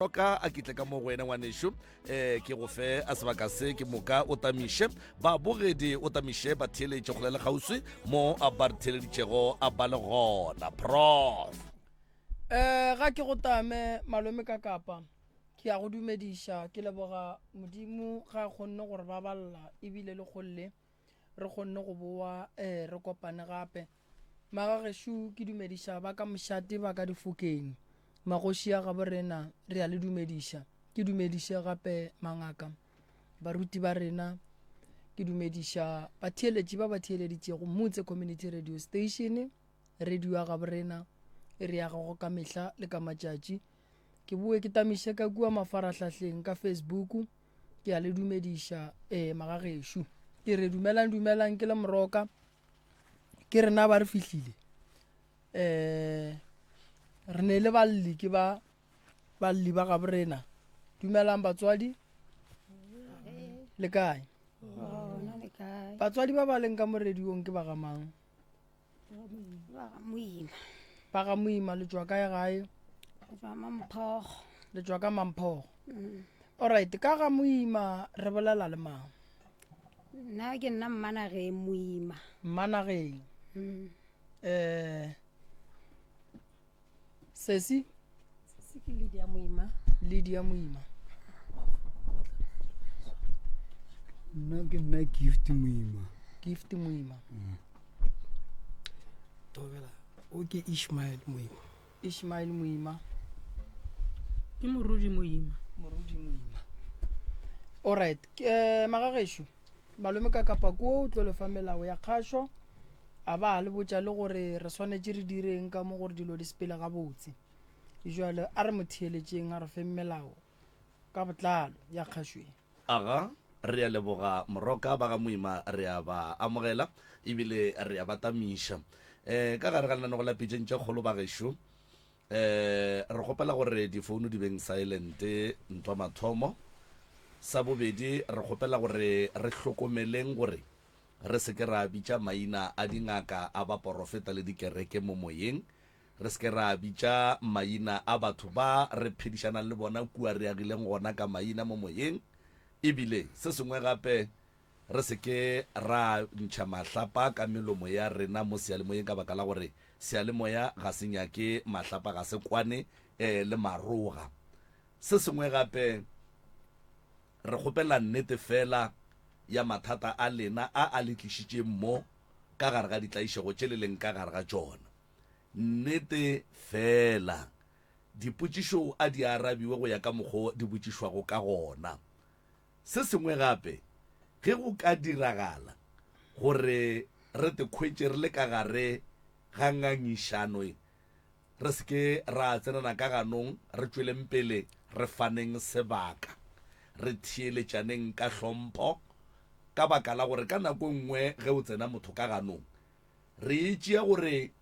Hloka a ke tle ka mo go wena ngwanešu um ke go fe a sebaka se ke moka o tamiše babogedi o tamiše batheeletše kgole le kgauswi mo a ba re theeleditšego a ba le gona prof um ga ke go tame malome ka kapa ke ya go dumediša ke leboga modimo ga a kgonne gore ba balla ebile le kgolle re kgonne go boa um re kopane gape Magagešo ke dumediša ba ka mošate ba ka difokeng, magoši a gabo rena re a le dumediša. Ke dumediše gape mangaka, baruti ba rena, ke dumediša batheeletši ba ba theeleditšego Motse Community Radio Station, radio ya gabo rena e re agago ka mehla le ka matšatši. Ke boe ke tamiše ka kua mafarahlahleng ka Facebook, ke a le dumediša ee magagešo. Ke re dumelang dumelang ke le moroka. Ke rena ba re fihlile um re ne le balli ke ba balli ba gabo rena dumelang batswadi le kae batswadi ba ba leng ka mo radiong ke ba ga mang ba ga moima le tšwa kae gae le tšwa ka mamphogo alright ka ga moima re bolela le mang nna ke nna mmanageng moima mmanageng um eh, sesi sesi ke lydia moima lydia moima nna ke nna gift moima gift moima mm. tobela o ke ishmael moima Ishmael Moima. Ke Morudi Moima. Morudi Moima. Alright, ke eh, magagešo malome ka kapa ko o tlo lefa melao ya kgašo a ba le botša le gore re swanetše re direng ka mo gore dilo di sepele gabotse jale a re mo theeletšeng a re feng melao ka botlalo ya kgašo e Aga, re a leboga Moroka ba ga Moima re a ba amogela ebile re a ba tamiša. Um ka gare ga lenanego la Pitšeng tše Kgolo ba gešo um re kgopela gore difounu di beng silent ntwa mathomo. Sa bobedi re kgopela gore re hlokomeleng gore re se ke ra bitša maina a dingaka a baporofeta le dikereke mo moyeng Re se ke ra bitša maina a batho ba re phedišanang le bona kua re agileng gona ka maina mo moyeng. E bile, se sengwe gape, re se ke ra ntšha mahlapa ka melomo ya rena mo seyalemoyeng ka baka la gore seyalemoya ga se nyake mahlapa, ga se kwane le maroga. Se sengwe gape, re kgopela nnete feela ya mathata a lena a a le tlišitšeng mo ka gare ga ditlaišego tše le leng ka gare ga tšona. Nnete feela, dipotšišo a di arabiwe go ya ka mokgo di botšišwago ka gona. Se sengwe gape, ge go ka diragala gore re te khwetše re le ka gare ga ngangišano, re se ke ra tsenana ka ganong, re tšweleng pele re faneng sebaka, re theeletšaneng ka hlompho, ka baka la gore ka nako e nngwe ge o tsena motho ka ganong, Re e tšea gore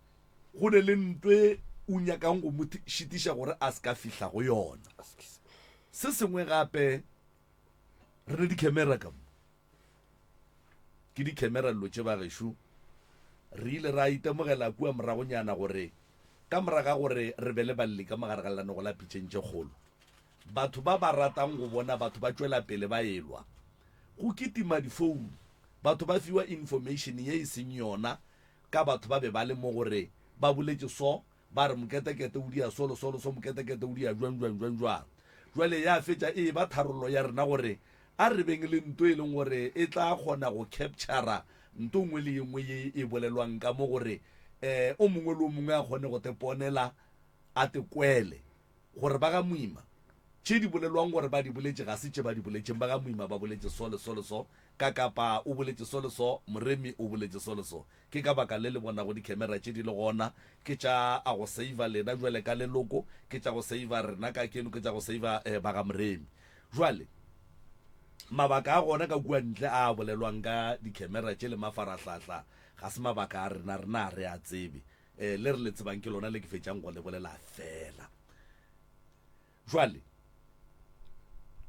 go ne le ntwe o nyakang go mo šitiša gore a se ka fihla go yona. Se sengwe gape, re ne dikhemera ka mo. Ke dikhemera dilo tše bagešo. Re ile ra itemogela kua moragonyana gore ka morago ga gore re be le balli ka mo gare ga lenanego la pitšeng tše kgolo, batho ba ba ratang go bona batho ba tšwela pele ba elwa, go kitima difounu, Batho ba fiwa information ye e seng yona ka batho ba be ba le mo gore ba boletše so, ba re moketekete o dia so le so le so, moketekete o dia jwang jwang jwang jwang. Jwale ya fetša e eba tharollo ya rena gore a re beng le nto e leng gore e tla kgona go capture-ra nto nngwe le ye nngwe ye e bolelwang ka mo gore um o mongwe le o mongwe a kgone go te ponela a te kwele gore ba ga Moima tše di bolelwang gore ba di boletše ga se tše ba di boletšeng, ba ga Moima ba boletše so le so le so, Kakapa o boletše so le so, Moremi o boletše so le so. Ke ka baka le le bonago dikhemera tše di le gona, ke tša a go save-a lena jwale ka leloko, ke tša go save-a rena ka keno, ke tša go save-a ba ga Moremi. Jwale, mabaka a gona ka kua ntle a a bolelwang ka dikhemera tše le mafarahlahla ga se mabaka a rena, rena ga re a tsebe. Le re le tsebang ke lona le ke fetšang go le bolela feela. Jwale,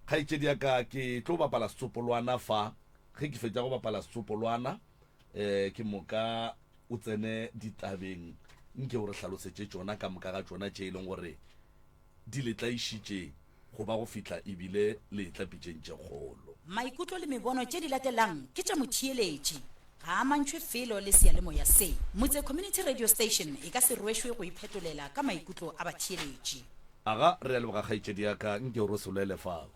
kgaetšedi ya ka, ke tlo bapala setsopolwana fa. Ge ke fetša go bapala setsopolwana, um ke moka o tsene ditabeng, nke o re hlalosetše tšona ka moka ga tšona tše e leng gore di le tlaišitše. go ba go fihla ebile le etla pitšeng tše kgolo. Maikutlo le mebono tše di latelang ke tša motheeletši, ga a amantšhwe felo le seyalemoya se. Motse Community Radio Station e ka se rwešwe go iphetolela ka maikutlo a batheeletši. Aga, re a leboga kgaetšedi ya ka, nke o re solele fao.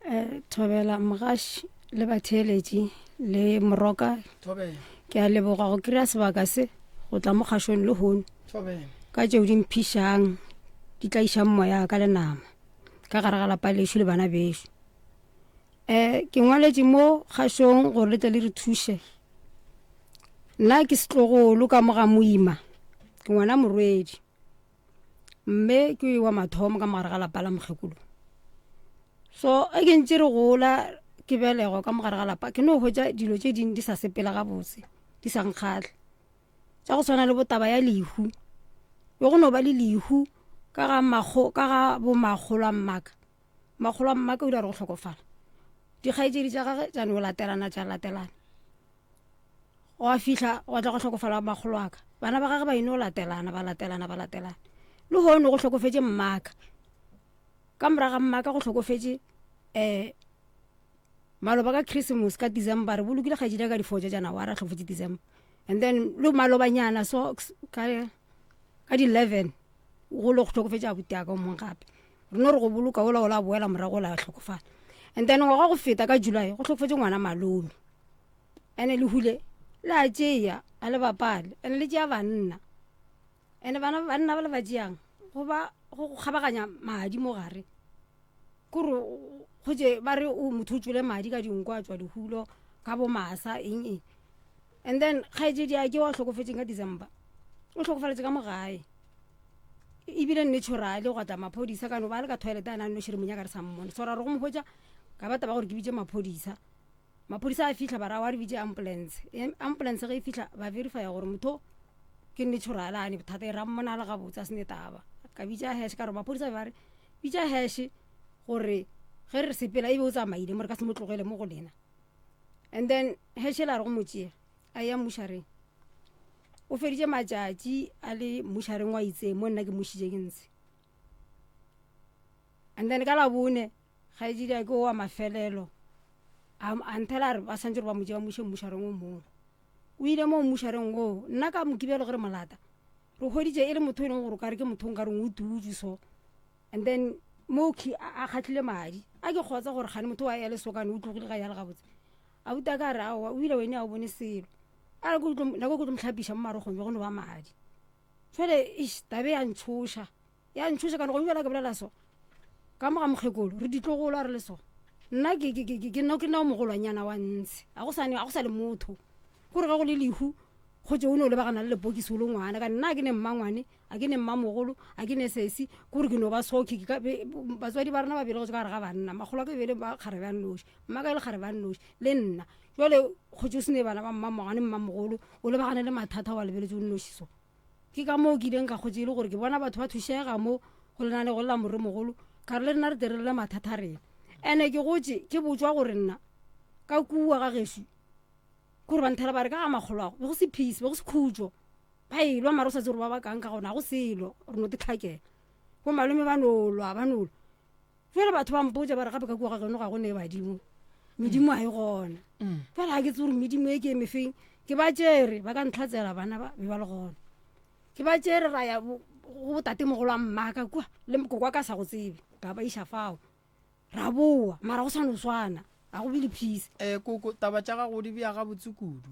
Eh, thobela mogaši le batheeletši le moroka. Thobela. Ke a leboga go kry-a sebaka se go tla mo kgašong lehono. Thobela. Ka tšeo di mphišang di tlaišang moya ka le nama ka gare ga lapa lešo le bana bešo. Um ke ngwaletše mo kgašong gore le tle le re thuše. Nna ke setlogolo ka mo ga moima, ke ngwana morwedi. Mme ke wa mathomo ka mogare ga lapa la mokgekolo. So ge ke ntše re gola ke belegwa ka mogare ga lapa, ke no hwetša dilo tše dingwe di sa sepela gabotse, di sa nkgahle. Tša go swana le bo taba ya lehu, be go no ba le lehu ka ga makgo, ka ga bo makgolo a mmaka. Makgolo a mmaka o ile a re go hlokofala, dikgaetšedi tša gage tša no latelana tša latelana. Gwa fihla gwa tla go hlokofala makgolo a ka, bana ba gage ba ino latelana ba latelana ba latelana. Lehono go hlokofetše mmaka, ka morago ga mmaka go hlokofetše um maloba ka Christmas ka December, re bolokile kgaetšedi ya ka di-four tša Janaware a hlokofetše December. And then le malobanyana so ka ka di-eleven go le go hlokofetše abuti ya ka o mongwe gape, re no re go boloka ola ola a boela morago ola a hlokofala. And then ngwaga go feta ka July go hlokofetše ngwana malome. Ene lehule le a tšea a le bapale, ene le tšea banna. Ene bana banna ba le ba tšeang go ba go kgabaganya madi mo gare. Kore go tše ba re o motho o tšwele madi ka dinko a tšwa lehulo ka bo masa eng eng. And then kgaetšedi ya ke wa hlokofetšeng ka December. O hlokofaletše ka mo gae. Ebile naturally gwa tla maphodisa ka no ba le ka toilet a na nnoši re mo nyaka re sa mmone. So ra re go mo hwetša ka ba taba gore ke bitše maphodisa. Maphodisa a fihla ba ra wa re bitše ambulance. Ambulance ge e fihla ba verifya gore motho ke natural a ne bothata e ra mmona a le gabotse a se ne taba. Ka bitša hash ka re maphodisa ba re bitša hash gore ge re sepela e be o tsamaile mo re ka se mo tlogele mo go lena. And then hash la re go mo tšea a ya mmušareng. O feditše matšatši a le mmušareng wa itseng mo nna ke mmušitše ke ntshe. And then ka Labone Kgaetšedi ya ke wa mafelelo a a nthela a re ba swantse gore ba mo tšee ba mo iše mmušareng o mongwe. O ile moo mmušareng woo, nna ka Mokibelo ge re mo lata, re hweditše e le motho e leng gore o ka re ke motho o nkareng o tutše so. And then mooki a kgahlile madi, a ke kgotsa gore kgane motho wa ya lesokane o tlogile ga ya le gabotse. Abuti a ka a re aowa o ile wene a o bone selo. A re nako ke tlo mo hlapiša mo marokgong be go no ba madi. Jwale eish taba e ya ntšhoša. Ya ntšhoša ka no go bjala ke bolela so. Ka mo ga mokgekolo re ditlogolo a re le so. Nna ke ke ke ke nna ke nna o mogolwanyana wa ntshe. A go sane a go sa le motho. Kore ga go le lehu go tše o no lebagana le lepokisi o le ngwana ka nna a ke ne mmangwane a ke ne mmamogolo a ke ne sesi kore ke no ba so ke ka batswadi ba rena ba belegetšwe ka gare ga banna makgolo a ka e be le ba kgarebe a nnoši mma ka e le kgarebe a nnoši le nna jwale go tše o se ne bana ba mmamogwane mmamogolo o lebagane le mathata wa lebeletše o nnoši so. Ke ka moo ke ileng ka kgotša e le gore ke bona batho ba thušega mo go lenanego la moremogolo, ka re le rena re tle re lle mathata a rena. Ene ke gotše ke botšwa gore nna ka kua ga gešo ke gore ba nthela ba re ka ga makgoloago be go se peace, be go se khutšo, ba elwa mara o sa tsebe gore ba bakang ka gona, ga go selo, re no tetlhakela. Bo malome ba no lwa, ba no lwa. Jale batho ba mpotša ba re gape ka kua ga geno ga go ne badimo, medimo ga e gona. Jale ga ke tsebe gore medimo e ke e mefeng, ke ba tšere ba ka ntlhatsela bana ba be ba le gona. Ke ba tšere ra ya go botatemogolo wa mmaka kua le koko wa ka sa go tsebe, ka ba iša fao ra boa, mara go sa no swana, ga go be le peace. Um koko, taba tša gago di bea gabotse kudu.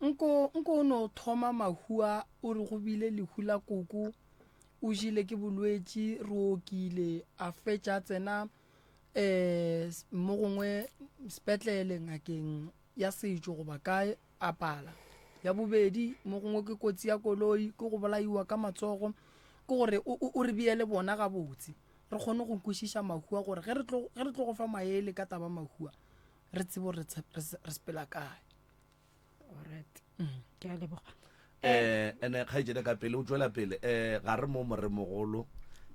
Nko, nko o no thoma mahu a o re go bile lehu la koko, o jele ke bolwetši, re okile, a fetša a tsena um mo gongwe sepetlele ngakeng ya setšo goba kae a pala. Ya bobedi mo gongwe ke kotsi ya koloi, ke go bolaiwa ka matsogo, ke gore o, o, o re beele bona gabotse re kgone go kwešiša mahu a gore ge re tlo, ge re tlo go fa maele ka taba mahu a re tsebe gore re, re sepela kae. Alright. Ke a leboga. Eh, ene kgaetšedi ka pele o tšwela pele eh ga re mo moremogolo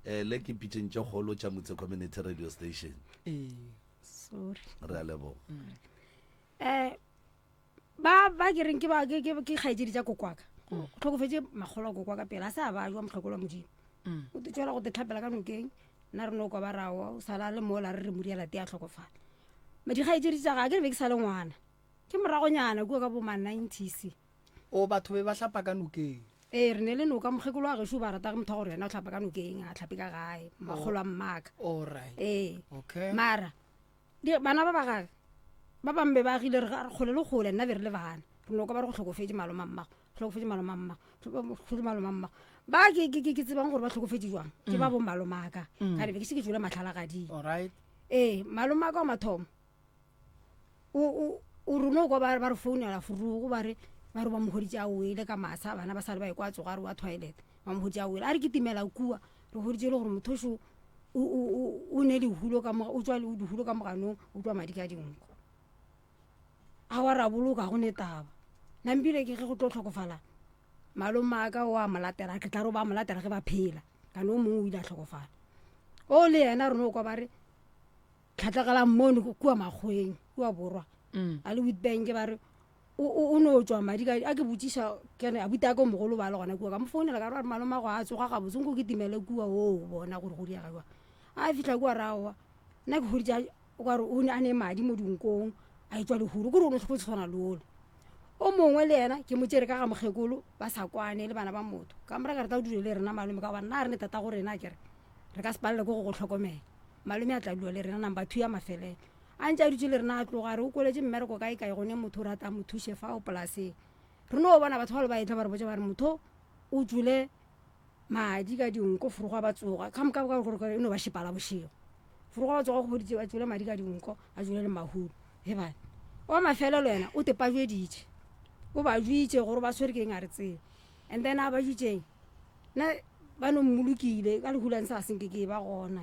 eh le ke pitšeng tše kgolo tša Motse Community Radio Station. Ee. Sorry. Re a leboga. Eh ba ba ke reng ke ba ke ke ke kgaetšedi tša kokwaka. Go hlokofetše makgolo a kokwaka pele a se a ba jwa mohlokolo wa Modimo. O tšwela go te tlhapela ka nokeng. Nna re no kwa ba re aowa o sala a le mola re re moriela tee a hlokofala. Dikgaetšedi tša ga ke re be ke sa le ngwana. Ke moragonyana kua ka bo ma nineties. O batho be ba hlapa ka nokeng. Ee, re ne le noka mokgekolo wa gešo o ba rata ge motho wa gore yena o hlapa ka nokeng a hlape ka gae makgolo a mmaka. Alright. Ee. Okay. Mara di bana ba ba gage ba bangwe be ba agile re ga- kgole le kgole nna be re le bana re no kwa ba re go hlokofetše maloma mmago hlokofetše maloma mmago hlokofetše maloma mmago ba ke ke ke ke tsebang gore ba hlokofetše jwang ke ba bo malomaka ka re be ke se ke tšwele mahlalagading Alright. ee malomaka wa mathomo o o o re no kwa ba ba re founela furugo ba re ba re ba mo hweditše a wele ka masa bana ba sa le ba ekwa a tsoga a re wa toilet ba mo hweditše a wele a re kitimela kua re hweditše e le gore motho šo o o o o ne lehulo ka mo o tšwa le lehulo ka moganong o tšwa madi ka dinko a wa ra boloka go ne taba nampile ke ge go tlo hlokofala malome a ka o a mo latela ke tla re o ba mo latela ge ba phela kana o mongwe o ile a hlokofala o le yena re no kwa ba re tlhatlagalang mono kua makgweng kua borwa mm. a le witbank ba re o no tswa madi ka a ke botsiša kene a buta ka mogolo ba le gona kua ka mo founela ka re maloma go a tsoga gabotse nko ke timele kua o bona gore go diega jwa a fitlha kua raowa nna ke goditša o ka re o ne a ne madi mo dinkong a etswa lehuru kore o ne tlhoko tshwana le ole o mongwe le yena ke mo tsere ka ga mokgekolo ba sa kwane le bana ba motho ka mora ka re tla o dule le rena malome ka gobane nna a re ne tata go rena kere re ka se palele ke go go tlhokomela Malome a tla dula le rena number two ya mafelelo. A ntše a dutše le rena a tloga a re o kweletše mmereko kae kae gone motho o rata a mo thuše fao polaseng. Re no bona batho bale ba etla ba re botša ba re motho o tšwele madi ka dinko forogo a ba tsoga ka moka ka gore e no ba šepala bošego. Forogo a ba tsoga go hweditše a tšwele madi ka dinko a tšwele le mahulu. He bana wa mafelelo yena o tepajweditše o ba jwitše gore ba swere ke eng a re tsebe and then a ba jwitšeng nna ba no mmolokile ka lehu la ntsha senke ke ba gona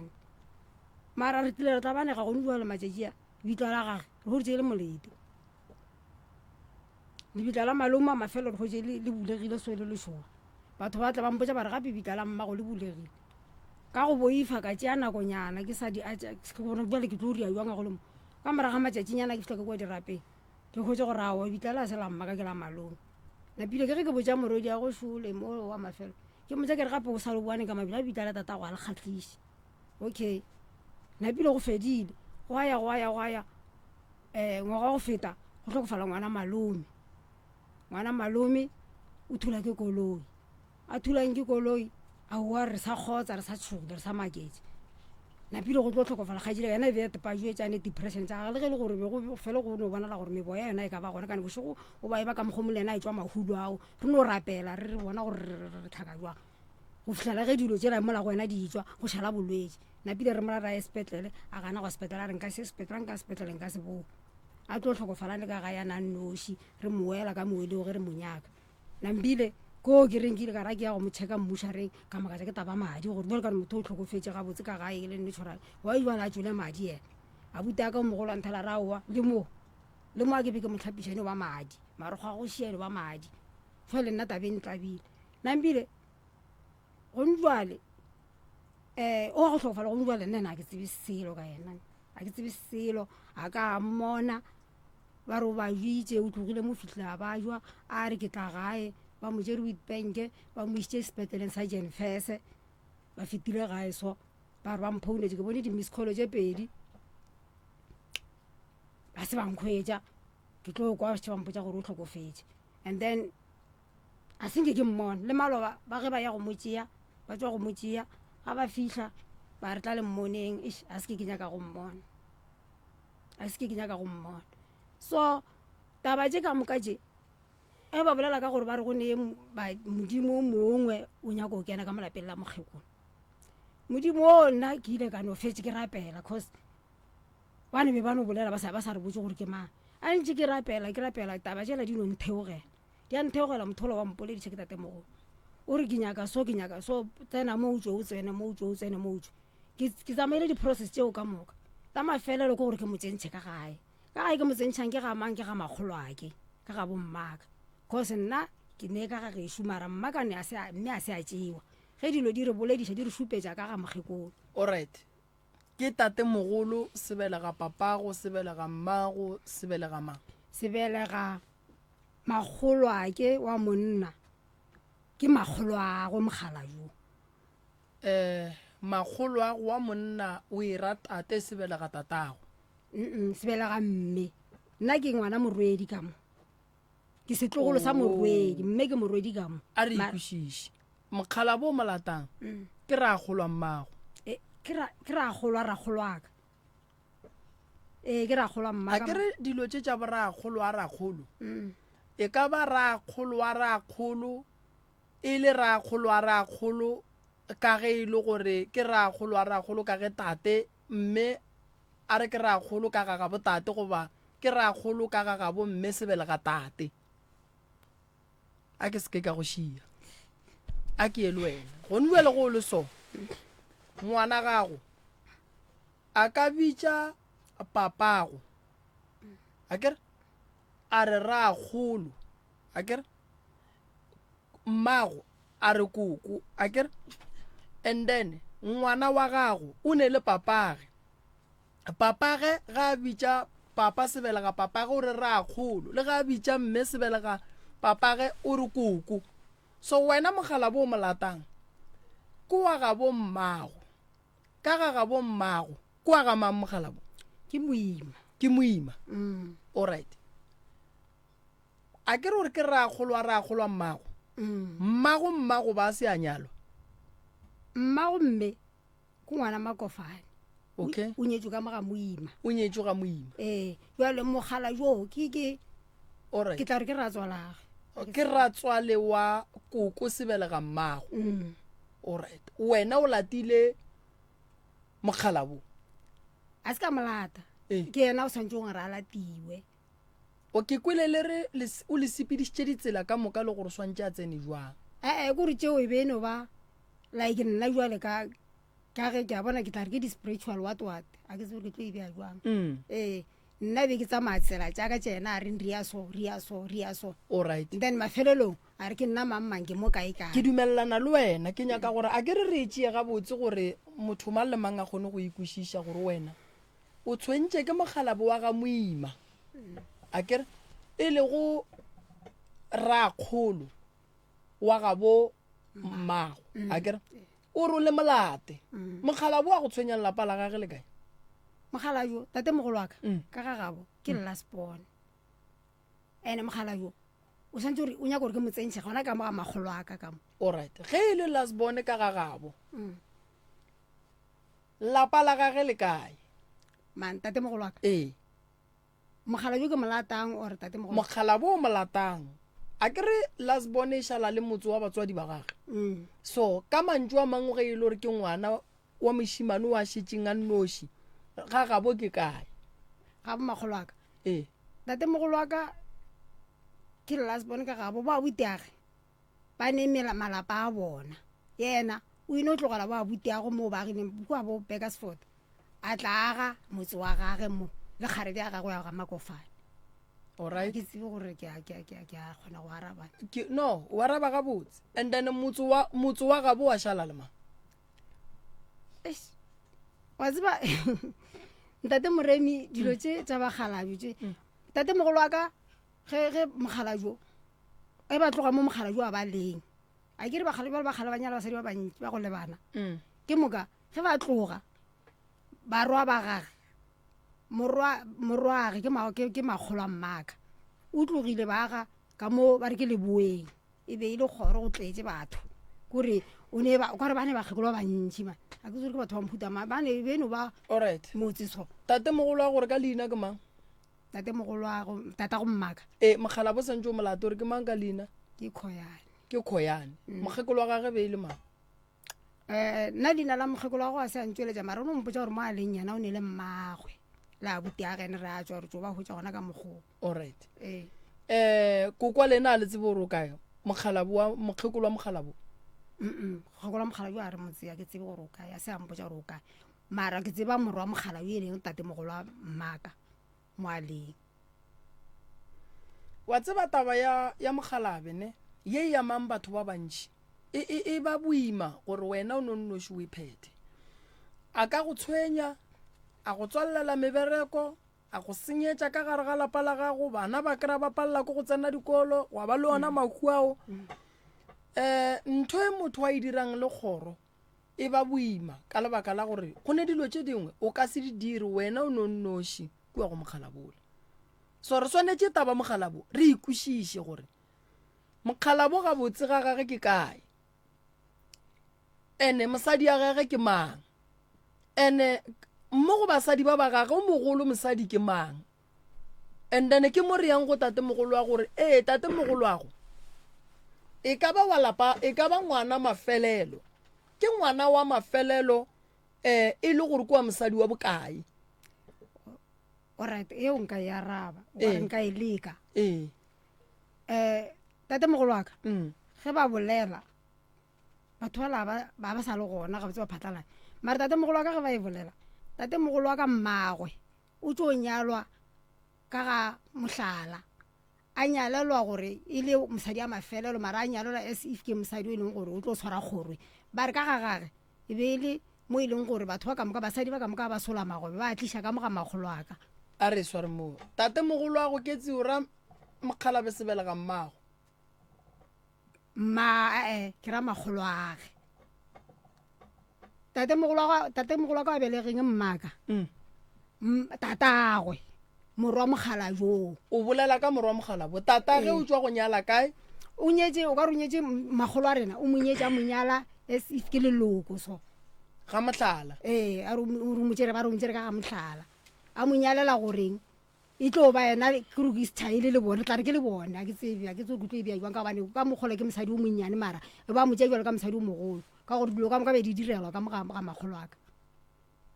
mara re tlile re tla banega gone jale matšatši a lebitla la gage re goditse e le molete lebitla la malome a mafelo re goditse le bulegile so le lešoba batho ba tla ba mpotsa ba re gape bitla la mmago le bulegile ka go boifa ka tšea nakonyana ke sa di gore jale ke tlo ria jwang go le mo ka moraga matšatšinyana ke fitlha ke kwa dirapeng Ke hwetše gore aowa bitla la se la mmaka ke la malome. Napile ke ge ke botša morwedi ya go šole mo wa mafelo. Ke mmotša ke re gape o sa le boane ka mabila bitla la tatago a le kgahliše. Okay. Napile go fedile. Gwa ya gwa ya gwa ya eh ngwaga wa go feta go hlokofala ngwana malome. Ngwana malome o thula ke koloi. A thulang ke koloi, aowa re sa kgotsa, re sa tšhogile, re sa maketše. Napile go tlo hlokofala kgaetšedi yena e be a jwetšane depression tša gagwe le ge e le gore be go fele go no bonala gore meboya yona e ka ba gona kane bošego o ba e ba ka mokgwa mo le yena a etšwa mahulo ao re no rapela re re bona gore re tlhaka jwang go fihlela ge dilo tšela mola go wena di tšwa go šala bolwetši napile re mola ra ye sepetlele a gana go sepetlele a re nka se sepetlele nka sepetlele nka se boe a tlo hlokofala le ka ga yana nnoši re mo wela ka moeleo ge re mo nyaka Nambile, Koo ke reng ke ile ka ra ke ya go mo checka mmušareng ka makatša ke taba madi gore bjale ka re motho o hlokofetše gabotse ka gae e le natural wa jwale a tšwele madi yena abuti a ka o mogolo a nthela ra owa le mo le mo a ke be ke mo hlapiša eno ba madi marokgo a go šia eno ba madi jwale nna tabeng tlabile Nambile gone jwale um o wa go hlokofala gone jwale nna ena a ke tsebe selo ka yena a ke tsebe selo a ka mmona Ba re o ba jwitše, o tlogile mo fihlile a ba jwa, a re ke tla gae, ba mo tšere Witbank, ba mo išitše sepetleleng sa Jenfese, ba fetile gae so, ba re ba mphounetše, ke bone di-miss call tše pedi, ba se ba nkhwetša, ke tlo kwa ba mpotša gore o hlokofetše. And then a se nke ke mmona, le maloba ba ge ba ya go mo tšea, ba tšwa go mo tšea, ga ba fihla ba re tla le mmoneng, eish a se ke ke nyaka go mmona. A se ke ke nyaka go mmona. So taba tše ka moka tše ge ba bolela ka gore ba re go ne modimo o mongwe o nyaka go kena ka molapeng la mokgekolo modimo o nna ke ile ka no fetse ke rapela cause ba ne be ba no bolela ba sa ba sa re botse gore ke mang a ntse ke rapela ke rapela taba tšela di no ntheogela di a ntheogela motho ola wa mpolediša ke tatemogolo o re ke nyaka so ke nyaka so tsena mo o tswe o tsene mo o tswe o tsene mo o tswe Ke, ke tsamaile di-process tšeo ka moka. La mafelelo ke gore ke mo tsentšhe ka gae. Ka gae ke mo tsentšhang ke ga mang ke ga makgoloake, ka ga bommaka. Cause nna ke ne ka ga gešo mara mmaka ne a se a, mme a se a tšewa. Ge dilo di re bolediša di re šupetša ka ga mokgekolo. Alright. Ke tatemogolo, sebelega papago, sebelega mmago, sebelega mang? Sebelega makgoloake wa monna, ke makgoloagwe mokgalajwo. Eh, Makgoloago wa monna o e ra tate sebelega tatago. Mm sebelega mme. Nna ke ngwana morwedi ka mo. Ke setlogolo sa morwedi, mme ke morwedi ka mo. A re ikwešiše. Mokgalabo o mo latang ke rakgolo wa mmago. E, ke ra ke rakgolo wa rakgolo wa ka. Ee, ke rakgolo wa mma. A ke re dilo tše tša borakgolo wa rakgolo. E ka ba rakgolo wa rakgolo e le rakgolo wa rakgolo ka ge e le gore ke rakgolo wa rakgolo ka ge tate mme a re ke rakgolo ka ga gabo tate goba ke rakgolo ka ga gabo mme sebelega tate. A ke seke ka go šia. A ke ye le wena. Gone bjale go le so, ngwana gago a ka bitša papago, a kere a re rakgolo, a kere mmago a re koko, a kere and then ngwana wa gago o ne le papage. Papage ga a bitša papa sebelega papage o re rakgolo, le ga a bitša mme sebelega papage o re koko. So wena mokgalabo o mo latang ke wa gabo mmago, ka ga gabo mmago ke wa ga mang mokgalabo? Ke moima. Ke moima. Alright. A ke re gore ke rakgolo wa rakgolo wa mmago. Mmago mmago ba se a nyalwa. Mmago mme ke ngwana Makofane. Okay. O nyetšwe ka mo ga moima. O nyetšwe ga moima. Ee, jwale mogala jo ke ke Alright. Ke tla re ke ratswalage. Ke ratswale wa koko sebelega mmago. Alright. Wena o latile mokgalabo? A se ka molata. Ee. Ke yena o swantse gore a latiwe. O ke kwele le re o le sepedišitše ditsela ka moka le gore swantše a tsene jwang. Ee, kore tšeo e be e no ba like nna jwale ka ka ge ke a bona ke tla re ke di-spiritual what what, a ke tsebe gore ke tlo e bea jwang. Ee, nna be ke tsamaya tsela tša ka tša yena a reng ria so, ria so, ria so. Alright. Then mafelelong a re ke nna mang mang ke mo kae kae. Ke dumelelana le wena, ke nyaka gore a ke re re e tšee gabotse gore motho mang le mang a kgone go e kwešiša gore wena o tshwentše ke mokgalabo wa ga Moima, a ke re, e lego rakgolo wa gabo mmago, a ke re, o re o le molate. Mokgalabo wa go tshwenya lelapa la gage le kae? Mokgalabjo, tatemogolo wa ka, ka ga gabo, ke last born. Ene mokgalabjo, o swantse gore o nyaka gore ke mo tsentšhe gona ka mo ga makgolo a ka ka mo. Alright, ge e le last born ka ga gabo, Lapa la gage le kae? Mang, tatemogolo wa ka? Ee. Mokgalabje ke molatang or tatemogolo? Mokgalabo o molatang. A ke re last born e šala le motse wa batswadi ba gage. So ka mantšu a mangwe ge e le gore ke ngwana wa mošemane wa šetšeng a nnoši, ga gabo ke kae? Gabo makgolo wa ka. Ee. Tatemogolo wa ka ke last born ka gabo, ba abuti-age ba ne mela malapa a bona. Yena o ino tlogela bo abutiago moo ba agileng kua bo Burgersfort, a tla aga motse wa gage mo le kgarebe ya gagwe ya ga Makofane. Alright. Ke tsebe gore ke a, ke a, ke a, ke a kgona go araba. Ke, no, o araba gabotse. And then motse wa, motse wa gabo wa šala le mang? Eish. Wa tseba ntate Moremi dilo tše tša bakgalabje tše. Ntate mogolo wa ka ge ge mokgalabje e ba tloga mo mokgalabje wa ba leng. A ke re bakgale ba bakgale ba nyala basadi ba bantši ba go lebana. Ke moka ge ba tloga barwa ba gage morwa morwage ke ma ke, ke makgolo a mmaka o tlogile ba aga ka mo ba re ke leboeng e be e le kgoro go tletse batho kore o ne ba kore ba ne bakgekolo ba bantši ma a ke tsore ke batho ba mohuta ma ba ne beno ba Alright. motse so Tate mogolo wa gore ka leina ke mang? Tate mogolo wa go tata go mmaka. Ee, mokgalabo santše o molato gore ke mang ka leina? Ke Khoyane. Ke Khoyane. Mokgekolo wa gage be e le mang? Eh, nna leina la mokgekolo wa go a se a ntšweletša mara o no mpotša gore mo a leng yena o ne le mmagwe le abuti a gene re a tšwa re tšo ba hwetša gona ka mokgoo. Alright. Ee. Eh, kokwa lena a le tsebe gore o kae? Mokgalabo wa mokgekolo wa mokgalabo. Mm mokgekolo wa mokgalabo a re motse ke tsebe gore o kae a se a mpotša gore o kae mara ke tseba morwa wa mokgalabo e leng tatemogolo wa mmaka. moaleng. Wa tseba taba ya, ya mokgalabe ne, ye e amang batho ba bantši, e, e, e ba boima gore wena o no nnoši o e phethe. A ka go tshwenya, a go tswallela mebereko, a go senyetša ka gare ga lapa la gago, bana ba kry-a ba palela ke go tsena dikolo, wa ba le ona mahu ao. Um ntho e motho a e dirang le kgoro. E ba boima ka lebaka la gore go ne dilo tše dingwe o ka se di dire wena o no nnoši kua go mokgalabola. So re swanetše taba mokgalabo re ikwešiše gore mokgalabo gabotse ga gage ke kae, ene mosadi ya gage ke mang, ene mo go basadi ba ba gage o mogolo mosadi ke mang. And then ke mo re yang go tatemogolo wa gore ee tatemogolo wago e ka ba wa lapa e ka ba ngwana mafelelo ke ngwana wa mafelelo um e le gore ke wa mosadi wa bokae. Alright, eo nka e araba o nka e leka. Ee. Um tatemogolo wa ka ge ba bolela batho bala ba ba ba sa le gona gabotse ba phatlalane mara tatemogolo wa ka ge ba e bolela tatemogolo wa ka mmagwe o tšo nyalwa ka ga mohlala a nyalelwa gore e le mosadi a mafelelo mara a nyalelwa as if ke mosadi o e leng gore o tlo tshwara kgorwe ba re ka ga gage e be e le mo e leng gore batho ba ka moka basadi ba ka moka ba sola magobe ba a tliša ka mo ga makgolo a ka. A re sware moo tatemogolo wa go ketsi o ra mokgalabe sebelega mmago. Mma ee ke ra makgolo age tatemogolo wa tatemogolo wa ka wa belegeng mmaka mm. tatagwe morwa mogala joo o bolela ka morwa mogala bo tata ge o tswa go nyala kae o nyetse o ka re o nyetse makgolo a rena o mo nyetse a mo nyala as if ke leloko so ga mohlala ee a re o mo tsere ba re o mo tsere ka ga mohlala a mo nyalela goreng E tlo ba yena ke re ke style le bone tla re ke le bone a ke tsebe a ke tsebe ke tlo e bea jwang ka gobane ka mokgolo ke mosadi o monnyane mara e ba mo tšea jalo ka mosadi o mogolo ka gore dilo ka moka be di direlwa ka moga ga makgolo a ka.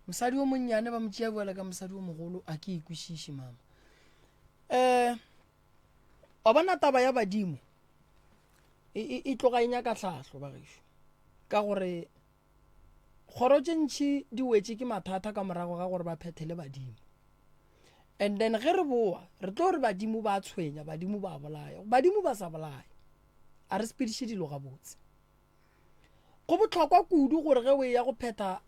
Mosadi o monnyane ba mo tšea bjalo ka mosadi o mogolo a ke e kwešiše mama. Um wa bona taba ya badimo e, e, e tloga e nyaka tlhahlo bagešo ka gore kgoro tše ntši di wetše ke mathata ka morago ga gore ba phethele badimo. And then ge re boa re tlo re badimo ba tshwenya, badimo ba bolaya. Badimo ba sa bolaya. A re sepediše dilo gabotse. Go bohlokwa kudu gore ge o eya go phetha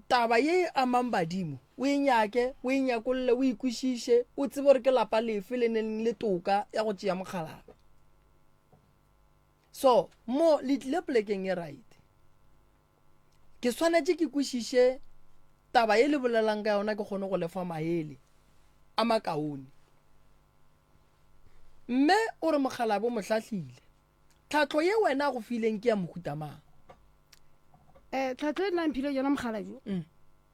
taba ye e amang badimo, o e nyake, o e nyakolle, o e kwešiše, o tsebe gore ke lapa lefe le neng le toka ya go tšea mokgalabje. So mo le tlile polekeng e right. Ke swanetše ke kwešiše taba ye le bolelang ka yona ke kgone go lefa maele a makaone. Mme o re mokgalabje o mo hlahlile. Tlhahlo ye wena a go fileng ke ya mohuta mang? Um tlhahlo e nna mphile yona mokgalabje mm.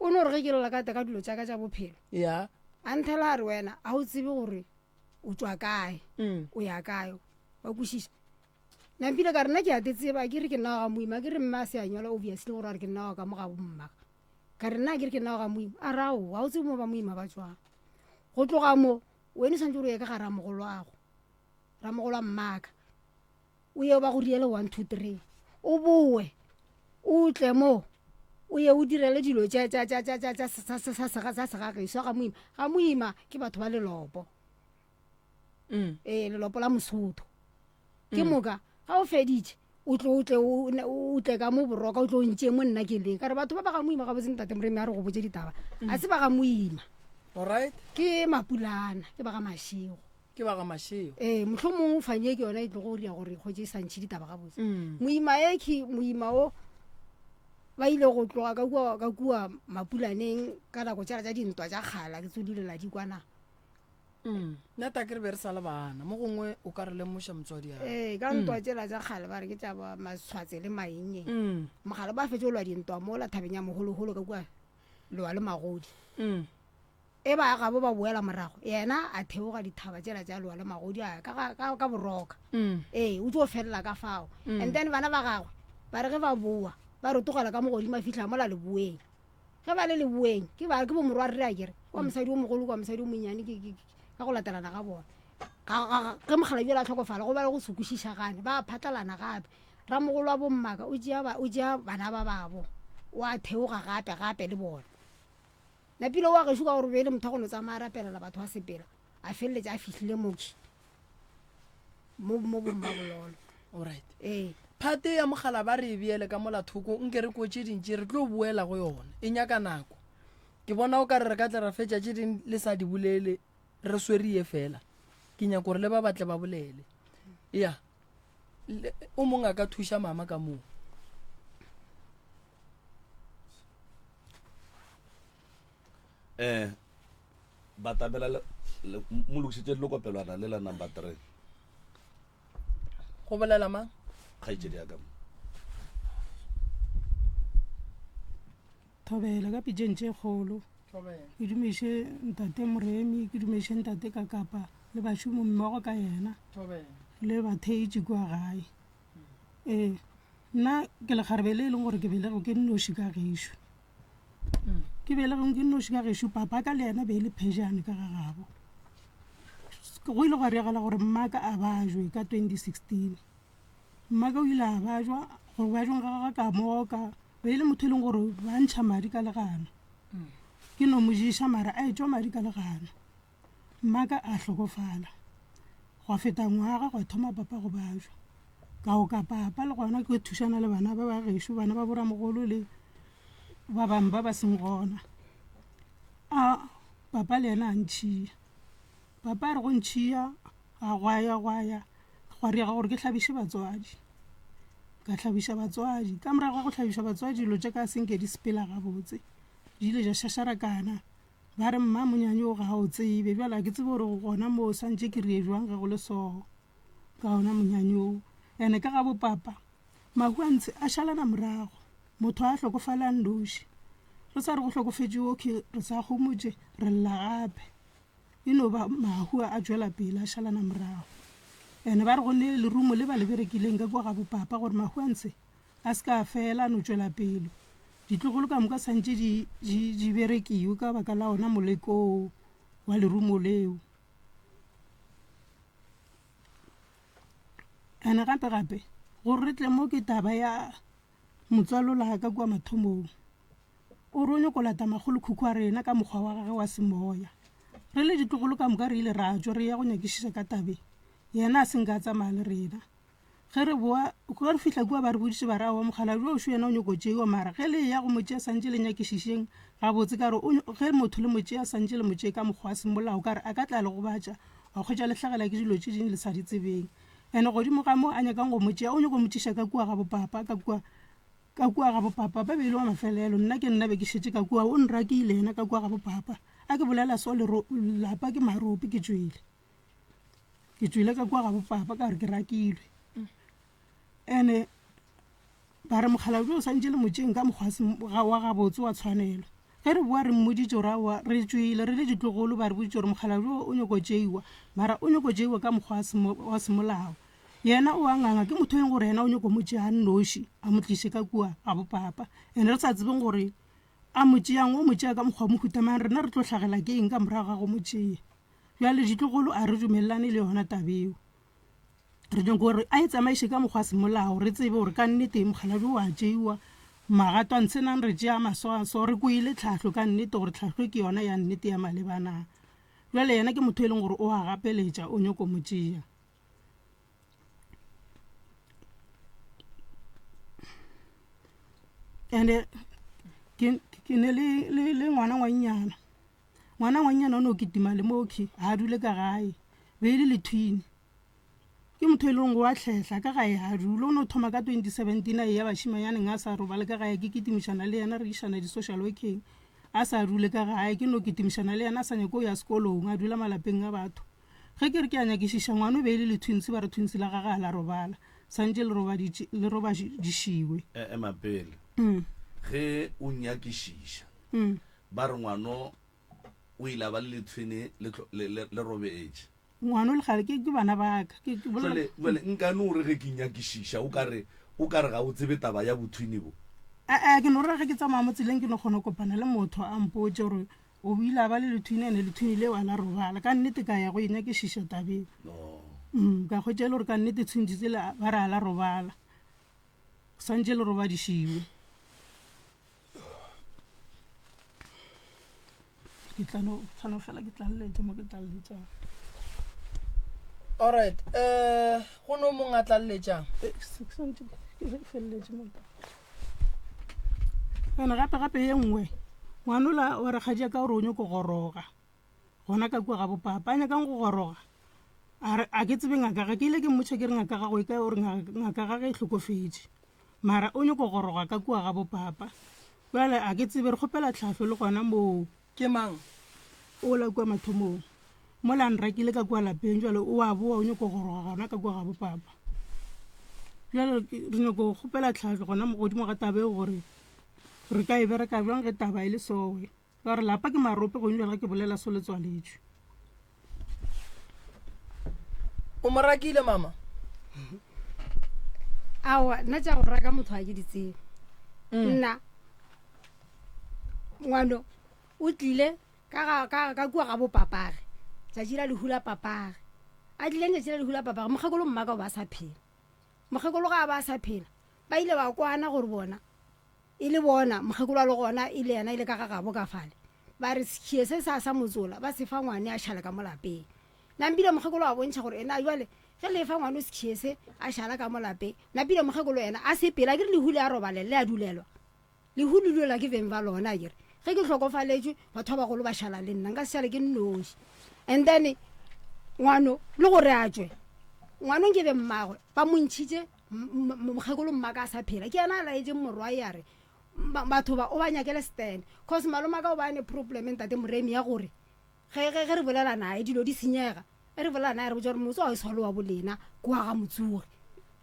o no re ge ke lela ka ka dilo tša ka tša bophelo ya a nthela a re wena a o tsebe gore o tšwa kae mm. o ya kae wa kwešiša Nampile ka re nna ke a te tseba ke re ke nna wa ga Moima ke re mme a se a nyala obviously gore a re ke nna wa ka mo ga bomma ka re nna ke re ke nna wa ga Moima a re aowa ga o tsebe mo ba Moima ba tswang go tloga mo wene o santse gore o ye ka ga ramogoloago ramogolo wa mmaka o ye ba go riele 1 2 3 o bowe o tle mo o ye o direle dilo tša tša tša tša tša tša sa sa sa segageso ga Moima ga Moima ke batho ba lelopo mm. ee lelopo la mosotho ke mm. moka ga o feditše o tlo o tle o tle ka mo boroka o tlo o ntšee mo nna ke leng ka re batho ba ba ga moima ga botse ntate moremi a re go botse ditaba mm. a se ba ga moima alright ke mapulana ke ba ga mashego ke ba ga mashego ee motlho mongwe fanye ke yona e tlo go ria gore kgotse e sa ntšhe ditaba ga botse mm. moima e ke moima o ba ile go tloga ka kua ka kua mapulaneng ka nako tšela tša dintwa tša kgala ke tsodilela di kwana Mm. Nna ta ke re be re sa le bana mo gongwe o ka re lemoša motswadi a ee ka ntwa tsela tša kgale ba re ke tša ba maswatse le mainye Mm. mogale ba fetše go lwa dintwa mola thabeng ya mogologolo ka kua lewa le magodi Mm. e ba gabo ba boela morago yena a theoga dithaba tsela tša lewa le magodi a ya ka, ka, ka, ka boroka Mm. ee o tlo felela ka fao and then bana ba gagwe ba re ge ba boa ba rotogela ka mogodimo a fitlha mola leboeng Ge ba le leboeng, ke ba ke bomorwarre a kere, wa mosadi o mogolo kwa mosadi o monnyane ke, ke, ka go latelana ga bona. Ga, ga, ga, ge mokgalabje yola a hlokofala, go ba le go se kwešišagane, ba phatlalana gape. Ramogolo wa bommaka o tšea ba, o tšea bana ba babo, o a theoga gape, gape le bona. Napile wa gešo ka gore o be e le motho wa go no tsamaya a rapelela batho a sepela, a feleletša a fihlile mokhwi. Mo, mo bommabololo. Alright. Ee. Phate ya mogala ba re e beele ka mola thoko nke re ko tše dintši re tlo boela go yona. E nyaka nako. Ke bona o ka re re ka tla ra fetša tše ding le sa di bolele re swere ye fela. Ke nyaka gore le ba batle ba bolele. Ya. O mongwe a ka thuša mama ka moo. Eh batamela le, le, mo lokišetše lekopelwana le la number 3. Go bolela mang? Kgaetšedi ya ka mo. Thobela ka pitšeng tše kgolo. Thobela. Ke dumiše ntate Moremi, ke dumiše ntate Kakapa le bašomi mmogo ka yena. Thobela. Le batheetši kua gae. Ee, nna ke lekgarebe le e leng gore ke belegwe ke nnoši ka gešo. Ke belegweng ke nnoši ka gešo, papa ka le yena be e le phejane ka ga gabo. Go ile gwa diragala gore mmaka a bajwe ka 2016. Mmaka o ile a bajwa, go bajweng ga gagwe ka moka, be e le motho e leng gore ba ntšha madi ka legano. Ke no mo ješa mara a etšwa madi ka legano. Mmaka a hlokofala. Gwa feta ngwaga gwa thoma papa go bajwa. Ka oka papa le gona ke thušana le bana ba ba gešo, bana ba boramogolo le ba bangwe ba ba seng gona. A papa le yena a ntšhia. Papa a re go ntšhia a gwaya gwaya gwa riega gore ke hlabiše batswadi. Ka hlabiša batswadi. Ka morago ga go hlabiša batswadi dilo tša ka se nke di sepela gabotse. Di ile tša šašarakana. Ba re, Mma, monyanya o ga o tsebe. Bjale ga ke tsebe gore gona moo swantše ke rie bjang ge go le so ka ona monyanya o. Ene ka ga bopapa, mahu a ntshe a šalana morago. Motho a hlokofale a nnoši. Re sa re go hlokofetše okhwi re sa homotše, re lla gape. E no ba mahu a tšwela pele a šalana morago. Ene ba re go ne lerumo le ba le berekileng ka kua ga bopapa gore mahu a ntshe A se ka a fela a no tšwela pele. Ditlogolo ka moka santše di, di, di berekiwe ka baka la ona moleko wo wa lerumo leo. Ene gape gape, gore re tle mo ke taba ya motswalo la ka kua mathomong. O re o nyoko lata makgolokhukhu a rena ka mokgwa wa gagwe wa semoya. Re le ditlogolo ka moka re ile ra tšwa re ya go nyakišiša ka tabeng. Yena a se nka a tsamaya le rena. Ge re boa, ge re fihla kua ba re boditše ba re, Aowa, mokgalabje ošu yena o nyoko tšeiwa, mara ge le eya go mo tšea santše le nyakišišeng gabotse ka gore ge motho le mo tšea santše le mo tšee ka mokgwa wa semolao ka re a ka tla le gobatša wa hwetša le hlagela ke dilo tše ding le sa di tsebeng. Ene godimo ga moo a nyakang go mo tšea o nyoko mo tšiša ka kua ga bopapa ka kua ka kua ga bopapa ba be e le wa mafelelo nna ke nna be ke šetše ka kua o nrakile yena ka kua ga bopapa a ke bolela so lero lapa ke marope ke tšwele. Ke tšwile ka kua ga bopapa ka gore ke rakilwe. Ene ba re mokgalabje o santše le motšeng ka mokgwa wa gabotse wa tshwanelo. Ge re boa re mmoditše gore aowa re tšwile re le ditlogolo ba re boditše gore mokgalabje o nyoko tšeiwa mara o nyoko tšeiwa ka mokgwa wa semolao. Yena o a nganga ke motho e leng gore yena o nyoko mo tšea a nnoši a mo tliše ka kua ga bopapa. Ene re sa tsebeng gore a mo tšeang o mo tšea ka mokgwa wa mohuta mang rena re tlo hlagela ke eng ka morago ga go mo tšea. Bjale ditlogolo a re dumelelane le yona taba eo. Re nyaka gore a e tsamaiše ka mokgwa semolao, re tsebe gore ka nnete mokgalabje o a tšeiwa. Magato a ntshenang re tšea maswaso, re kwele tlhahlo ka nnete gore tlhahlo ke yona ya nnete ya maleba na. Bjale yena ke motho e leng gore o a gapeletša, o nyoko mo tšea. And-e ke ke ne le le le ngwana ngwannyana. Ngwana ngwannyana o no kitima le mooki, ga a dule ka gae. Be e le lethwini. Ke motho e leng wa tlhehla ka gae ga a dule. O no thoma ka 2017 a eya bašimanyaneng a sa robale ka gae. Ke kitimišana le yena re išana di-social workeng a sa dule ka gae. Ke no kitimišana le yena a sa nyake go ya sekolong, a dula malapeng a batho. Ge ke re ke a nyakišiša, ngwana o be e le lethwinsi, ba re thwinsi la gagwe ga la robala, santše le robaditše, le robadišiwe. Ema pele. Ge o nyakišiša, Ba re ngwano o ile a ba le lethwene le, le, le, le robetše. Ngwano le gale ke, ke bana ba ka. Ke, ke bolela. Jwale, jwale nkane o re ge ke nyakišiša o ka re, o ka re ga o tsebe taba ya bothwene bo? A-a, ke no ra ge ke tsamaya mo tseleng ke no kgona go kopana le motho a mpotše gore o ile a ba le lethwene ene lethwene leo a la robala. Ka nnete ka ya go e nyakišiša taba eo. No. Mm, ka hwetša e le gore ka nnete tshwentši tsela ba re a la robala. Swantše le robadišiwe. Ke tla no tshwana fela ke tlaleletša mo ke tlaleletšang. Alright, eh go no mong a tlaleletšang. Eh, se swantše ke feleletše mo. Ene gape gape ye nngwe ngwanola wa rakgadi ka gore o nyoko goroga gona ka kua ga bopapa a nyakang go goroga a re a ke tsebe ngaka ga ke ile ke mmotša ke re ngaka gago e kae o re ngaka gage e hlokofetše mara o nyoko goroga ka kua ga bopapa bjale a ke tsebe re kgopela tlhahlo le gona moo. Ke mang? Ola kua mathomong. Mola a nrakile ka kua lapeng, bjale o a boa o nyoko goroga gona ka kua gabo papa. Bjale re nyoko kgopela tlhahlo gona mo godimo ga taba eo gore re ka e bereka bjang ge taba e le sowe. Ka gore lapa ke marope gong bjale ge ke bolela so le tswaletšwe. O mo rakile mama? Aowa, nna tša go raka motho ga ke di tsebe. Nna ngwano o tlile ka ga ka ka kua ga bopapage tšatši la lehu la papage a tlileng tšatši la lehu la papage mokgekolo mmaka o ba sa phela mokgekolo ga a ba sa phela ba ile ba kwana gore bona e le bona mokgekolo a le gona e le yena e le ka ga gabo ka fale ba re sekhie se sa sa motsola ba se fa ngwane a šale ka mo lapeng nampile mokgekolo a bontšha gore ena jwale ge le fa ngwane o sekhie se a šala ka mo lapeng napile mokgekolo yena a sepela ke re lehu le a robalele le a dulelwa Lehu le dulelwa ke beng ba lona akere. Ge ke hlokofaletšwe, batho ba bagolo ba šala le nna, nka se šale ke nnoši. And then ngwano le gore a tšwe, ngwano nke be mmagwe ba mo ntšhitše mokgekolo mmaka a sa phela. Ke yena a laetšeng morwae a re batho ba o ba nyakele stand, cause malomaka o ba ne problem ntate Moremi ya gore Ge, ge, ge re bolela naye, dilo di senyega. Ge re bolela naye, re botša gore motse wa e swa le wa bolena, ke wa ga motsogi.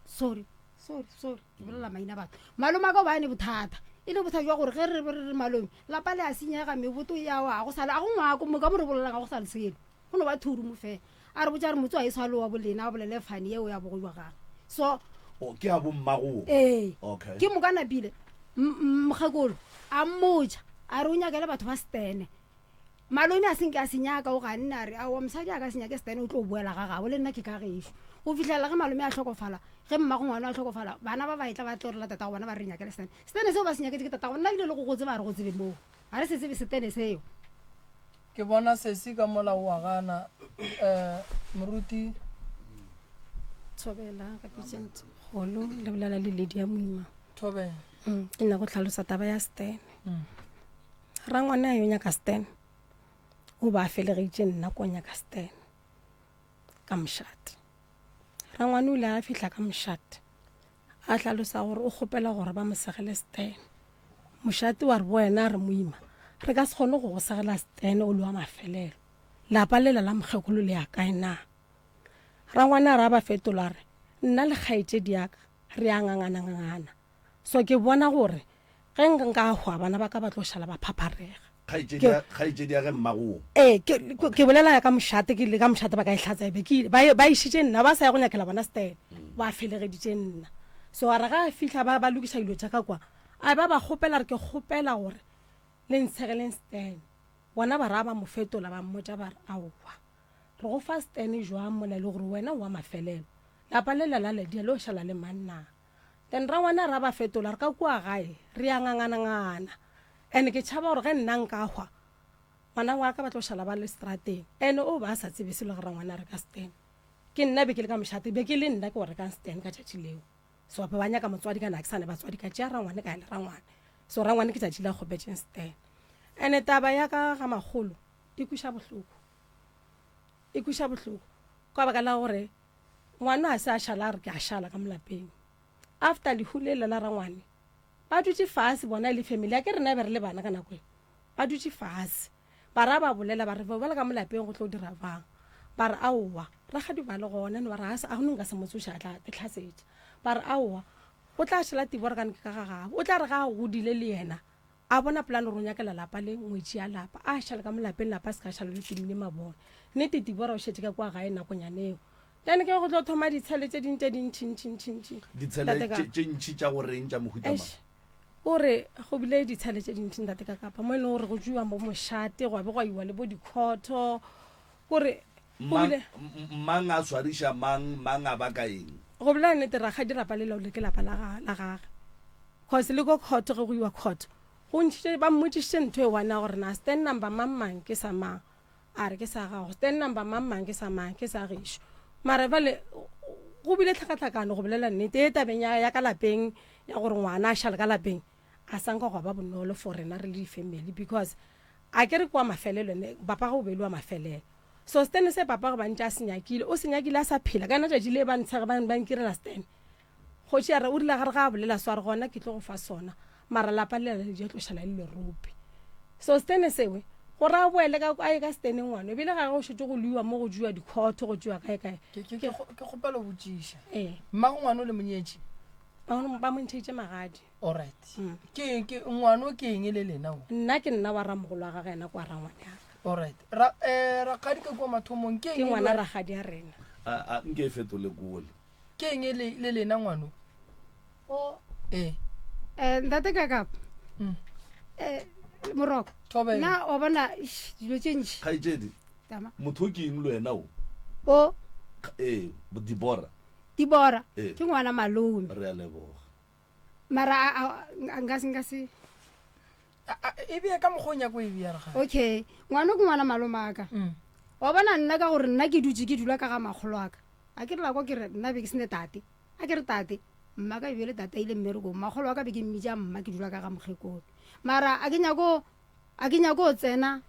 Sorry, sorry, sorry, ke bolela maina batho. Malome a ka o ba ne bothata. E le bothata jwa gore ge re re re malome, lapa le a senyega, meboto e a wa, ga go sa le, ga go ngwako mo, ka mo re bolelang ga go sa le selo. Go no ba thuru mo fela. A re botša re motse wa e swa le wa bolena, a bolele fane yeo ya bogo jwa gagwe. So, O, ke a bommago. Ee. Okay. Ke moka napile, m- m- mokgekolo a mmotša, a re o nyakele batho ba stene. Malome a senke a se nyaka, o ganne a re, Aowa, mosadi a ka se nyake Stan, o tlo boela ga gabo, le nna ke ka gešo. Go fihlelela ge malome a hlokofala, ge mmago ngwana a hlokofala, bana ba ba etla ba tlo rela tatago bona ba re re nyakele Stan. Stan seo ba se nyaketše ke tatago, nna ebile le go go tseba ga re go tsebe moo. Ga re se tsebe Setene seo. Ke bona sesi ka mola o a gana. Eh, moruti. Thobela ka pitšeng kgolo le bolela le Lydia Moima. Thobela. Ke nyaka go hlalosa taba ya Stan. Rangwane a yo nyaka Stan o ba a felegetše nna ko nyaka Stan ka mošate. Rangwane o ile a fihla ka mošate a hlalosa gore o kgopela gore ba mo segele Stan. Mošate wa re bo wena a re moima re ka se kgone go go segela Stan o le wa mafelelo. Lapa lela la mokgekolo le ya kae na? Rangwane a re a ba fetola a re nna le kgaetšedi ya ka re a ngangana-ngangana So ke bona gore ge nka hwa bana ba ka ba tlo šala ba phapharega. Kgaetšedi ya, kgaetšedi ya ge mmago wo. Ee, ke, ke, ke bolela ya ka mošate, ke le ka mošate ba ka e hlatsa e be ke ile. Ba, ba išitše nna, ba sa ya go nyakela bona Stan. Ba felegeditše nna. So a re ge a fihla ba, ba lokiša dilo tša ka kwa, a ba ba kgopela re ke kgopela gore le ntshegeleng Stan. Bona ba ra ba mo fetola ba mmotša ba re, Aowa, re go fa Stan jwang mola e le gore wena o wa mafelelo? Lapa lela la Lydia le yo šala le mang na? Then rangwane a ra ba fetola re ka kua gae re ya nganganangana and ke tšhaba gore ge nna nka hwa ngwana wa ka ba tlo šala ba le strateng and o ba a sa tsebe selo ge rangwane a reka stand ke nna be ke le ka mošate be ke le nna ke go rekang stand ka tšatši leo so ba ba nyaka motswadi ka na ke sa ne batswadi ka tšea rangwane ka ya le rangwane so rangwane ke tšatši la kgopetšeng stand and taba ya ka ga makgolo e kweša bohloko e kweša bohloko ka baka la gore Ngwana a se a šala a re ke a šala ka mo lapeng. After lehu lela la rangwane, ba dutše fase bona e le family, a ke rena be re le bana ka nako e. Ba dutše fase, ba ra ba bolela ba re bjale ka mo lapeng go tlo dira bang. Ba re aowa, rakgadi ba le gona no ba re a no nka se mo tsoše a tla ke hlasetša. Ba re aowa, go tla šala Tibor ka ka ga gabo, o tla re ga a godile le yena A bona polane gore o nyakela lapa le ngwetši ya lapa, a šale ka mo lapeng, lapa se ka šala le timile mabone. Nnete Tibora o šetše ka kua gae nakonyana eo. Then ke go tlo thoma ditshele tše ding tše dintši-ntši-ntši-ntši. Ditshele Ntate ka. tše tše ntši tša go reng tša mohuta mang? Eish, o re go bile ditshele tše dintši ntate ka kapa mo e leng gore go tšwiwa bo mošate, gwa be gwa iwa le bo dikhotho, kore go Mang, bile. mang a swariša mang, mang a baka eng? Go bolela nnete rakgadi lapa lela o le ke lapa la ga, la gage. Cause le ko court ge go iwa court go ntšhitše ba mmotšišitše ntho e one ya gore na stand number mang mang ke sa mang a re ke sa gago stand number mang mang ke sa mang ke sa gešo mara bale go bile tlhakatlhakano go bolela nnete e tabeng ya, ya ka lapeng ya gore ngwana a šale ka lapeng a sanka gwa ba bonolo for rena re le di-family because a ke re kwa mafelelo ne papa ga o be le wa mafelelo so stand se papa go bantše a se nyakile o se nyakile a sa phela ka yona tšatši le ba ntshege ba nkirela stand Kgoši a re, O rile gare ga a bolela so, a re, Gona ke tlo go fa sona, mara lapa lela le ja tlo šala le lerope. So stene sewe, Gore a boele ka a ye ka steneng ngwana ebile ga go šetše go luiwa mo go jewa dikhotho go jewa kae kae. Ke ke ke ke kgopela go botšiša. Ee. Mmago ngwana o le monyetše? Ba ba mo ntšheditše magadi. Alright. Ke eng ke ngwana o ke eng le lena o? Nna ke nna wa ramogolo wa gagwe yena ke wa rangwane ya ka. Alright. Ra eh rakgadi ka kua mathomong ke eng? Ke ngwana rakgadi ya rena. A a nke e fetole kole. Ke eng le le lena ngwano? O Eh. Eh ntate Kakapa. Mm. Eh Moroko. Thobela. Na wa bona eish, dilo tše ntši. Kgaetšedi, Tama. motho o ke eng le wena o? O Ee, Dibora. Dibora Eh. ke ngwana malome. Re a leboga. Mara a a nka se nka se. E bea ka mokgwa o nyako e bea rakgadi. Okay, ngwana ke ngwana malome a ka. Mm. Wa bona nna ka gore nna ke dutše ke dula ka ga makgolo a ka. A ke re la kwa ke re nna be ke sene tate. A ke re tate, mma ka ebile tate a ile mmerekong, makgolo wa ka be ke mmitša mma ke dula ka ga mokgekolo. Mara a ke nyako a ke nyako tsena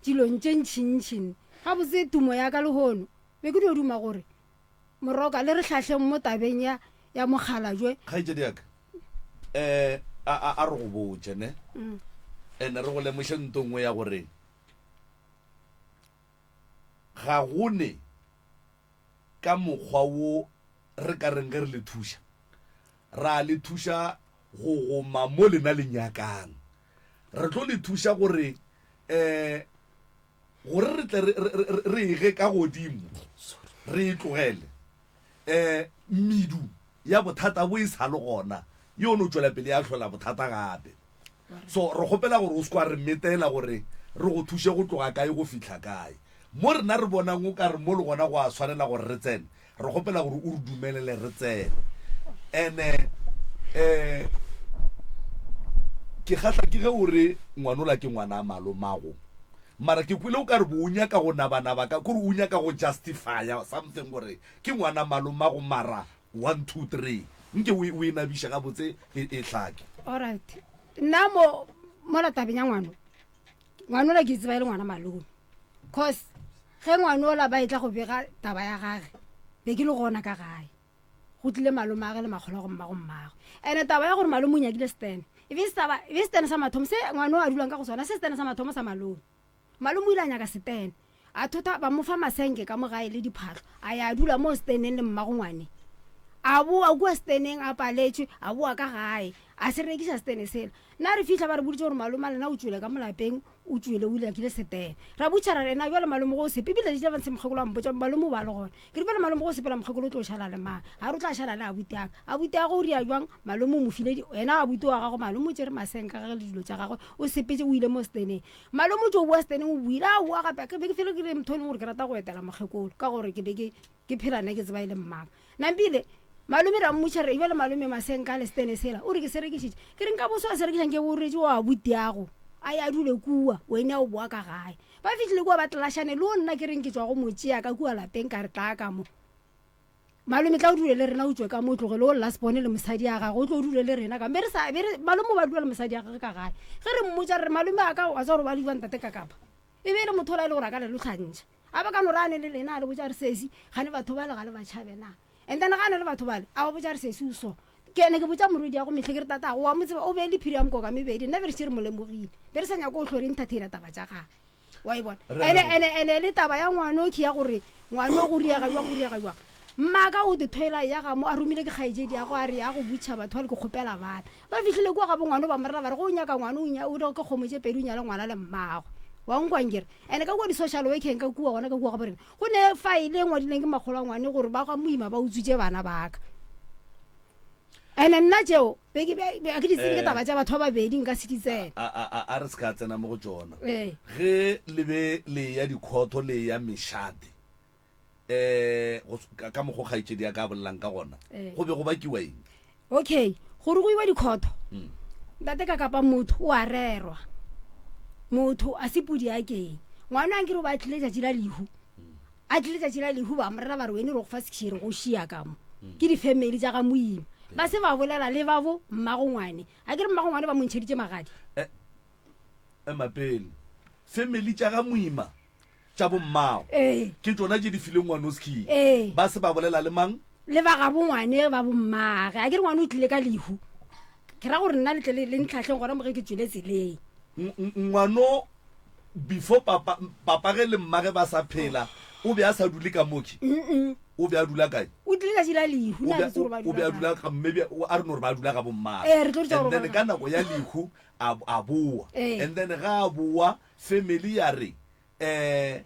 dilong tše ntšhintšhi. Gabotse tumo ya ka lehono be ke dio duma gore Moroka le re hlahleng mo tabeng ya ya mokgalajwe. Kgaetšedi ya ka, um a a a re go botše ne, ene re go lemoše nto nngwe ya gore ga go ne ka mokgwa wo re ka reng ge re le thuša, ra le thuša go goma mo lena le nyakang. Re tlo le thuša gore um gore re tle re e ge ka godimo, re e tlogele. Um medu ya bothata bo e sa le gona, yo no tšwela pele ya hlola bothata gape. So re kgopela gore o se kwa re metela gore re go thuše go tloga kae go fihla kae. Mo rena re bonang o ka re mo le gona go a swanela gore re tsene, re kgopela gore o re dumelele re tsene. Ene um ke kgahla ke ge o re ngwanola ke ngwana malomago. Mara ke kwele o ka re bo o nyaka go nabanaba ka kore o nyaka go justifya something gore ke ngwana malomago mara 1 2 3 nke o e nabiše gabotse e, e hlake. Alright. Nna mo mola tabeng ya ngwano ngwanola ke tseba e le ngwana malome cause ge ngwanola ba e tla go bega taba ya gage be ke le gona ka gae go tlile malome age le makgolo go mmago mmagwe ene taba ya gore malome o nyakile stene e be e stene sa mathomo se ngwano a dulang ka go sona se stene sa mathomo sa malome Malome o ile a nyaka setene. A thotha ba mo fa masenke ka mo gae le diphahlo. A ya a dula moo seteneng le mmagongwane. A boa kua seteneng a paletšwe, a boa ka gae. A se rekiša setene sela. Na re fihla ba re boditše gore malome a lena o tšwele ka mo lapeng, o tšwele o nyakile setene. Ra botša ra re na bjale malome go o sepe. Ebile letšatši la ntshe mokgekolo a mpotša malome o ba le gona. Ke re bjale malome go o sepela mokgekolo o tlo šala le mang? A re o tla šala le abuti a ka. Abuti a go o ria bjang? Malome o mo file, yena abuti wa gago malome o tšere masenke a gagwe le dilo tša gagwe o sepetše o ile mo seteneng. Malome o tšo boa seteneng o buile a boa gape ke be ke fele ke le motho e leng gore ke rata go etela mokgekolo ka gore ke be ke ke phela nna ke tseba e le mmaka nampile malome ra mmotša re ebjale malome masenka le setene sela o re ke se rekišitše ke re nka boso a se rekišang ke bo retse wa butiago a ya dule kua wene o boa ka gae ba fihlile kua ba tlašane le o nna ke reng ke tšwa go mo tšea ka kua lapeng ka re tla ka mo Malome tla o dule le rena o tšwe ka mo o tlogele o last born le mosadi ya gagwe o tlo o dule le rena ka be re sa be re malome o ba dula le mosadi ya gagwe ka gae ge re mmotša re re malome a ka wa tseba gore ba le jwang tate ka kapa e be e le motho ola e le gore a ka le lohlantšha a ba ka no re a ne le lena a le botša re sesi gane batho bale ga le ba tšhabe na and then ga a ne le batho bale a ba botša re sesi o so ke ene ke botša morwedi ya go mehle ke re tatago wa mo tseba o be le phiri ya mokoka mebedi nna be re šetše re mo lemogile be re sa nyake o hlo re entertaina taba tša gage wa e bona ene ene ene le taba ya ngwano ke ya gore ngwano go riega jwang go riega jwang mmaka o dithoela ya ga mo a romile ke kgaetšedi ya go a re ya go butšha batho ba le ke kgopela bana ba fihlile kua ga bo ngwano ba morela ba re go o nyaka ngwano o nya o ke kgomo tše pedi o nyale ngwana le mmago wa nkwang kere ene ka kua di-social workeng ka kua gona ka kua ga borena go ne file e ngwadileng ke makgolo a ngwane gore ba ga moima ba utswitše bana baka Ene nna tšeo be ke be ke di tsebe ke eh. taba tša batho ba babedi nka se di tsene. A a a re se ka tsena mo go tšona. Eh. Ge le be le ya dikhotho le ya mešate eh ka mokgo kgaetšedi ya ka bolelang ka gona eh. go be go bakiwa eng? Okay, gore go iwa dikhotho. Mm. Ntate ka kapa motho o a rerwa. Motho a se pudi ya keng. Ngwana a nkere o ba tlile tšatši la lehu. A tlile tšatši la lehu ba morera ba re wene re go fa sekhiri go šia ka mo. Ke di-family tša ga Moima. Ba se ba bolela le ba bo mmago ngwane. A ke re mmago ngwane ba mo ntšheditše magadi. E, ema pele. Family tša ga Moima tša bo mmago. Ee. Ke tšona tše di fileng ngwano sekhiri. Ee. Ba se ba bolela le mang? Le ba gabo ngwane ba bo mmage. A ke re ngwane o tlile ka lehu. Ke ra gore nna le tle le ntlhahleng gona mo ge ke tšwele tseleng. Ngwano. Before papa, papage le mmage ba sa phela, o be a sa dule ka moke? O be a dula kae? O tlile tšatši la lehu, O na be, re tsebe gore ba o be dula a kae. dula ga, maybe a re no re ba dula ga bommage. Ee, re tlo re And gore then ba ka nako ya lehu a, a boa. Ee. And then ga a boa, family ya re, eh,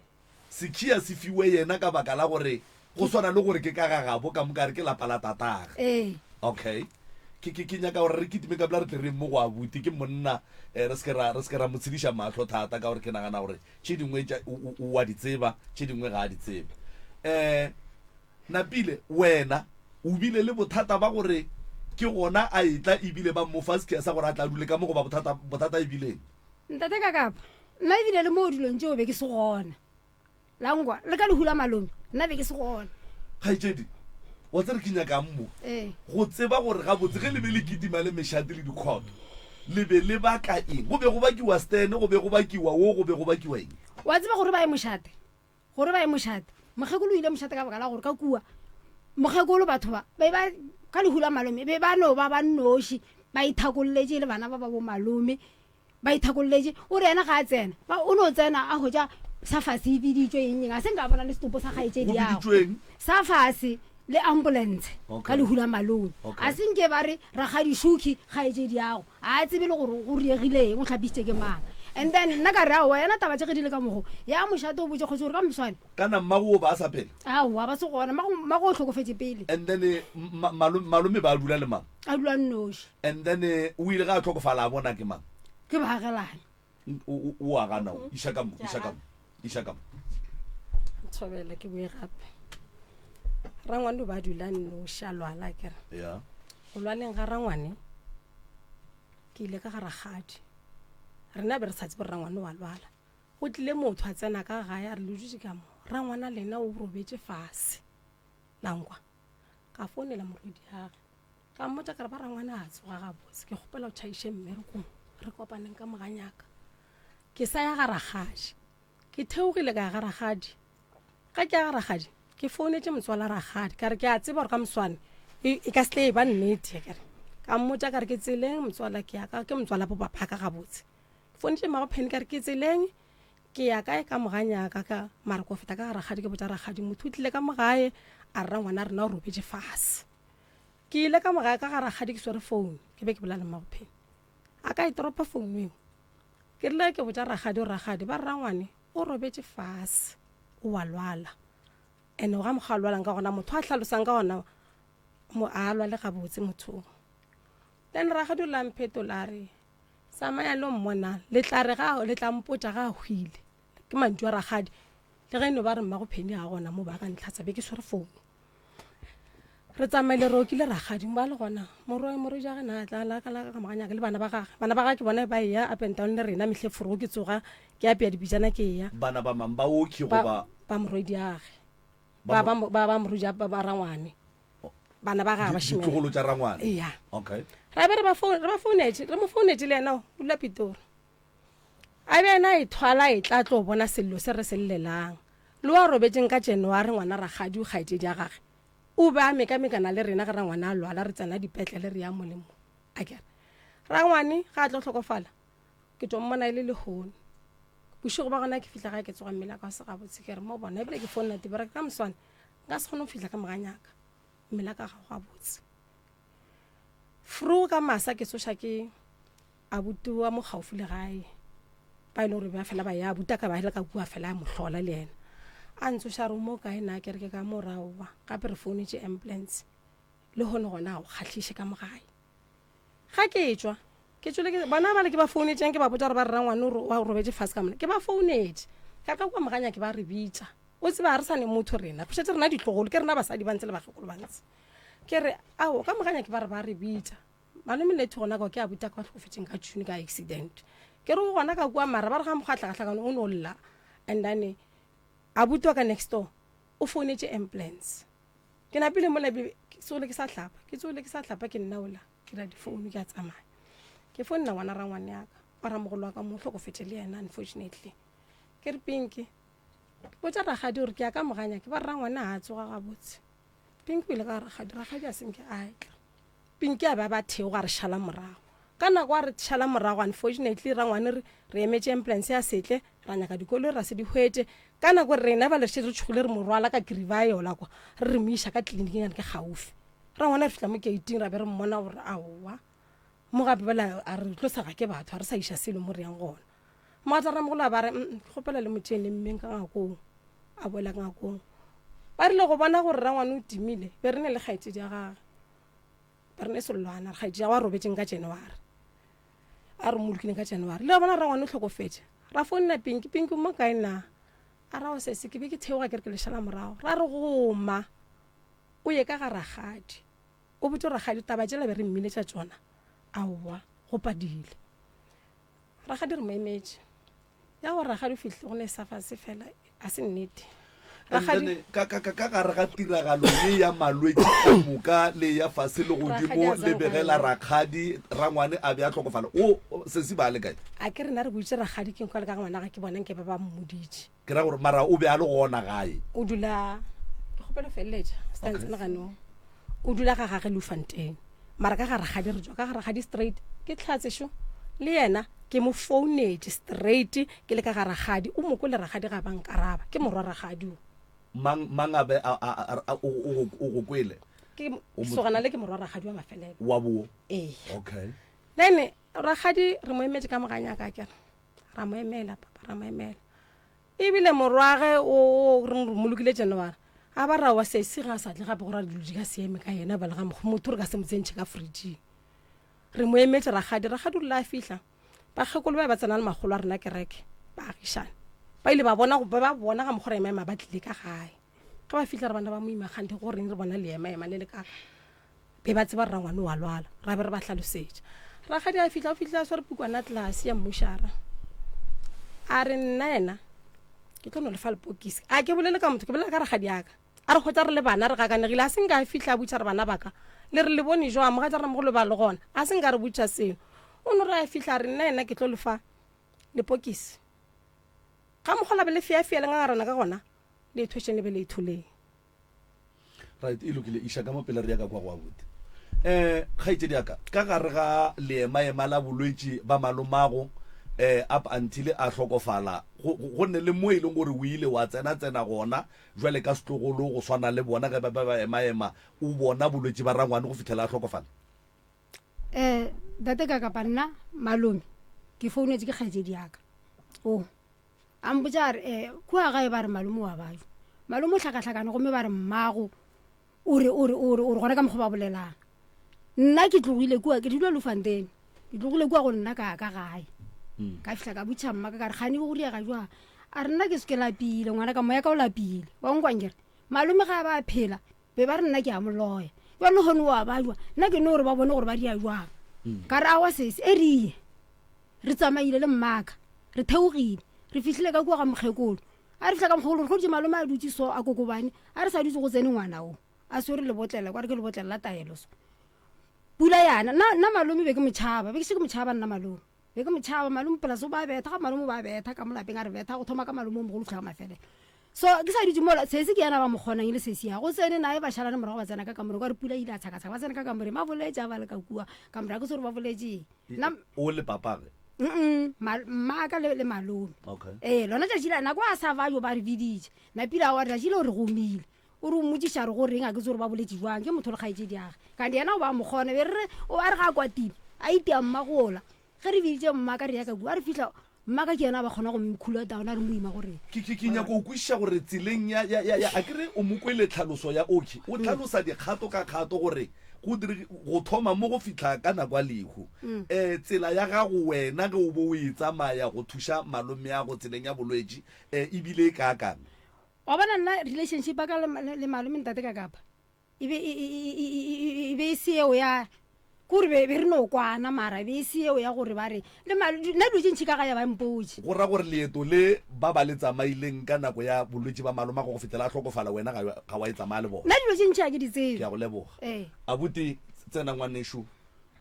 sekhia se fiwe yena ka baka la gore go swana le gore ke ka ga gabo ka moka re ke lapa la tatagwe. Ee. Okay. Ke, ke, ke nyaka gore re kitime ka pela re tle re mo go abuti ke monna eh, re se ra re se ra mo tshediša mahlo thata ka gore ke nagana gore tše dingwe tša o, o, o a di tseba tše dingwe ga a di tsebe. Eh, Napile wena o bile le bothata ba gore ke gona a etla ebile ba mo fa sekhia sa gore a tla dule ka mo goba bothata bothata ebileng? Ntate Kakapa, nna ebile le mo dilong tšeo be ke se gona. Langwa, le ka lehu la malome, nna be ke se gona. Kgaetšedi, wa tsere ke nyakang mo? Ee. Go tseba gore gabotse ge le be le kitima le mešate le dikhoto, le be le baka eng? Go be go bakiwa Stan, go be go bakiwa wo, go be go bakiwa eng? Wa tseba gore ba ye mošate, gore ba ye mošate. Mokgekolo o ile mošate ka baka la gore ka kua mokgekolo batho ba be ba ka lehu la malome be ba no ba ba nnoši ba ithakolletše le bana ba ba bo malome. Ba ithakolletše, o re yena ga a tsena, ba, o no tsena a hwetša sa fase e biditšwe eng eng, a se nka bona le setopo sa kgaetšedi Go yago. biditšweng? Sa fase le ambulense ka Okay. lehu la malome. Okay. A se nke ba re rakgadi Shuki kgaetšedi yago, a a tsebe le gore go riegile eng, o hlapišitše ke mang. And then nna ka re aowa, yena taba tše ge di le ka mokgo, ya mošate o botše kgoši gore ka moswane. Kana mmago o ba a sa phela? Aowa, ba se gona, mmago, mmago o hlokofetše pele. And then eh, ma, malome, malome ba dula le mang? A dula nnoši. And then eh, o ile ga a hlokofala a bona ke mang? Ke baagelane. O, o, o a gana o. Iša ka mo, iša ka mo, iša ka mo. Thobela ke boe gape. Rangwane o ba dula nnoši a lwala kere. Yeah. Go lwaleng ga rangwane ke ile ka ga rakgadi. Rena be re sa tsebe gore rangwane wa lwala. Go tlile motho a tsena ka gae a re le dutše ka mo. Rangwana lena o robetše fase. La nkwa. Ka founela morwediage. Ka mmotša ka re ba rangwana a tsoga gabotse ke kgopela o tšhaiše mmerekong re kopaneng ka moganyaka. Ke sa ya ga rakgadi. Ke theogile ka ya ga rakgadi. Ga ke ya ga rakgadi ke founetše motswala rakgadi ka re ke a tseba gore ka moswane e, e ka se tle e ba nnete ke re. Ka mmotša ka re ke tseleng motswala ke ya ka ke motswala bo papa ka gabotse. Ke founetše mmago Penny ka re ke tseleng ke ya kae ka moganyaka ka mara ko feta ka ga rakgadi ke botša rakgadi motho o tlile ka mo gae a re rangwana rena o robetše fase. Ke ile ka mo gae ka ga rakgadi ke swere founu, ke be ke bolela le mmagopheni. A ka e toropa founu eo. Ke rile ke botša rakgadi gore rakgadi ba re rangwane o robetše fase o a lwala. Ene ga mokgwa a lwalang ka gona motho a hlalosang ka gona mo a lwale gabotse motho o. Then rakgadi o la mphetola a re tsamaya lo mmona le tla re ga le tla mpotša ga a hwile. Ke mantšu a rakgadi le ge e no ba re mmagopheni ga gona mo ba ka ntlhatsa be ke swere founu. Re tsamaile re okile rakgadi ba le gona morwa morwedi wa gena a tla la ka la ka moganyaka le bana ba gage bana ba gage ke bona ba eya up and down le rena mehle forogo ke tsoga ke apea dipijana ke eya Bana ba mang ba oki ba goba ba morwedi age Ba ba ba ba ba morwedi ba ba rangwane bana ba gage ba shimela ditlogolo tša rangwane eya okay ra be re ba phone re ba founetše re mo founetše le yena o dula Pitori A be yena a ithwala a etla a tlo bona sello se re se llelang. Le wa robetšeng ka January ngwana rakgadi o kgaetšedi ya gage o be a mekamekana le rena ge rangwane a lwala re tsena dipetlele re ya mo le mo. Akere rangwane ga a tlo hlokofala ke tlo mmona e le lehono. Bošego ba gona ke fihla gae ke tsoga mmele wa ka o se gabotse ke re mo bona ebile ke founela Tebera ke ka moswane nka se kgone go fihla ka moganyaka mmele wa ka ga o gabotse. Fru ka masa ke tsoša ke Abuti wa mo gaufi le gae ba e le gore ba fela ba ya abuti a ka ba le ka kua fela a mo hlola le yena a ntsoša re mo kae na ke re ke ka moraowa gape re founetše ambulance le gone gona ga go kgahliše ka mo gae ga ke tšwa ke tšwele ke bona bale ke ba founetšeng ke ba botša gore ba re rangwane o robetše fase ka mona ke ba founetše ka ka kua moganya ke ba re bitša o tseba ga re sa ne motho rena go šetše rena ditlogolo ke rena basadi ba ntse le bakgekolo ba ntse ke re ao ka moganya ke ba re ba re bitša Malome Letty gona kwa ke abuti a ka ba hlokofetšeng ka June ka accident. Ke re o gona ka kua mara ba re ga mokgwa o no lla and then abuti wa ka next door o founetše ambulance. Ke napile mola ke tsogile ke sa hlapa, ke tsogile ke sa hlapa ke nna ola ke dira difounu ke a tsamaya. Ke founela ngwana rangwane ya ka wa ramogolo wa ka mo hlokofetše le yena unfortunately. Ke re Pinky botša rakgadi gore ke ya ka moganya ke ba re rangwane ga a tsoga gabotse. Pinky o ile ka rakgadi, rakgadi a senke a tla. Pinky a be a ba theoga a re šala morago. Ka nako a re šala morago unfortunately rangwane re re emetše ambulance ya setle. Ra nyaka dikoloi ra se di hwetše. Ka nako rena bale še re tšhogile re mo rwala ka kiriba yola kwa, re re mo iša ka tleliniking yane ke gaufi. Rangwane a fihla mo keiting ra be re mmona gore aowa. Mo gape bale a re tlo sega ke batho, ga re sa iša selo mo re yang gona. Mogatša ramogolo a ba re, Mm, ke kgopela le mo tšeeng le mmeng ka ngakong. A boela ka ngakong. Ba rile go bona gore rangwane o timile, be re ne le kgaetšedi ya gage. Be re ne Sellwana, re kgaetšedi ya gagwe a robetšeng ka January. A re mmolokileng ka January. Le bona rangwane o hlokofetše. Ra founela Pinky, Pinky o mo kae na? A ra o sese, ke be ke theoga ke re ke le šala morago. Ra re goma, o ye ka ga rakgadi. O botše rakgadi taba tšela be re mmiletša tšona. Aowa, go padile. Rakgadi re mo emetše. Ya gore rakgadi o fihlile go ne sa fase fela a se nnete. Rakgadi ka ka ka gare ga tiragalo ye ya malwetši ka moka le ya fase le godimo le begela rakgadi rangwane a be a hlokofala. O sesi ba le kae? A ke rena re boditše rakgadi ke nkwa le ka ngwana ga ke bona nke ba ba mmoditše. Ke ra gore mara o be a le gona gae. O dula ke kgopela feleletša stance le ganong. O dula ga gage Lufanteng. Mara ka ga rakgadi re tšwa ka ga rakgadi straight ke tlhatse šo le yena ke mo founetše straight ke le ka ga rakgadi o mo kwele rakgadi ga ba nkaraba ke morwa rakgadi o. Mang mang a be a a a o o o go kwele? Ke sogana le ke morwa rakgadi wa mafelelo. Wa bo? Ee. Okay. Then rakgadi re mo emetše ka moganya ka kere ra mo emela papa ra mo emela. Ebile morwage o re mmolokile January a ba ra wa sesi ga a sa tle gape go ra dilo di ka se eme ka yena bale ga motho re ka se mo tsentšhe ka fridging. Re mo emetše rakgadi, rakgadi o rile a fihla bakgekolo ba ba tsena le makgolo a rena kereke baagišane ba ile ba bona ba bona ga mokgwa re ema ema ba tlile ka gae. Ge ba fihla re bana ba moima kganthe go reng re bona le ema ema le le kaka. Be ba tseba rrangwane wa lwala, ra be re ba hlalosetša. Rakgadi a fihla, o fihlile a swere pukwana tlase ya mmušara. A re nna yena ke tlo no lefa lepokisi. A ke bolele ka motho, ke bolela ka rakgadi aka. A re hwetša re le bana re gakanegile, a se nka a fihla a botša re bana ba ka. Le re le bone jwang, mogatša ramogolo ba le gona. A se nka re botša selo. O no re a fihla a re nna yena ke tlo lefa lepokisi. Ga mokgwa la be le feafea le ngangarana ka gona, le ithwešeng le be le itholeng. Right, e lokile, iša ka mo pele re ya ka kwa go abuti. Eh, kgaetšedi ya ka, ka gare ga leemaema la bolwetši ba malomago, eh, up until a hlokofala, go, go ne le mo e leng gore o ile wa tsena-tsena gona, jwale ka setlogolo go swana le bona ge ba be ba ema-ema, o bona bolwetši ba rangwane go fihlela a hlokofala? Eh, tate ka kapa nna, malome, ke founetše ke kgaetšedi ya ka. Oh. A mpotša a re, Eh, kua gae ba re malome o a bajwa. Malome o hlakahlakane gomme ba re mmago o re, o re, o re, o re gona ka mokgwa ba bolelang. Nna ke tlogile kua, ke dula Lufanteng. Ke tlogile kua go nna ka ya ka gae. Hmm. Ka fihla ka botša mma ka ka re, Kgane go diega jwang? A re nna ke se ke lapile, ngwana ka moya ka o lapile. Wa nkwa nkere? Malome ga a ba a phela, be ba re nna ke a mo loya. Jwale lehono o a bajwa, nna ke no gore ba bone gore ba dia jwang. Hmm. Ka re awa sesi, e re ye. Re tsamaile le mmaka, re theogile, re fihlile ka kua ga mokgekolo. A re fihla ka mokgekolo, re hweditše malome a dutše so, a kokobane, a re sa dutše go tsene ngwana o, a swere lebotlela, kwa re ke lebotlela la taelo so. Pula yana, nna, nna malome be ke mo tšhaba, be ke se ke mo tšhaba nna malome. Be ke mo tšhaba, malome polase o ba betha, ga malome o ba betha ka mo lapeng a re betha go thoma ka malome o mogolo go fihla ga mafelelo. So ke sa dutše mola, sesi ke yena ba mo kgonang e le sesi ya go tsene naye ba šalane morago ba tsena ka kamoreng, kwa re pula ile a tshakatshaka ba tsena ka kamoreng ba boletše a ba le ka kua kamoreng, ga ke se gore ba boletše eng. Nna o le papage? Mm mmaka le, le malome. Okay. Ee, lona tšatši la nako a sa bajo ba re biditše. Napile a wa tšatši le o re gomile. O re o mmotšiša re go reng a ke tse gore ba boletše jwang ke motho le kgaetšedi age. Kanti yena o ba mo kgona be re re o a re ga a kwatile a itia mmagola. Ge re biditše mmaka re ya ka kua a re fihla Mmaka ke yena a ba kgona go mkhula down a re moima gore. Ke, ke, ke nyaka go kwešiša gore tseleng ya, ya, ya, ya, a ke re o mo kwele tlhaloso ya Oki, o hlalosa dikgato ka kgato gore go dire, go thoma mo go fihla ka nako ya lehu. Eh, tsela ya gago wena ge o bo o e tsamaya go thuša malomeago tseleng ya bolwetši, eh, e bile e kaakang? Wa bona nna relationship ya ka le, le, le malome ntate ka kapa. E be e, e, e, e, e be e se yeo ya kore be be re no kwana mara e be e se yeo ya gore ba re le nna dilo tše ntšhi ka ga ya ba mpotše. Go ra gore leeto le ba ba le tsamaileng ka nako ya bolwetši ba malomago go fihlela a hlokofala wena ga ga wa e tsamaya le bona. Nna dilo tše ntšhi ga ke di tsebe. Ke a go leboga. Ee. Abuti tsena ngwanešu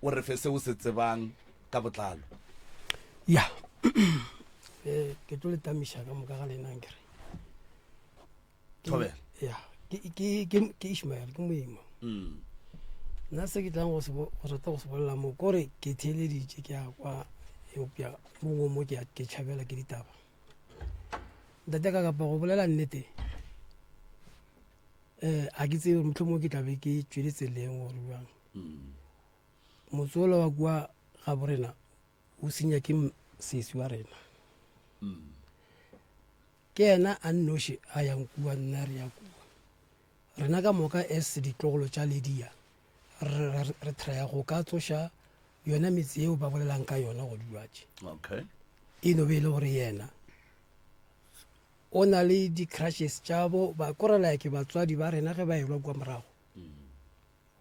o re fe se o se tsebang ka botlalo. Ya. Eh, ke tlo le tamiša ka moka ga lena nkere. Thobela. Ya, ke ke ke ke Ishmael ke moima. Mm. Nna se ke tlang go se go rata go se bolela mo kore ke theeleditše ke a kwa eupša mongwe mo ke ke tšhabela ke ditaba. Ntate ka kapa go bolela nnete um a ke tsebe gore mohlomongwe ke tla be ke tšwele tseleng gore bjang. Motse ola wa kua ga borena o senya ke sesi wa rena. Ke yena a nnoši a yang kua nna re ya kua. Rena ka moka as ditlogolo tša Lydia re re trya go ka tsoša yona metse yeo ba bolelang ka yona go dulwatše. Okay. E no be e le gore yena o na le di-crushes tša bo ba kore like batswadi ba rena ge ba elwa kua morago.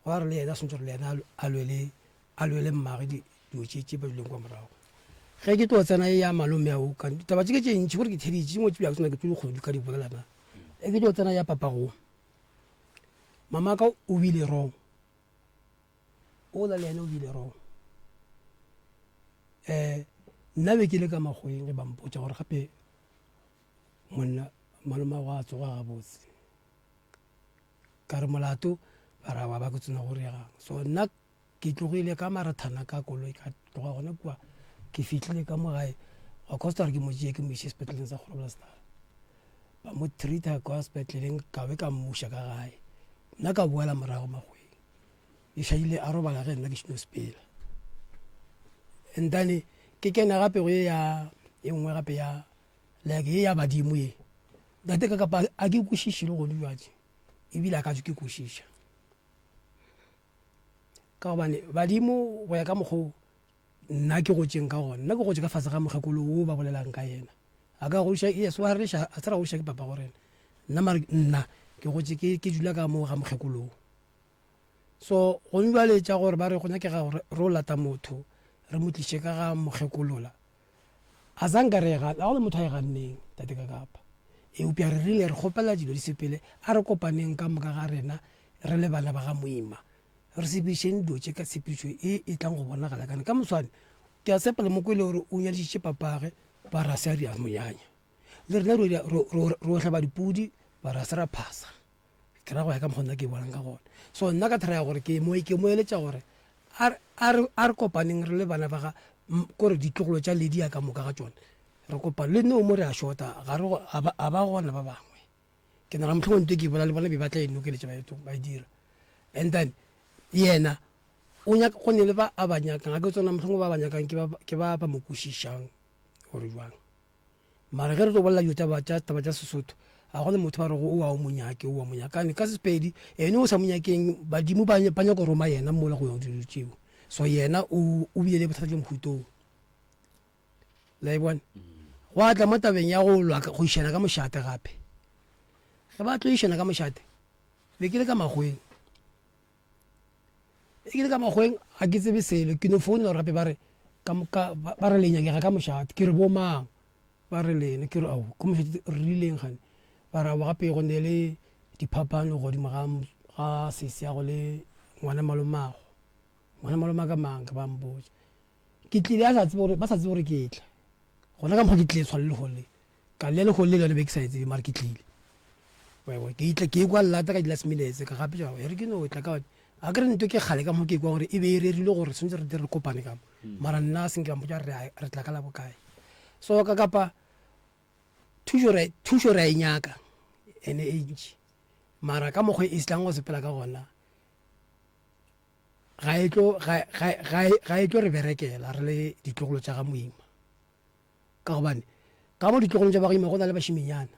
Go ra re le yena swantse gore le yena a lwele a lwele mmagwe dilo tše tše ba duleng kwa morago. Ge ke tlo tsena e ya malome ao ka taba tše ke tše ntši gore ke theditše dingwe tše bjang tsona ke tlo dikgodi ka di bolela na. E ke tlo tsena ya papago. Mama ka o bile wrong. O la le yena o bile wrong. Eh nna be ke le ka makgoeng ge ba mpotša gore gape monna malome wa tsoga gabotse. Ka re molato ba ra ba ke tsena go regang. So nna ke tlogile ka marathana ka koloi ka tloga gona kua ke fihlile ka mo gae gwa costa gore ke mo tšee ke mo iše sepetleleng sa Groblersdal. Ba mo treata kwa sepetleleng ka be ka mmuša ka gae. Nna ka boela morago makgoweng. E šadile a robala ge nna ke šino sepela. And then ke kene gape go ye ya e nngwe gape ya like ye ya badimo ye. Ntate ka kapa a ke kwešiše le gone jwatše ebile a ka tswe ke kwešiša. Ka gobane badimo go ya ka mokgo nna ke gotšeng ka gona, nna ke gotše ka fase ga mokgekolo wo ba bolelang ka yena. A ka godiša, yes, wa reša, a se ra godiša ke papa go rena. Nna mare nna ke gotše ke ke dula ka moo ga mokgekolo wo. So gone bjale tša gore ba re go nyakega gore re o lata motho re mo tliše ka ga mokgekolola A sa nka re e gana, ga go le motho a e ganneng, Tate Kakapa. Eupša re rile re kgopela dilo di sepele, a re kopaneng ka moka ga rena re le bana ba ga Moima, re sepedišeng dilo tše ka tshepedišo e e tlang go bonagala ka ka moswane. Ke a tshepa le mo kwele gore o nyadišitše papage, ba re a se a dira monyanya. Le rena re o hlaba dipudi, ba re a se ra phasa. Ke ra go ya ka mokgwa nna ke bonang ka gona. So nna ka try gore ke mo ke mo eletša gore a re a re kopaneng re le bana ba ga kore ditlogolo tša Lydia ka moka ga tšona re kopane le no mo re a shota ga re a ba gona ba bangwe. Ke nagana mohlomongwe nto ke bolela le bona be ba tla e nokeletša ba e ba e dira. And then yena o nyaka go ne le ba a ba nyakang a ke tsona mohlomongwe ba ba nyakang ke ba ke ba ba mo kwešišang gore jwang. Mara ge re tlo bolela dilo taba tša taba tša Sesotho, ga go na motho ba rego o a o mo nyake, o a mo nyakane. Ka Sepedi, ene o sa mo nyakeng, badimo ba ba nyaka go roma yena mola go ya dilo tšeo. So yena o o bile le bothata bja mohuta oo. La e bona? Gwa tla mo tabeng ya go lwa go išana ka mošate gape. Ge ba tlo išana ka mošate, be ke le ka makgoweng. E ke le ka makgoweng ga ke tsebe selo, ke no founela gore gape ba re ka ka ba re le nyakega ka mošate. Ke re bo mang? Ba re lena. Ke re ao ko mošate re rileng gane? Ba re aowa gape go ne le diphapano godimo ga ga sesi ya go le ngwana malomago. Ngwana malomaka mang? Ke ba mpotša. Ke tlile a sa tsebe gore ba sa tsebe gore ke tla. Gona ka mokgwa ke tlile tshwana le lehono le. Ka le lehono le lone be ke sa e tsebe mara ke tlile. Wa e bona? Ke itle ke kwa llata ka di-last minutes ka gape tša e re ke no tla ka a ke re nto ke kgale ka mo ke kwa gore e be e rerilwe gore tshwanetse re tle re kopane ka mo. Mara nna se nke ba mpotša re re tla ka la bokae. So ka kapa thušo re thušo re a e nyaka ene e ntši. Mara ka mokgwa e tlang go sepela ka gona ga e tlo ga ga ga ga e tlo re berekela re le ditlogolo tša ga Moima. Ka gobane ka mo ditlogolong tša ba ga Moima go na le bašemenyana.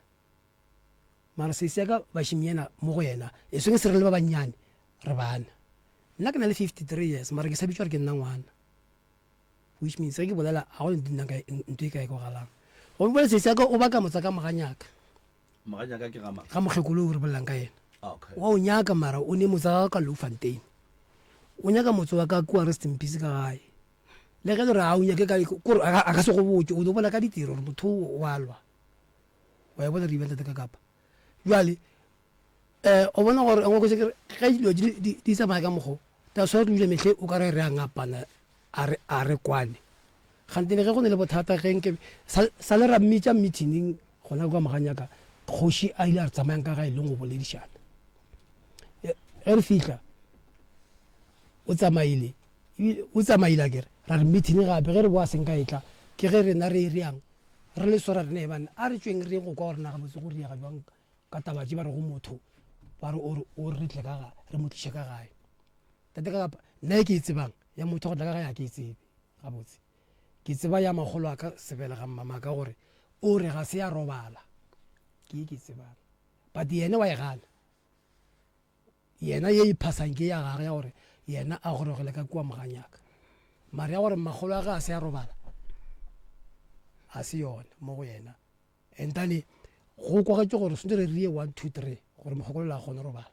Mara sesi ya ka bašemenyana mo go yena e seng se re le ba bannyane re bana. Nna ke na le 53 years mara ke sa bitšwa gore ke nna ngwana. Which means ge ke bolela ga go nna ntho e ka e kwagalang. Gomme bjale sesi ya ka o baka motsa ka moganyaka. Moganyaka ke ga mang? Ga mokgekolo o re bolelang ka yena. Okay. Wa o nyaka mara o ne motsa ga ka Loufontein. O nyaka motse wa ka kua Rest in Peace ka gae. Le ge le re a o nyake ka kore a ka se go botse o no bona ka ditiro gore motho o a lwa. Wa e bona re ibang tate ka kapa. Jwale eh o bona gore engwe ke re ge dilo di di tsamaya ka mokgo ta swa re dula mehle o ka re re a ngapana a re a re kwane. Kgantele ge go ne le bothata ge nke sa sa le ra mmitša meeting gona kwa Moganyaka kgoši a ile a re tsamayang ka gae leng go boledišana. Ge re fihla o tsamaile o tsamaile akere ra re meeting gape ge re boa seng ka e tla ke ge rena re reang. Re le swara rena e bane a re tšweng re ye go kwa gore na gabotse go riega bjang ka taba tše ba rego motho ba re o re o re tle ka ga re mo tliše ka gae. Tate ka kapa nna e ke e tsebang ya motho go tla ka gae ga ke e tsebe gabotse. Ke tseba ya makgolo a ka sebele ga mmamaka gore o re ga se ya robala ke e ke e tsebang but yena wa e gana. Yena ye e phasang ke ya gage ya gore yena a gorogele ka kua moganyaka. Mara ya gore makgolo a ge a se a robala a se yona mo go yena. Entane go kwagetše gore swantse re rie 1 2 3 gore mokgekolo a kgone robala.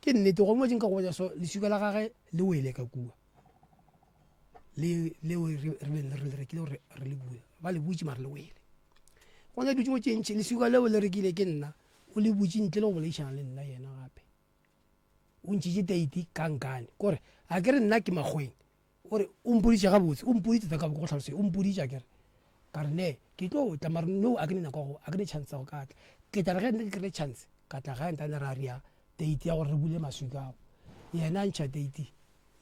Ke nnete go ngwetše nka go botša so leswika la gage le wele ka kua. Le leo re re beng re le rekile gore re le bule. Ba le butše mara le wele. Go na dilo tše ntši leswika leo le rekile ke nna o le butše ntle le go boledišana le nna yena gape o ntšhitše teiti ka nkane kore a ke re nna ke makgweng o re o mpoditše gabotse o mpoditse ka go tlhalose o mpoditše a kere ka re ne ke tlo tla mare no a ke ne nako go a ke ne chance go ka tla ke tla re ge nne ke kry chance ka tla gae ntane ra ria teiti ya gore re bule maswika ao yena a ntšha teiti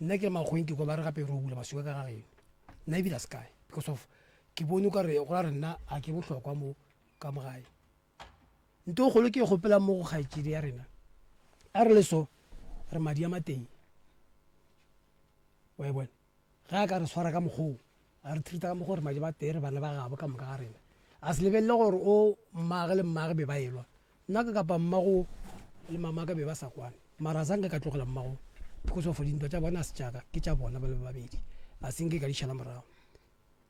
nna ke le makgweng ke kwa ba re gape re o bula maswika ka ga geno nna ebile a se kae because of ke bone o ka re go ra re nna a ke bohlokwa mo ka mo gae Nto kgolo ke e kgopelang mo go kgaetšedi ya rena, a re le so, re madi a mateng. Wa e bona? Ge a ka re swara ka mokgoo, a re treata ka mokgoo re madi ba tee, re bana ba gabo ka moka ga rena. A se lebelele gore o mmage le mmage be ba elwa. Nna ka kapa mmago le mamaka be ba sa kwane. Mara a sa nka ka tlogela mmago because of dintwa tša bona a se tšaka, ke tša bona ba le babedi. A se nke ka di šala morago.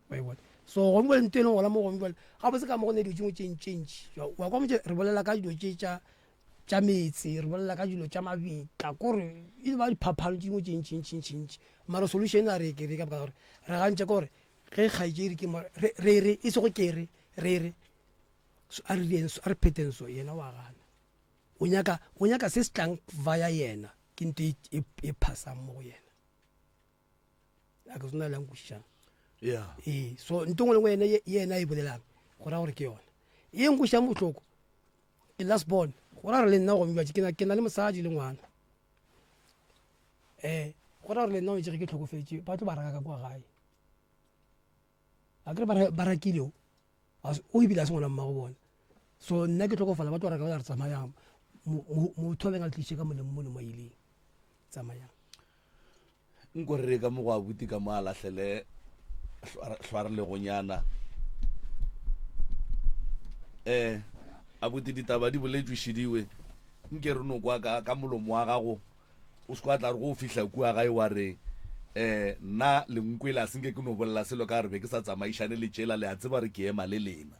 Wa e bona? So gongwe bjale nto e leng gona mo gongwe bjale gabotse ka mo go ne dilo tšengwe tše ntši wa kwa motse re bolela ka dilo tše tša tša metse re bolela ka dilo tša mabitla kore e ba diphaphano tše dingwe tše ntši ntši ntši ntši mara solution a re e kry ka baka gore re gantše ke gore ge kgaetšedi ke mo re re re e sego ke re re re a re dieng so a re pheteng so yena wa gana o nyaka o nyaka se se tlang via yena ke nto e, e, e phasang mo go yena a ke sona lang kwešišang yeah ee so nto ngwe le ngwe yena yena e bolelang go ra gore ke yona e nkwešišang bohloko ke last born go ra gore le nna gomme ke na ke na le mosadi le ngwana um go ra gore le nna ge ke tlhokofetše ba tlo ba raka ka kwa gae a kere ba rakile o o ebile a se ngwana mmago bona so nna ke tlhokofala ba tlo raka ba re tsamayang motho a beng a le tliše ka molemo mo le mo ileng tsamayang Nko re re ka mo go abuti ka mo a lahlele hlwarelegonyana. Eh, abuti ditaba di boletšwe šidiwe. Nke re no kwa ka, ka molomo wa gago. O se kwa tla re go fihla kua gae wa re eh nna lenkwele a senke ke no bolela selo ka re be ke sa tsamaišane le tšela le a tseba re ke ema le lena.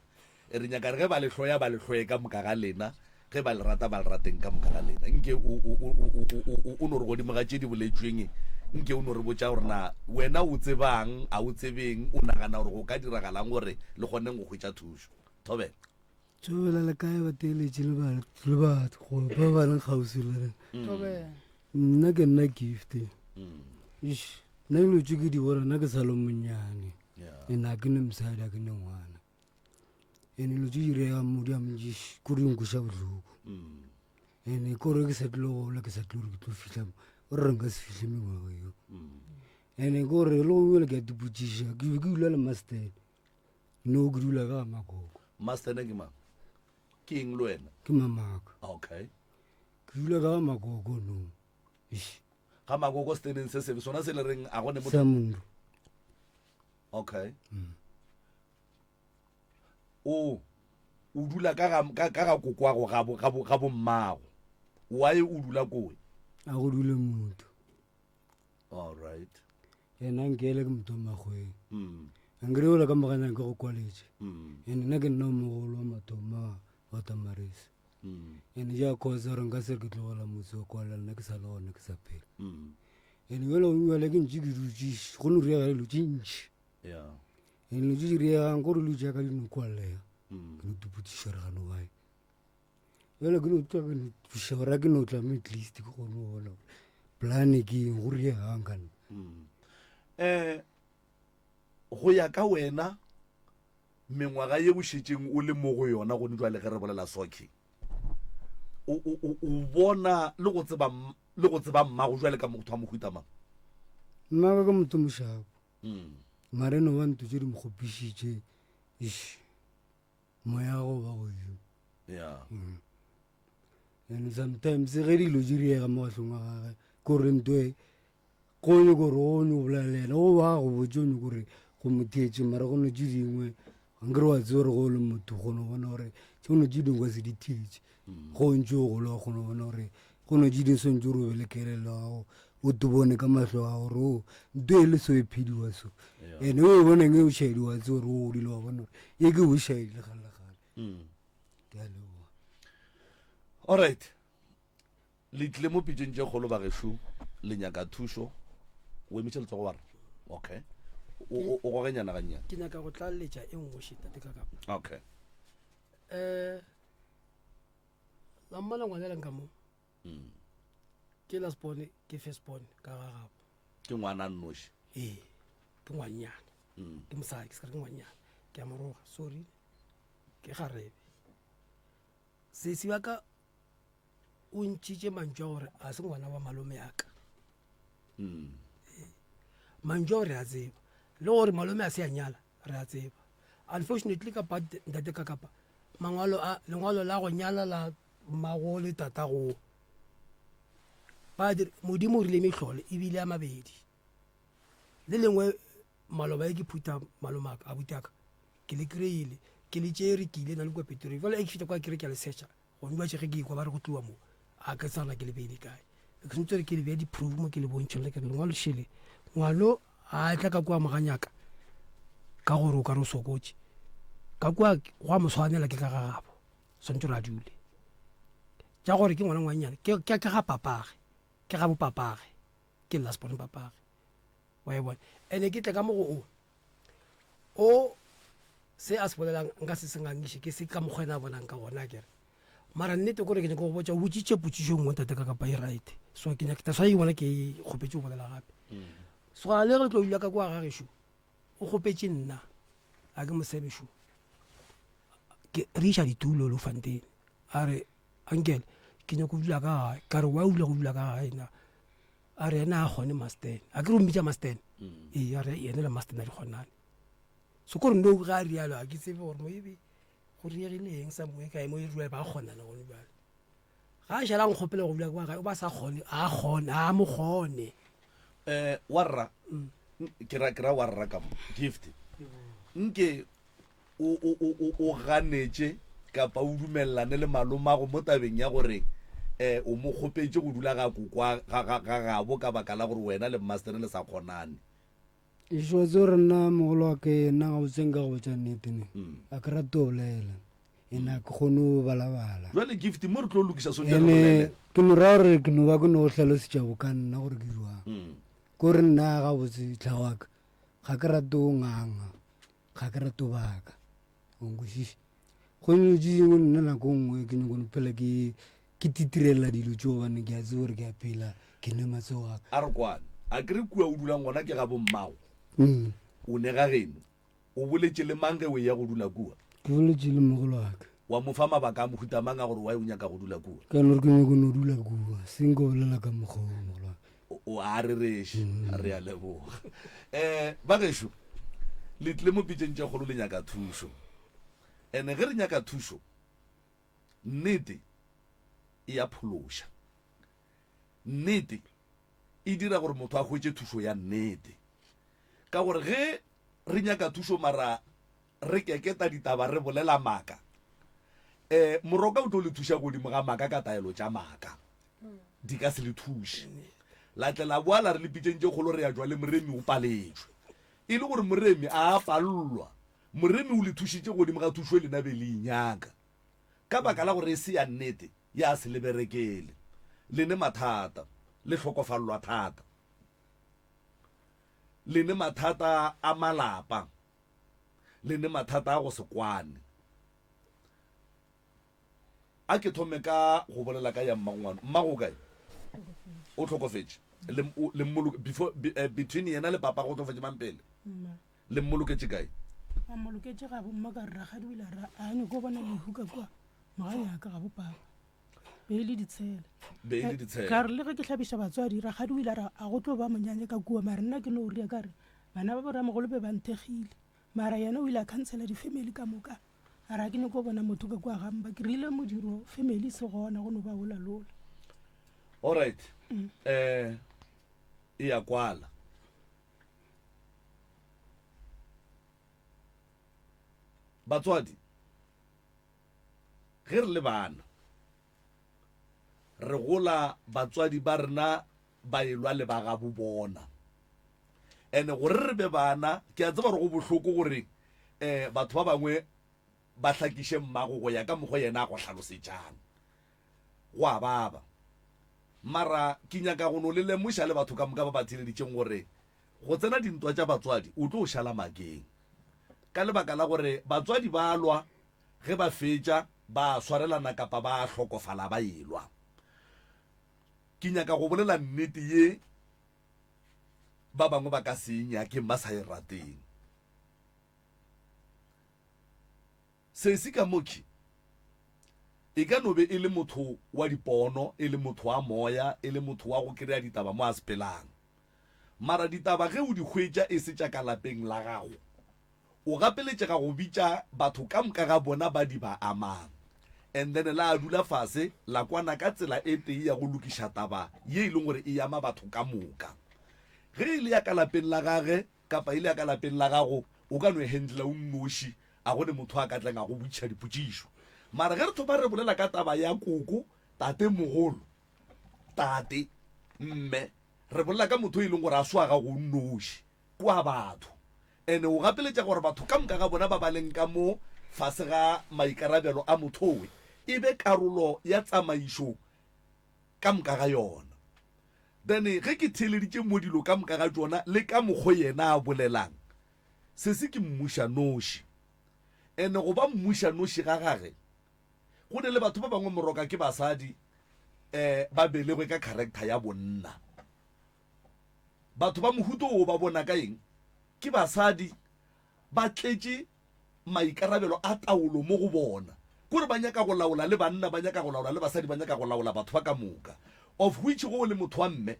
E re nyaka re ge ba le hloya ba le hloye ka moka ga lena, ge ba le rata ba le rateng ka moka ga lena. Nke o, o, o, o, o, o, o no re godimo ga tše di boletšweng, nke o no re botša gore na wena o tsebang, a o tsebeng, o nagana gore go ka diragalang gore le kgoneng go hwetša thušo. Thobela. Thobela le kae bateeletši le ba le batho go ba ba leng kgauswi le rena. Thobela. Nna ke nna Gift. Eish, nna dilo tše ke di bona nna ke sa le monnyane. And ga ke ne mosadi ga ke ne ngwana. ene dilo tse di diregang mo di amntši kore di nkweša bohloko ene kore ke sa tlile gola ke sa tlile gore ke tlo fitlha o re nka se fitlhe mengwaga eo ene kore le go ke a tipotsiša ke be ke dula le mastene no ke dula ka ga makoko mastene ke mang ke eng le wena ke mamaka okay ke dula ka ga makoko no ga makoko steneng se sebe sona se le reng a go ne motho okay mm. O, o dula ka ga, ka, ka ga kokwago ga bo, ga bo, ga bommago. Why o dula kowe? A go dule motho. All right. Yena nkele ke motho wa makgweng. Mm. Nkere yola ka moganang ke go kwaletše. Mm. Ene nna ke nna o mogolo wa mathomo wa Tamarese. Mm. Ene ja cause gore nka se re ke tlogela motse wa kwala nna ke sa le gona ke sa phela. Mm. Ene yola o yola ke ntše ke dutše go no riega dilo tše ntši. Yeah. Dilo tše di riegang kore dilo tša ka di no kwallega Mm. ke no tipotsiša gore gano kae jale ke no tla ke no thuša gore ke no tla mo at least ke kgone go bona gore plane ke eng go riegang ka nna Mm. Eh go ya ka wena mengwaga ye o šetšeng o le mo go yona gone jwale ge re bolela soke o o o o bona le go tseba le go tseba mmago jwale ka motho wa mohuta mang nna ka ke motho mošapo Mm. mare no ba ntho tse di mo kgopišitše ish. Moya wa gago ba godimo. Yeah. Mm. And sometimes ge dilo di riega mo mahlong a gage kore nto e go nyako gore o nyako bolela le yena o ba go botse o nyako gore go mo theetše mara go no tše dingwe ankere wa tseba gore go le motho o kgona go bona gore tše no tše dingwe ka se di theetše mm. go ntse o gola o kgona go bona gore go no tše dingwe swantse gore o be le kelelo gago o te bone ka mahlo a gore o nto e le so e phediwa so ene o e boneng e o šaedi wa tseba gore o godile wa bona gore e ke bošaedi le gale le gale mm. ke a leboga alright Le tlile mo pitšeng tše kgolo bagešo, le nyaka thušo. O emiše letsogo wa re, okay. O o goge nyana gannyane. Ke nyaka go tlaleletša e nngwe še tate ka kapa. Okay. Eh la mmala ngwana leng ka mo. Mm. Ke last born ke first born ka ga gabo. Ke ngwana nnoši. Ee. Ke ngwanyana. Mm. Ke mosadi ke se ke ngwanyana. Ke a moroga, sorry. Ke garebe. Sesi wa ka o ntšhitše mantšu a gore ga se ngwana wa malome a ka mm. mantšu ao re a tseba le gore malome a se a nyala re a tseba unfortunately kapa ntate ka kapa mangwalo a lengwalo la go nyala la mmago le tatago ba modimo o rile mehlolo ebile a mabedi le lengwe maloba e ke phutha malomaka a butaka ke le kry-ile ke le tšere ke ile na le kua petroli jale e ke fita kwa kere ke a le searcha Gone bjatše ge ke ekwa ba re go tliwa mo, a ke sa na ke le beile kae. Ke swanetše gore ke le beye di-proof mo ke le bontšhe le ke re lengwalo šele. Ngwalo a tla ka kua moganyaka ka gore o ka re o sokotše. Ka kua go a mo swanela ke ka ga gabo. Swanetše gore a dule. Tša gore ke ngwana ngwannyane ke ke ga papage, ke ga bopapage, ke last born papage. Wa e bona? Ene ke tle ka mo go o o se a se bolelang nka se se ngangiše ke se ka mokgwa ena a bonang ka gona kere mara nnete kore ke nyaka go botša o botsitše potšišo nngwe tate ka kapa e right so ke nyaka that's why bona ke kgopetše go bolela gape so a le re tlo dula ka kwa ga gešo o kgopetše nna a ke mosebešo ke re iša ditulo lo fanteng a re uncle ke nyaka go dula ka gae ka re wa dula go dula ka gae na a re ena a kgone masten a ke re o mmitša masten mm. ee a re ene le masten a di kgonane so kore no ga a rialo a ke tsebe gore mo ebe go riegile eng sa moe kae mo e rua ba kgonana gone jale ga a šala nkgopela go dula kwa gae o ba sa kgone a kgone a mo kgone um wa rra mm. ke ra ke ra wa rra ka mo gift nke o, o, o, o, o ganetše kapa o dumelelane le malomago mo tabeng ya gore um o mo kgopetše go dula ga kokwa ga, ga, ga gabo ka baka la gore wena le mmastere le sa kgonane. Eish wa tseba gore nna mogolo wa ke nna gabotse nka go botša nnete ne a ke rate go bolela ene a ke kgone go balabala Jwale Gift mo re tlo lokiša sontše re ene bolele. ke no ra gore ke no ba ke no go hlalosetša bo ka nna gore ke jwang ko re nna gabotse tlhago wa ka ga ke rate go nganga Ga ke rate go baka, o nkwešiše? Go dilo tše dingwe nna nako nngwe ke nyako no phela ke ke titirela dilo tše gobane ke a tseba gore ke a phela ke ne matsogo a ka. A re kwane, a ke re kua o dulang gona ke ga bommago, Mm. o ne ga geno, o boletše le mang ge o eya go dula kua? Ke boletše le mogolo wa ka. Wa mo fa mabaka a mohuta mang a gore why o nyaka go dula kua? Ka no re ke nyako no dula kua, seng ko bolela ka mokgwa oo mogolo wa ka. O a rereše, re a leboga. Um ba gešo, le tlile mo pitšeng tše kgolo le nyaka thušo. Ene ge re nyaka thušo, nnete e a phološa. Nnete e dira gore motho a hwetše thušo ya nnete. Ka gore ge re nyaka thušo mara re keketa ditaba re bolela maaka, um moroka o tlo le thuša godimo ga maaka ka taelo tša maaka. Di ka se le thuše. La tle la boa la re le pitšeng tše kgolo re ya jwa le Moremi o paletšwe. E le gore Moremi a a pallwa. Moremi o le thušitše godimo ga thušo e lena be le e nyaka. Ka baka la gore e se ya nnete, ya se le berekele. Le ne mathata. Le hlokofallwa thata. Le ne mathata a malapa. Le ne mathata a go se kwane. A ke thome ka go bolela ka ya mmagongwana. Mmago o kae? O hlokofetše. Le, le mmoloke, before, be, eh, between yena le papa go hlokofetše mang pele? Mma. Le mmoloketše kae? A mmoloketše gabo mma ka re rakgadi o ile a ra a nyako bona lehu ka kua mogae ya ka gabo papa. Be e le ditshele. Be e le ditshele. Ka re le ge ke hlabiša batswadi rakgadi o ile a ra a go tlo ba monyanya ka kua mara nna ke no ria ka re bana ba boramogolo be ba nthekgile mara yena o ile a khansela di-family ka moka. A re a ke nyako bona motho ka kua gamba, ke rile modiro family se gona go no ba ola lola. Alright. Mm. Eh e ya kwala. Batswadi ge re le bana re gola batswadi ba rena ba elwa le ba gabo bona. Ene gore re be bana, ke a tseba gore go bohloko gore um batho ba bangwe ba hlakiše mmago go ya ka mokgwa yena a go hlalosetšang. Go a baba. Mara ke nyaka go no le lemoša le batho ka moka ba ba theeleditšeng gore go tsena dintwa tša batswadi o tlo šala makeng. Ka lebaka la gore batswadi ba lwa ge ba fetša ba swarelana kapa ba hlokofala ba elwa. Ke nyaka go bolela nnete ye ba bangwe ba ka se e nyakeng ba sa e rateng. Sesi Kamoki e ka no be e le motho wa dipono, e le motho wa moya, e le motho wa go kry-a ditaba mo a sepelang. Mara ditaba ge o di hwetša e se tša ka lapeng la gago, O gapeletšega go bitša batho ka moka ga bona ba di ba amang. And then la dula fase la kwana ka tsela e tee ya go lokiša taba ye e leng gore e ama batho ka moka. Ge e le ya ka lapeng la gage kapa e le ya ka lapeng la gago, o ka no e handler o nnoši, a go ne motho a ka tlang a go botšiša dipotšišo. Mara ge re thoma re bolela ka taba ya koko, tatemogolo, tate, mme, re bolela ka motho e leng gore a se wa gago o nnoši, ke wa batho. Ene o gapeletša gore batho ka moka ga bona ba ba leng ka mo fase ga maikarabelo a mothowe e be karolo ya tsamaišo ka moka ga yona. Then ge ke theeleditše mo dilo ka moka ga tšona le ka mokgo yena a bolelang, sesi ke mmušanoši. Ene go ba mmušanoši ga gage, go ne le batho ba bangwe moroka ke basadi um ba belegwe ka character ya bonna. Batho ba mohuta wo ba bona ka eng? Ke basadi ba tletše maikarabelo a taolo mo go bona. Kore ba nyaka go laola le banna, ba nyaka go laola le basadi, ba nyaka go laola batho ba ka moka. Of which ge o le motho wa mme,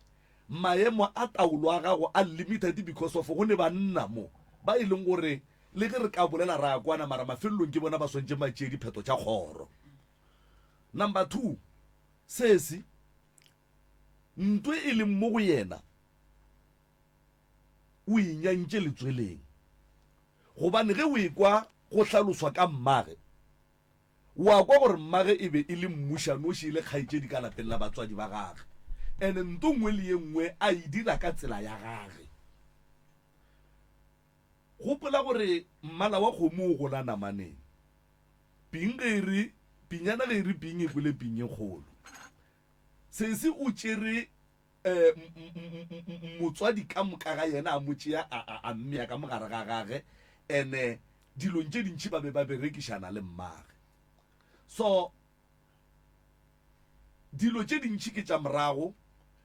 maemo a taolo a gago a limited because of go ne banna mo ba e leng gore le ge re ka bolela ra kwana mara mafelelong ke bona ba swantšeng ba tšee diphetho tša kgoro. Number 2, sesi Ntwe e leng mo go yena o e nyantše letsweleng, gobane ge o ekwa go hlaloswa ka mmage, wa kwa gore mmage e be e le mmušanoši e le kgaetšedi ka lapeng la batswadi ba gage, ene nto nngwe le ye nngwe a e dira ka tsela ya gage. Gopola gore mmala wa kgomo o gola namaneng. Ping ge e re, pinyana ge e re ping e kwele ping e kgolo. Sesi o tšere um motswadi ka moka ga yena a mo tšea a mmea ka mogare ga gage ene dilong tše dintši ba be ba berekišana le mmage. So dilo tše dintši ke tša morago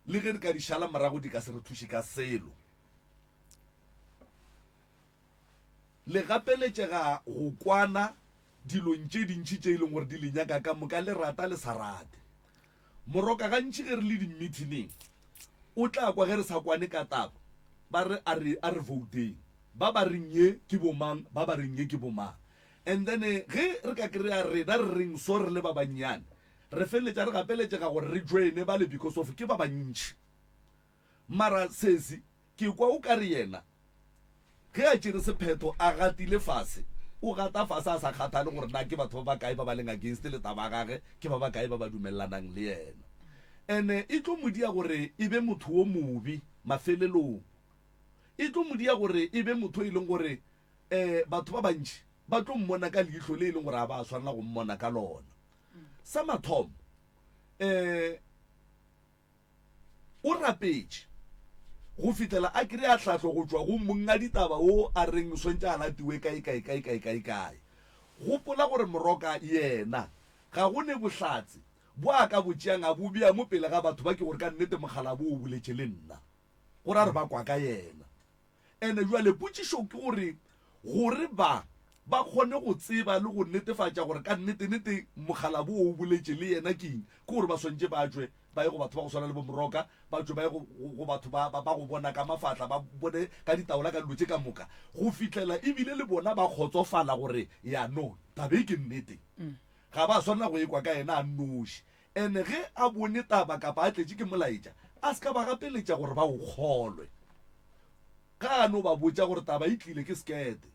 le ge re ka di šala morago di ka se re thuše ka selo. Le gapeletšega go kwana dilong tše dintši tše e leng gore di le nyaka ka moka, le rata le sa rate. Moroka gantši ge re le dimmithining o tla kwa ge re sa kwane ka taba ba re a re a re vouteng, ba ba reng ye ke bomang, ba ba reng ye ke bomang. And then ge re ka kry-a rena re reng so re le ba bannyane, re feleletša re gapeletšega gore re joine bale because of ke ba bantši. Mara sesi Ke kwa o ka re yena ge a tšere sephetho a gatile fase, o gata fase a sa kgathale gore na ke batho ba bakae ba ba leng against le taba ya gage, ke ba bakae ba ba dumelelanang le yena. Ene e tlo mo dia gore e be motho wo mobe mafelelong. E tlo mo dia gore e be motho e leng gore um batho ba bantši ba tlo mmona ka leihlo le e leng gore ga ba swanela go mmona ka lona. Sa mathomo um O rapetše go fihlela a kry-a tlhahlo go tšwa go mongaditaba wo a reng swantše a latiwe kae kae kae kae kae kae. Gopola gore Moroka yena ga go ne bohlatse bo a ka bo tšeang a bo bea mo pele ga batho ba ke gore ka nnete mokgalabo o boletše le nna gore a re ba kwa ka yena. Ene bjale potšišo ke gore, gore ba. ba kgone go tseba le go netefatša gore ka nnete-nnete mokgalabo wo o boletše le yena ke eng, ke gore ba swantše ba tšwe ba ye go batho ba go swana le bo Moroka, ba tšwe ba ye go, go, go batho ba, ba, ba go bona ka mafatla, ba bone ka ditaola, ka dilo tše ka moka, go fihlela ebile le bona ba kgotsofala gore, ya, no, taba e ke nnete. Ga ba swanela go e kwa ka yena a nnoši. Ene ge a bone taba kapa a tletše ke molaetša, a se ka ba gapeletša gore ba o kgolwe. Ga a no ba botša gore taba e tlile ke sekete.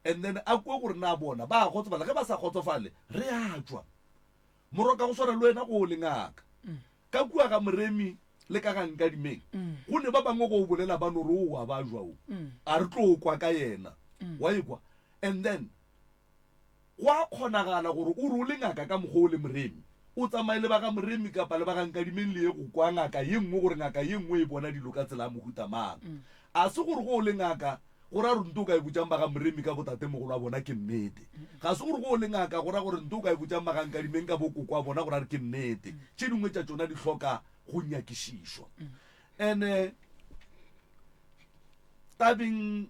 And then a kwe gore na bona ba a kgotsofala. Ge ba sa kgotsofale, re a tšwa. Moroka go swana le wena go o le ngaka. Ka kua ga Moremi le ka ga Nkadimeng, go ne ba bangwe go o bolela ba no re o wa ba jwa o. A re tlo kwa ka yena. Wa e kwa? And then Go a kgonagala gore o re o le ngaka ka mokgwa o le Moremi, o tsamaye le ba ga Moremi kapa le ba ga Nkadimeng le ye go kwa ngaka ye nngwe gore ngaka ye nngwe e bona dilo ka tsela ya mohuta mang. A se gore ge o le ngaka go ra gore nto o ka e botšang ba ga Moremi ka botatemogolo wa bona ke nnete. Ga se gore ge o le ngaka go ra gore nto o ka e botšang ba ga Nkadimeng ka bokoko wa bona go ra re ke nnete. Tše dingwe tša tšona di hloka go nyakišišwa. Ene tabeng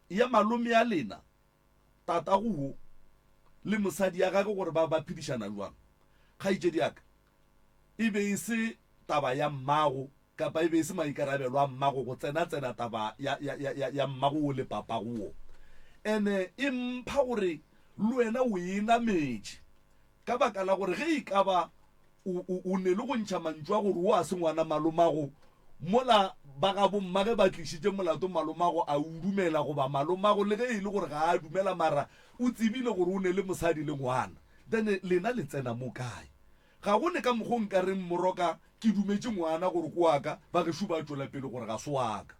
ya malome a lena, tatago wo le mosadi ya gagwe gore ba ba phedišana jwang. Kgaetšedi ya ka, e be e se taba ya mmago kapa e be e se maikarabelo a mmago go tsena-tsena taba ya, ya, ya, ya, ya mmago wo le papago wo. Ene e mpha gore le wena o e nametše. Ka baka la gore ge e ka ba o, o, o ne le go ntšha mantšu a gore wo a se ngwana malomago, mola ba ga bommage ba tlišitše molato malomago a o dumela goba malomago le ge e le gore ga a dumela mara o tsebile gore o ne le mosadi le ngwana, then lena le tsena mo kae? Ga go ne ka mokgo nka reng Moroka ke dumetše ngwana gore ke wa ka, ba gešo ba tšwela pele gore ga se wa ka.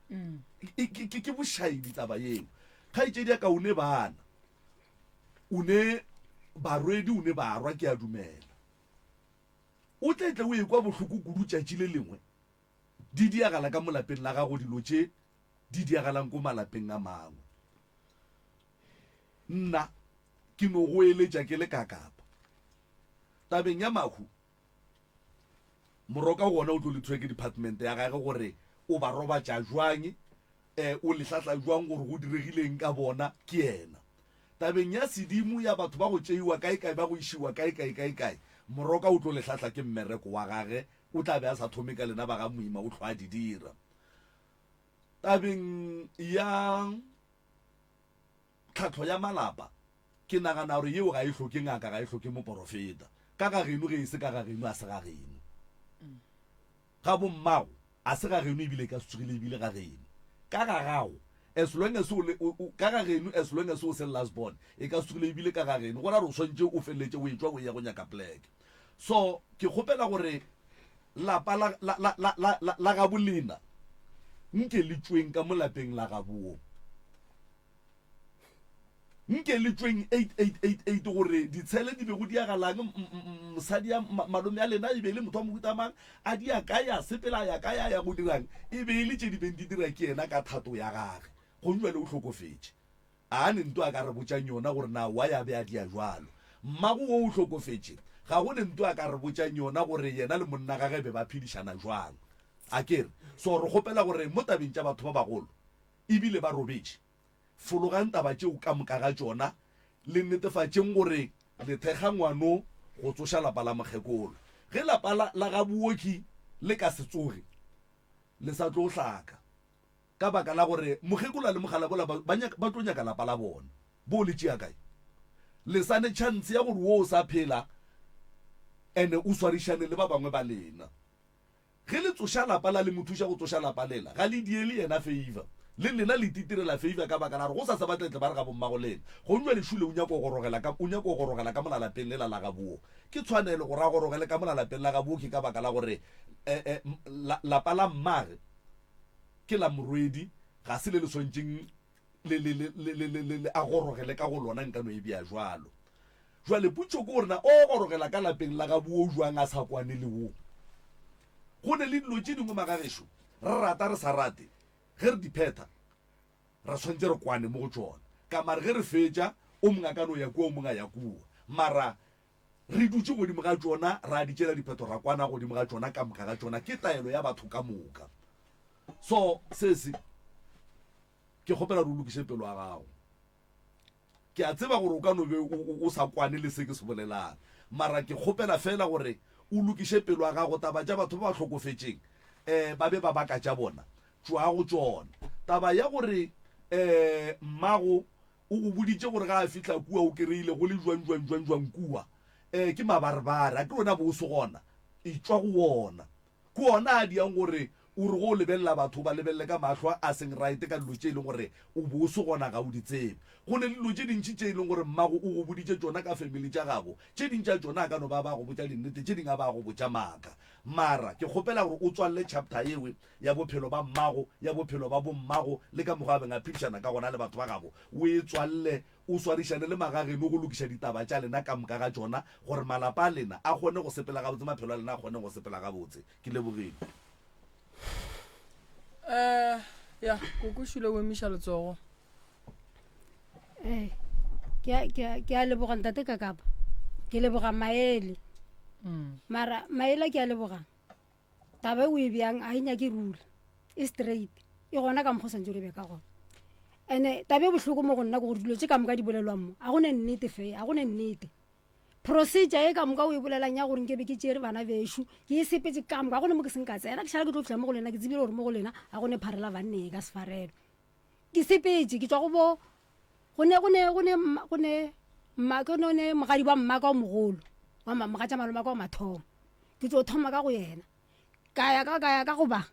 Ke, ke, ke bošaedi taba yeo. Kgaetšedi ya ka o ne bana. O ne barwedi, o ne barwa, ke a dumela. O tle tle o ekwa bohloko kudu tšatši le lengwe di diagala ka mo lapeng la gago dilo tše di diagalang ko malapeng a mangwe. Nna ke no go eletša ke le kakapa. Tabeng ya mahu, Moroka gona o tlo le thwe ke department ya gage gore o ba robatša jwang, E, o le hlahla bjang gore go diregileng ka bona? Ke yena. Tabeng ya sedimo ya batho ba go tšeiwa kae-kae ba go išiwa kae-kae kae-kae, Moroka o tlo le hlahla ke mmereko wa gage, o tla be a sa thome ka lena ba ga Moima o hlwa a di dira. Tabeng ya tlhahlo ya malapa, ke nagana gore yeo ga e hloke ngaka, ga e hloke moporofeta. Ka ga geno ge e se ka ga geno a se ga geno. Ga bommago a se ga geno ebile e ka se tsogile ebile ga geno. Ka ga gago as long as o le o, o, ka ga geno as long as o se last born e ka se tsogile ebile ka ga geno. Go ra gore o swantše o feleletše o etšwa o eya go nyaka pleke. So ke kgopela gore lapa la, la, la, la, la, la, la gabo lena nke le tšweng ka mo lapeng la gabo. Nke le tšweng 8888 gore ditshele di bego di agalang, mosadi ya malome a lena e be e le motho wa mohuta mang, a di ya kae, a sepela a ya kae, a ya go dirang, e be e le tše di beng di dira ke yena ka thato ya gage. Gong jwale o hlokofetše. A ne nto a ka re botšang yona gore na why a be a dia jwalo. Mmago wo o hlokofetše, ga go ne nto a ka re botšang yona gore yena le monna gage be ba phedišana jwang. A ke re? So re kgopela gore mo tabeng tša batho ba bagolo, ebile ba robetše, Fologang taba tšeo ka moka ga tšona, le netefatšeng gore le thekga ngwano go tsoša lapa la mokgekolo. Ge lapa la, la ga Booki le ka se tsoge, le sa tlo hlaka. Ka baka la gore mokgekolo le mokgalabola ba, ba, nyaka, ba tlo nyaka lapa la bona. Bo le tšea kae? Le sa ne tšhanse ya gore wo o sa phela ene o swarišane le ba bangwe ba lena. Ge le tsoša lapa la le mo thuša go tsoša lapa lela, ga le diele yena favor. Le lena le ititirela favor ka baka la gore gosasa ba tla tle ba re ga bommago lena, gong jwale Šule o nyaka go gorogela ka, o nyaka go gorogela ka mola lapeng lela la gaboo. Ke tshwanelo gore a gorogele ka mola lapeng la gaboo ke ka baka la gore eh, eh, la, lapa la mmage ke la morwedi, ga se le le swantšeng le, le, le, le, le, le, le, le a gorogele ka go lona, nka no e bea jwalo. Jwale potšo ke gore na o gorogela ka lapeng la gaboo jwang a sa kwane le wo? Go ne le dilo tše dingwe magagešo, re rata re sa rate, ge re di phetha re swanetše re kwane mo go tšona. Ka mare ge re fetša, o mongwe a ka no ya kua, o mongwe a ya kua. Mara re dutše godimo ga tšona, ra di tšela diphetho, ra kwana godimo ga tšona ka moka ga tšona. Ke taelo ya batho ka moka. So sesi, ke kgopela gore o lokiše pelo ya gago. Ke a tseba gore o ka no be o sa kwane le se ke se bolelang, mara ke kgopela feela gore o lokiše pelo ya gago. Taba tša batho ba ba hlokofetšeng um ba be ba baka tša bona, tšwaa go tšona. Taba ya gore um mmago o go boditše gore ga a fihla kua o kereile go le jwang jwang jwang jwang kua, um ke mabarebare, a ke wena bo o se gona, etšwa go wona. Ke ona a diang gore o re go o lebelela batho o ba lebelele ka mahlo a seng right ka dilo tše e leng gore o bo o se gona ga o di tsebe. Go ne le dilo tše dintši tše e leng gore mmago o go boditše tšona ka family tša gabo, tše ding tša tšona a ka no ba a ba go botša dinnete tše ding a ba a go botša maaka. Mara ke kgopela gore o tswalele chapter yewe ya bophelo ba mmago, ya bophelo ba bommago le ka mokgwa a beng a phedišana ka gona le batho ba gabo, o e tswalele o swarišane le magageno go lokiša ditaba tša lena ka moka ga tšona gore malapa a lena a kgone go sepela gabotse, maphelo a lena a kgone go sepela gabotse. Ke lebogile. Eh, ya, koko šule o emiša letsogo. Eh, ke a, ke a, ke a leboga ntate Kakapa. Ke leboga maele. Mm. Mara maele ke a lebogang. Taba e o e bjang a e nyake rula. E straight. E gona ka mokgwa o santse o le be ka gona. Ene taba e bohloko mo go nna ke gore dilo tše ka moka di bolelwang mo a go ne nnete fe, a go ne nnete. Procedure e ka moka o e bolelang ya gore nke be ke tšere bana bešo ke e sepetse ka moka, ga go ne mo ke seng ka tsena ke šala ke tlo fihla mo go lena ke tsebile gore mo go lena ga go ne pharela banneng e ka se farelwe. Ke sepetse ke tšwa go bo go ne go ne go ne go ne mma go ne mogadi wa mmaka o mogolo wa mogatša malome wa ka wa mathomo ke tlo thoma ka go yena ka ya ka ka ya ka go ba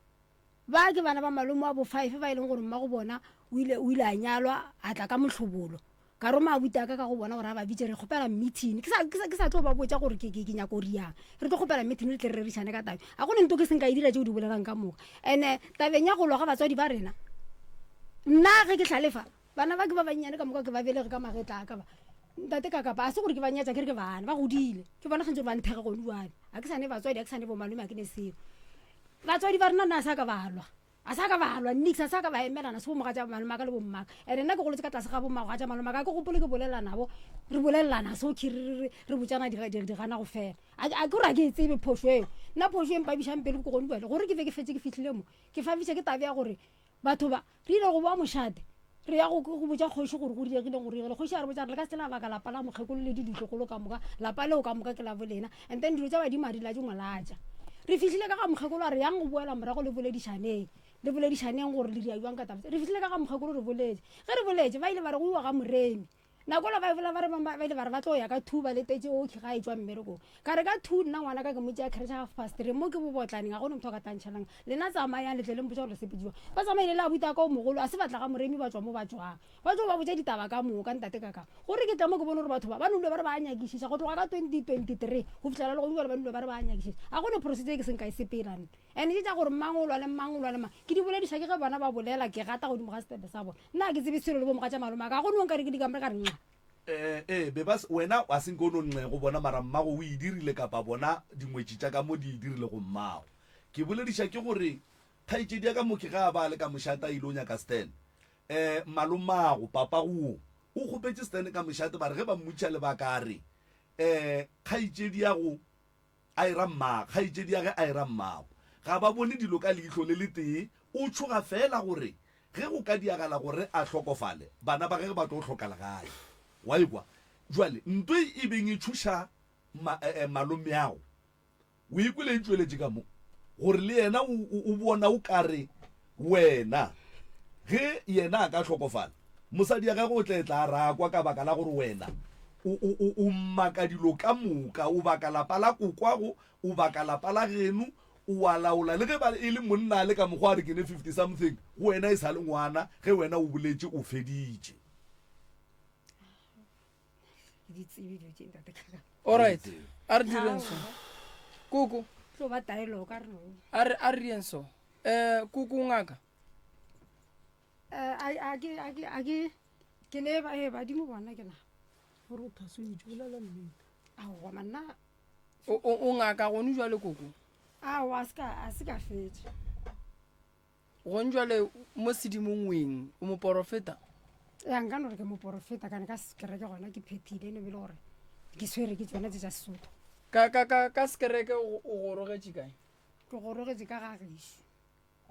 ba ke bana ba malome wa bo five ba e leng gore mma go bona o ile o ile a nyalwa a tla ka mohlobolo ka roma abuti a ka ka go bona gore a ba bitse re kgopela meeting ke sa ke sa ke sa tlo ba botša gore ke ke ke nyako riang re tlo kgopela meeting re tle re rerišane ka tabe a go ne nto ke seng ka e dira tšeo di bolelang ka moka ene tabeng ya go lwa ga batswadi ba rena nna ge ke hlalefa Bana ba ke ba bannyane ka moka ke ba belege ka magetla a ka ba. Ntate ka kapa a se gore ke ba nyatša ke re ke bana ba godile. Ke bona santse ba nthega gone jwale. A ke sa ne batswadi, a ke sa ne bomalome, a ke ne seo. Batswadi ba rena nna a sa ka ba lwa. A sa ka ba lwa nix, a sa ka ba emelana se bomogatša malome a ka le bommaka. Ene nna ke golotse ka tlase ga bomogatša malome a ka, a ke gopole ke bolela nabo, re bolelelana so khi re re re botšana di di gana go fela. A ke gore a ke e tsebe phošo eo. Nna phošo e mpabišang pelo ke gone jwale gore ke be ke fetše ke fihlile mo. Ke fabiša ke taba ya gore Batho ba, re ile go boa mošate, re ya go, go botša kgoši gore go diregileng, go diregile. Kgoši a re botša re le ka se la baka lapa la mokgekolo le diditlogolo ka moka, lapa leo ka moka ke la bolena. And then dilo tša badimo a di latše molatša. Re fihlile ka ga mokgekolo a re yang go boela morago le boledišaneng, le boledišaneng gore le dira bjang ka taba tse. Re fihlile ka ga mokgekolo re boletše. Ge re boletše ba ile ba re go iwa ga moremi. Nako la ba bolela ba re ba ile ba re ba tlo ya ka two ba letetše okay ga e tšwa mmerekong. Ka re ka two nna ngwana ka ke mo tšea creche half past three mo ke bobotlaneng ga gona motho a ka tantšhelang. Lena tsamayang le tle le mpotša gore le sepetse jwang. Ba tsamaile le abuti a ka o mogolo a se ba tla ga Moremi ba tšwa mo ba tšwang. Ba tlo ba botša ditaba ka moka ntate ka ka. Gore ke tle mo ke bone gore batho ba ba nole ba re ba a nyakišiša go tloga ka 2023 go fihlela le gone jwale ba nole ba re ba a nyakišiša. Ga gona procedure e ke seng ka e sepela nna. And tše tša gore mang o lwa le mang o lwa le mang ke di bolediša ke ge bona ba bolela ke gata godimo ga setepe sa bona. Nna ga ke tsebe selo le bomogatša malome a ka, ga go no nkare ke dikamore ka re nxa. Ee, ee, be ba, wena a se nke o no nxe go bona mara mmago o e dirile kapa bona dingwetši tša ka mo di e dirile go mmago. Ke bolediša ke gore kgaetšedi ya ka mo ke ge a ba a le ka mošate a ile o nyaka Stan. Ee, malomago, papago wo, o kgopetše Stan ka mošate ba re ge ba mmotšiša lebaka a re, Ee, kgaetšedi ya go a era mmagwe, kgaetšedi ya ge a era mmagwe. Ga ba bone dilo ka leihlo le letee, o tšhoga feela gore ge go ka diagala gore a hlokofale, bana ba gagwe ba tlo hloka legae. Wa e kwa? Bjale, nto e e beng e tšhoša ma, eh, malomeago, o e kwele e tšweletše ka mo, gore le yena o, o, o bona o ka re wena, ge yena a ka hlokofala, mosadi ya gagwe o tla etla a rakwa ka baka la gore wena o, o, o, o maka dilo ka moka, o baka lapa la kokwago, o baka lapa la geno, o a laola. Le ge ba e le monna a le ka mokgwa a re ke ne 50 something, go wena e sa le ngwana, ge wena o boletše o feditše. Di tsebe dilo tše ntate Kgaka. Alright, a re direng so. Koko. Tlo ba taelo ka re no. A re a re direng so. Eh koko ngaka. Eh a a ke a ke a ke ke ne ba eh badimo bona ke na. Gore o thaswitše bolela nnete. Aowa manna. O o o ngaka gone jwale koko. Aowa a se ka a se ka fetša. Gone jwale mo sedimong weng o moporofeta? Ya nka no re ke moporofeta kane ka sekereke gona ke phethile no bile gore ke swere ke tsona tse tša Sesotho. Ka ka ka ka sekereke o gorogetše kae? Ke gorogetše ka ga gešo.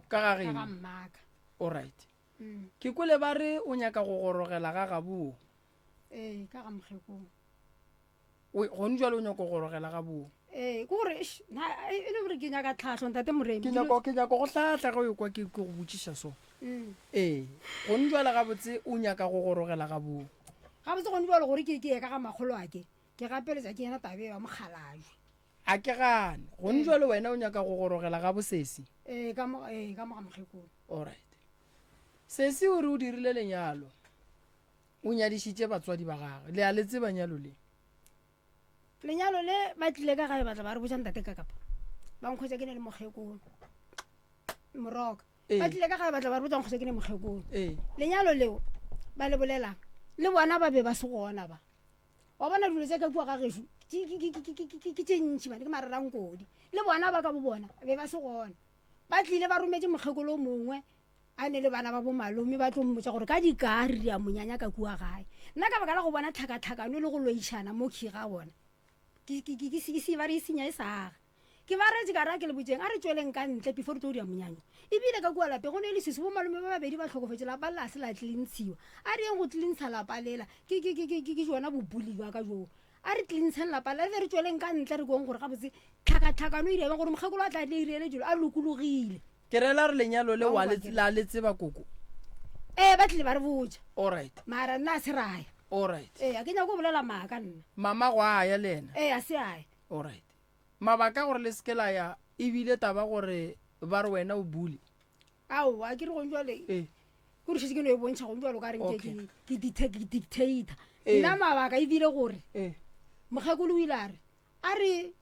Ka ga geno? Ka ga mmaka. Alright. Mm. Ke kwele ba re o nyaka go gorogela ga gabo. Ee, ka ga mokgekong. O, gone jwale o nyako go gorogela ga boo. Ee, ke gore, eish, na, e e le gore ke nyaka tlhahlo, Ntate Moremi. Ke nyako, ke nyako go hlahla ge o ekwa ke, ke go botšiša so. Mm. Ee, gone jwale gabotse o nyaka go gorogela ga boo. Gabotse gone jwale gore ke, ke ye ka ga makgolo a ke, ke gapeletša ke yena taba eo ya mokgalajwe. A ke gane. Gone jwale wena o nyaka go gorogela ga bosesi? Ee, ka mo, ee, ka mo ga mokgekolo. Alright. Sesi o re o dirile lenyalo. O nyadišitše batswadi ba gagwe. Le a le tseba nyalo le? Lenyalo le ba tlile ka gae ba tla ba re botša ntate ka kapa. Ba nkhwetša ke ne le mokgekolo. Moroka. Ee. Ba tlile ka gae ba tla ba re botša nkhwetša ke ne mokgekolo. Ee. Lenyalo leo ba le bolelang le bona ba be ba se gona ba. Wa bona dilo tša ka kua ga gešo ke tše ntši bane ke mararankodi. Le bona ba ka bo bona be ba se gona. Ba tlile ba rometše mokgekolo o mongwe a ne le bana ba bomalome ba tlo mmotša gore ka dikaa re ria monyanya ka kua gae. Nna ka baka la go bona tlhakatlhakano le go loišana mo khi ga bona, ke, ke, ke, ke, ke se ba re e senya e sa aga. Ke ba retše ka re a ke le botšeng, a re tšweleng ka ntle before re tlo ria monyanya. Ebile ka kua lapeng go ne leswiswi, bomalome ba babedi ba hlokofetše, lapa lela a se la tlilintshiwa. A re yeng go tlilintsha lapa lela, ke, ke, ke, ke, ke, ke jona bobully bja ka joo. A re tlintsheng lapa le, re be re tšweleng ka ntle re kweng gore gabotse tlhakatlhakano e direga gore mokgekolo a tla tle irele dilo a lokologile. Ke rela re lenyalo le wa Aowa, le, ke re. la le tseba koko. Ee, ba tlile ba re botša. Alright. Mara nna a se ra ya. Alright. Ee, a ke nyake go bolela maaka nna. Mama go a ya le yena. Ee, a se a ya. Alright. Mabaka a gore le se ke la ya ebile taba gore ba re wena o bule. Aowa, ke re gong jwale. Ee. Ke gore šetše ke no e bontšha gong jwalo ka re nke Okay. ke ke dicta- ke dictator. Ee. Nna mabaka ebile gore Ee. mokgekolo o ile a re a re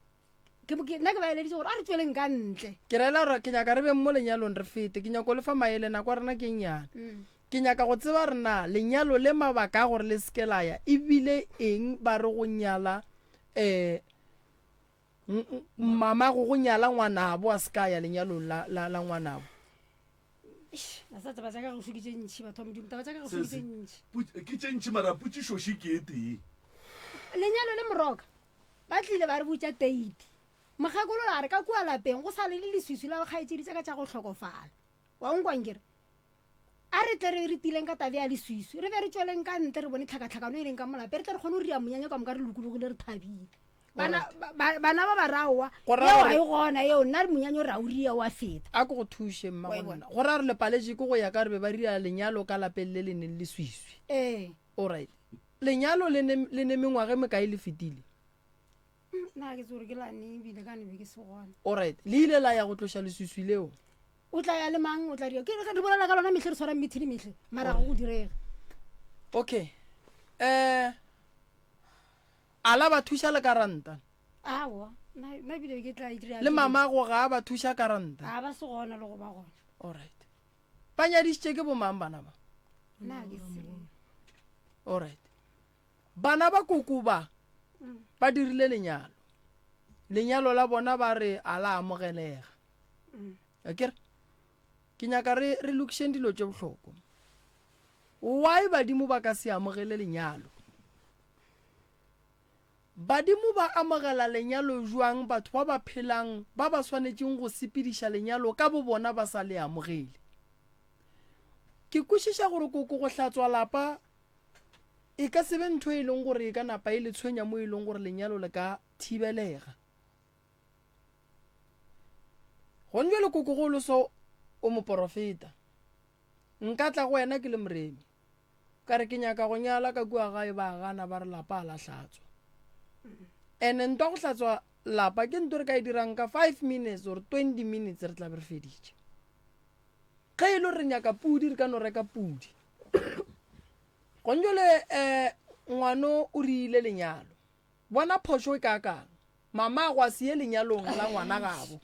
ke ke- nna ke ba eleditše gore a re tšweleng ka ntle. Ke rela gore ke nyaka re beng mo lenyalong re fete. Ke nyaka go le fa maele nako ya rena ke e nnyane. Mm. Ke nyaka go tseba re na lenyalo le mabaka a gore le se ke la ya ebile eng ba re go nyala um Mamago go nyala ngwanabo a se ka ya lenyalong la, la, la ngwanabo. Eish, a sa taba tša ka gešo ke tše ntši batho ba modimo taba tša ka gešo ke tše Sesi, ntši put- ke tše ntši mara potšišoši ke e tee. Lenyalo le moroka ba tlile ba re botša teiti mokgekolo a re ka kua lapeng go sa le le leswiswi la kgaetšedi tša ka tša go hlokofala wa nkwa nkere A re tle re re tileng ka tabe ya leswiswi, re be re tšweleng ka ntle re bone tlhakatlhakano e leng ka mo lape, re tle re kgone go ria monyanya ka moka re lokologile re thabile. Bana ba, ba, bana ba ba ra oa, Go ra yeo gore- ga e gona yeo, nna monyanya o re a o ria o a feta. A ke go thuše mma Wa e go bona? nna. Go ra gore le paletše ke go ya ka re be ba ria lenyalo ka lapeng le le neng leswiswi. Ee. Alright. Lenyalo le ne, le ne mengwaga e mekae le fetile? Mm, Nna ga ke tsebe gore ke la neng ebile ka ne be ke se gona. Alright. Le ile la ya go tloša leswiswi leo? O tla ya le mang o tla dira ke re bolela ka lona mehle re tshwara meeting mehle mara ga go direge. Okay. Eh a la ba thuša le ka ranta? Aowa, nna nna ebile ke tla itira Le mamago ga a ba thuša ka ranta? A ba se gona le go ba gona. Alright. Ba nyadišitše ke bomang bana ba? Nna ke tsebe. Alright. Bana ba koko ba ba dirile lenyalo. Lenyalo la bona ba re a la amogelega. Akere ke nyaka re re lokišeng dilo tše bohlokwa. Why badimo ba ka se amogele lenyalo? Badimo ba amogela lenyalo jwang batho ba ba phelang ba ba swanetšeng go sepediša lenyalo ka bobona ba sa le amogele? Ke kwešiša gore koko go hlatswa lapa e ka se be ntho e leng gore e ka napa e le tshwenya mo e leng gore lenyalo le ka thibelega. Gone jwale kokogolo so o moporofeta. Nka tla go wena ke le moremi. Ka re ke nyaka go nyala ka kua gae ba gana ba re lapa a la hlatswa. Ene ntwa go hlatswa lapa ke nto re ka e dirang ka 5 minutes or 20 minutes re tla be re feditše. Ge e le re nyaka pudi re ka no reka pudi. Gone jwale um ngwano o rile lenyalo. Bona phošo e kaakang. Mamago a se ye lenyalong la ngwana gabo.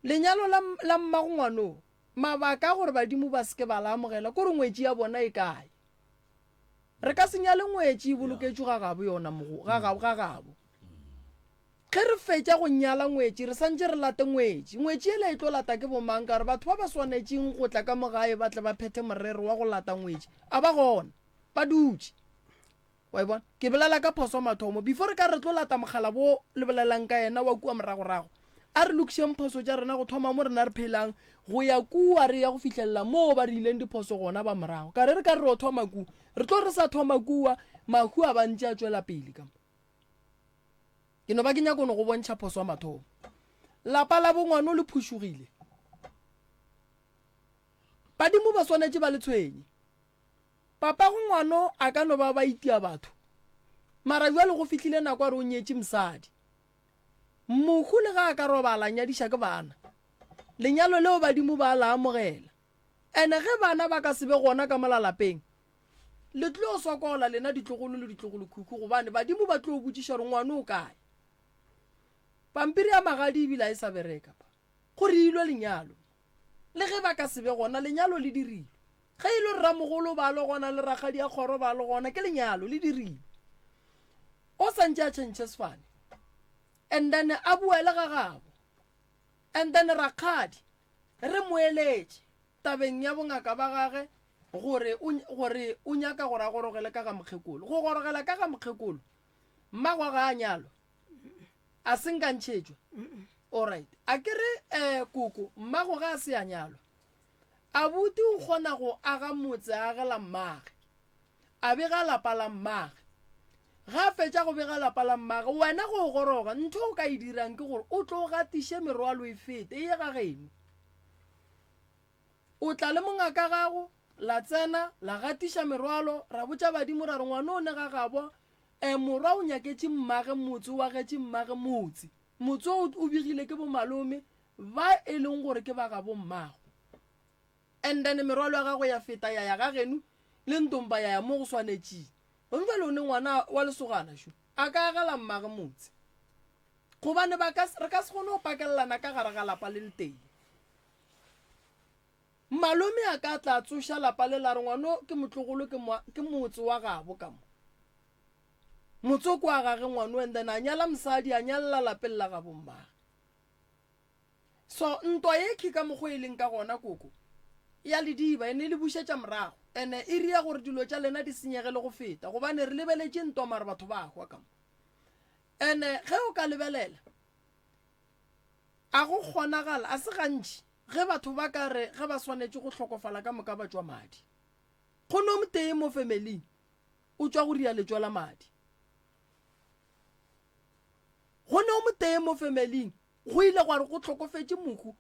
Lenyalo la, la mmago ngwano, mabaka a gore badimo ba se ke ba la amogela ke gore ngwetši ya bona e kae. Re ka se nyale ngwetši e boloketšwe ga gabo yona mogo, ga gabo, ga gabo. Ge re fetša go nyala ngwetši, re santše re late ngwetši. Ngwetši yela e tlo lata ke bomang? Ka gore batho ba ba swanetšeng go tla ka mo gae ba tle ba phethe morero wa go lata ngwetši, a ba gona. Ba dutše. Wa e bona? Ke bolela ka phoso mathomo. Before re ka re tlo lata mogala bo le bolelang ka yena wa kua moragorago. A re lokišeng phoso tša rena go thoma mo rena re phelang go ya kua re ya go fihlelela moo ba re ileng diphoso gona ba morago. Ka re re ka re ro thoma kua, re tlo re sa thoma kua, mahu a ba ntše a tšwela pele ka mo. Ke no ba ke nyako no go bontšha phoso ya mathomo. Lapa la bongwano le phušugile. Badimo ba swanetše ba le tshwenye. Papago ngwano a ka no ba ba itia batho. Mara bjale go fihlile nako ya re o nyetše mosadi. Mohu le ga a ka robala a nyadiša ke bana. Lenyalo leo badimo ba la amogela. Ene ge bana ba ka se be gona ka mola lapeng, le tlo sokola lena ditlogolo le ditlogolokhukhu gobane badimo ba tlo botšiša gore ngwano o kae. Pampiri ya magadi ebile a e sa bereka pa. Go reilwe lenyalo. Le ge ba ka se be gona, lenyalo le dirilwe. Ge e le gore ramogolo ba le gona le rakgadi ya kgoro ba le gona, ke lenyalo le dirilwe. O sa ntše a tšhentšhe sefane. And then a boele ga gabo. And then rakgadi re mo eletše tabeng ya bongaka ba gage gore o, gore o nyaka gore a gorogele ka ga mokgekolo. Go gorogela ka ga mokgekolo, mmagwa ga a nyalwa. A se nka ntšhetšwa? Alright. A ke re eh, koko, mmago ga a se a nyalwa. Abuti o kgona go aga motse a agela mmage. A bega lapa la mmage. Ga a fetša go bega lapa la mmage, wena go o goroga, ntho o ka e dirang ke gore o tlo gatiše merwalo e fete e ye ga geno. O tla le mongaka gago, la tsena, la gatiša merwalo, ra botša badimo ra re ngwana o ne ga gabo, E, morwa o nyaketše mmage motse, o agetše mmage motse. Motse o o begile ke bomalome ba e leng gore ke ba gabo mmago. And then merwalo ya gagwe ya feta ya ya ga geno le ntompa ya ya mo go swanetšeng. Gomme bjale o ne ngwana wa lesogana šo a ka agela mmage motse. Gobane ba ka re ka se kgone go pakelelana ka gare ga lapa le letee. Malome a ka tla tsoša lapa le la re ngwano ke motlogolo ke, ke motse wa gabo ka mo. Motse o kwa gage ngwano and then a nyala mosadi a nyalela lapeng la gabo mmage. So ntwa ye khi ka mokgo e leng ka gona koko ya lediba ene e le bušetša morago ene e ria gore dilo tša lena di senyege le go feta gobane re lebeletše ntwa mare batho ba hwa ka mo. Ene ge o ka lebelela a go kgonagala a se gantši Ge batho ba ka re ge ba swanetše go hlokofala ka moka ba tšwa madi. Go no motee mo femeling o tšwa go ria letšwa la madi. Go no motee mo femeling go ile gwa re go hlokofetše mohu.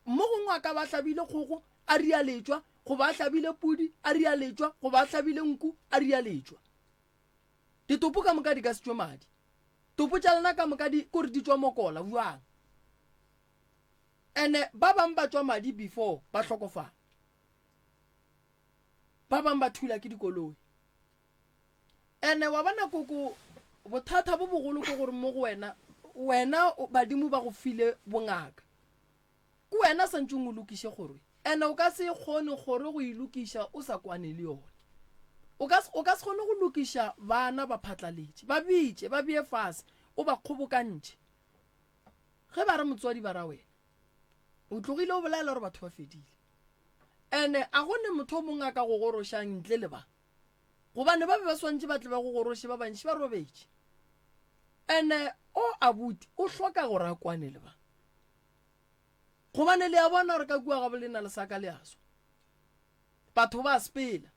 Mo gongwe a ka ba hlabile kgogo a ria letšwa goba a hlabile pudi a ria letšwa goba a hlabile nku a ria letšwa. Ditopo ka moka di ka se tšwe madi. Topo tša lena ka moka di kore di tšwa mokola bjang. Ene ba bang ba tšwa madi before ba hlokofala. Ba bang ba thula ke dikoloi. Ene wa bona koko bothata bo bogolo ke gore mo go wena wena badimo ba go file bongaka. Ke wena santšeng o lokiše kgoro. Ene o ka se kgone kgoro go e lokiša o sa kwane le yone. O ka o ka se kgone go lokiša bana ba phatlaletše. Ba bitše, ba bee fase, o ba kgobokantšhe. Ge ba re motswadi ba ra wena. O tlogile o bolela gore batho ba fedile. Ene a go ne motho o mongwe a ka go gorošang ntle le ba. Gobane ba be ba swantše ba tle ba go goroše ba bantši ba robetše. Ene o abuti o hloka gore a kwane le ba. Gobane le a bona gore ka kua ga bolena le sa ka le a swa. Batho ba sepela.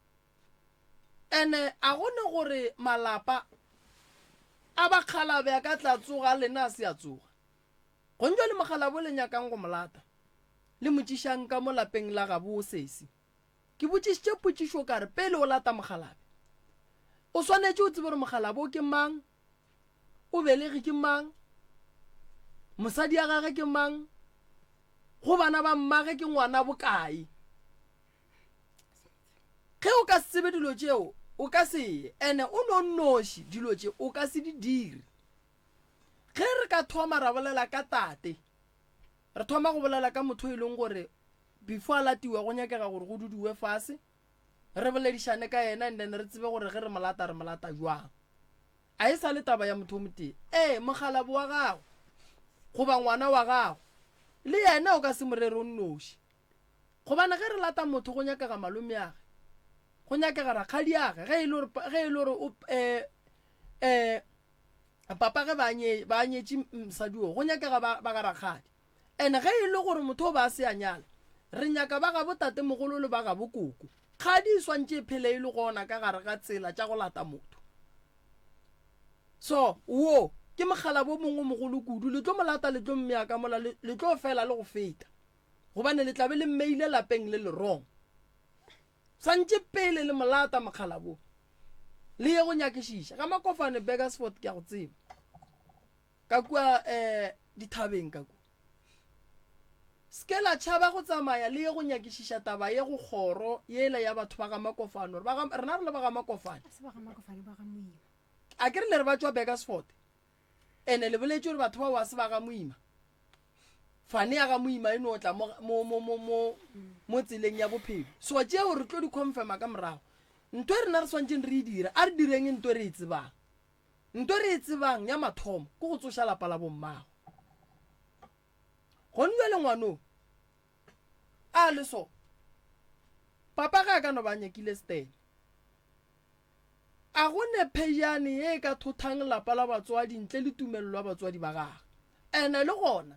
Ene a go ne gore malapa a bakgalabe a ka tla tsoga lena a se a tsoga. Gontšwa le mokgalabo le nyakang go mo lata, le mo tšišang ka mo lapeng la gabo sesi. Ke botšišitše potšišo ka re pele o lata mokgalabe, o swanetše o tsebe gore mokgalabo ke mang, o belege ke mang, mosadi ya gage ke mang, go bana ba mmage ke ngwana bokae. Ge o ka se tsebe dilo tšeo, o ka se ye. Ene o no nnoši, dilo tše o ka se di dire. Ge re ka thoma ra bolela ka tate, re thoma go bolela ka motho e leng gore before a latiwa go nyakega gore go dudiwe fase, re boledišane ka yena and then re tsebe gore ge re mo lata re mo lata jwang. A e sa le taba ya motho o motee. Ee, mokgalabo wa gago goba ngwana wa gago le yena o ka se mo rere o nnoši. Gobane ge re lata motho go nyakega malomeage, go nyakega rakgadiage, ge e le gore ge e le gore o eh eh papa ge ba nye ba nyetše mosadi o go nyakega ba ba ga rakgadi. And ge e le gore motho o ba a se a nyala, re nyaka ba gabo tatemogolo le ba gabo koko. Kgadi e swantše e phele e le gona ka gare ga tsela tša go lata motho. So, wo ke mokgalabo o mongwe o mogolo kudu. Le tlo mo lata, le tlo mmea ka mola, le, le tlo fela le go feta. Gobane le tla be le mmeile lapeng le le wrong. Swantše pele le mo lata mokgalabo, le ye go nyakišiša. Ga Makofane, Burgersfort, ke a go tseba. Ka kua um dithabeng ka kua. Se ke la tšhaba go tsamaya le ye go nyakišiša taba ye go kgoro yela ya batho ba ga Makofane, gore ba ga, rena re le ba ga Makofane. A se ba ga Makofane, ba ga Moima. A ke re le re ba tšwa Burgersfort. Ene le boletše gore batho bao a se ba ga Moima. Fane ya ga Moima e no tla mo, mo, mo, mo, mo, mo tseleng ya bophelo. So tšeo re tlo di confirma ka morago. Ntho e rena re swantšeng re e dira, a re direng ntho e re e tsebang. Nto re e tsebang ya mathomo ke go tsoša lapa la bommago. Gone bjale ngwano a le so, papa ge a ka no ba nyakile setene, a go ne phejane ye e ka thothang lapa la batswadi ntle le tumelelo ya batswadi ba gagwe. Ene le gona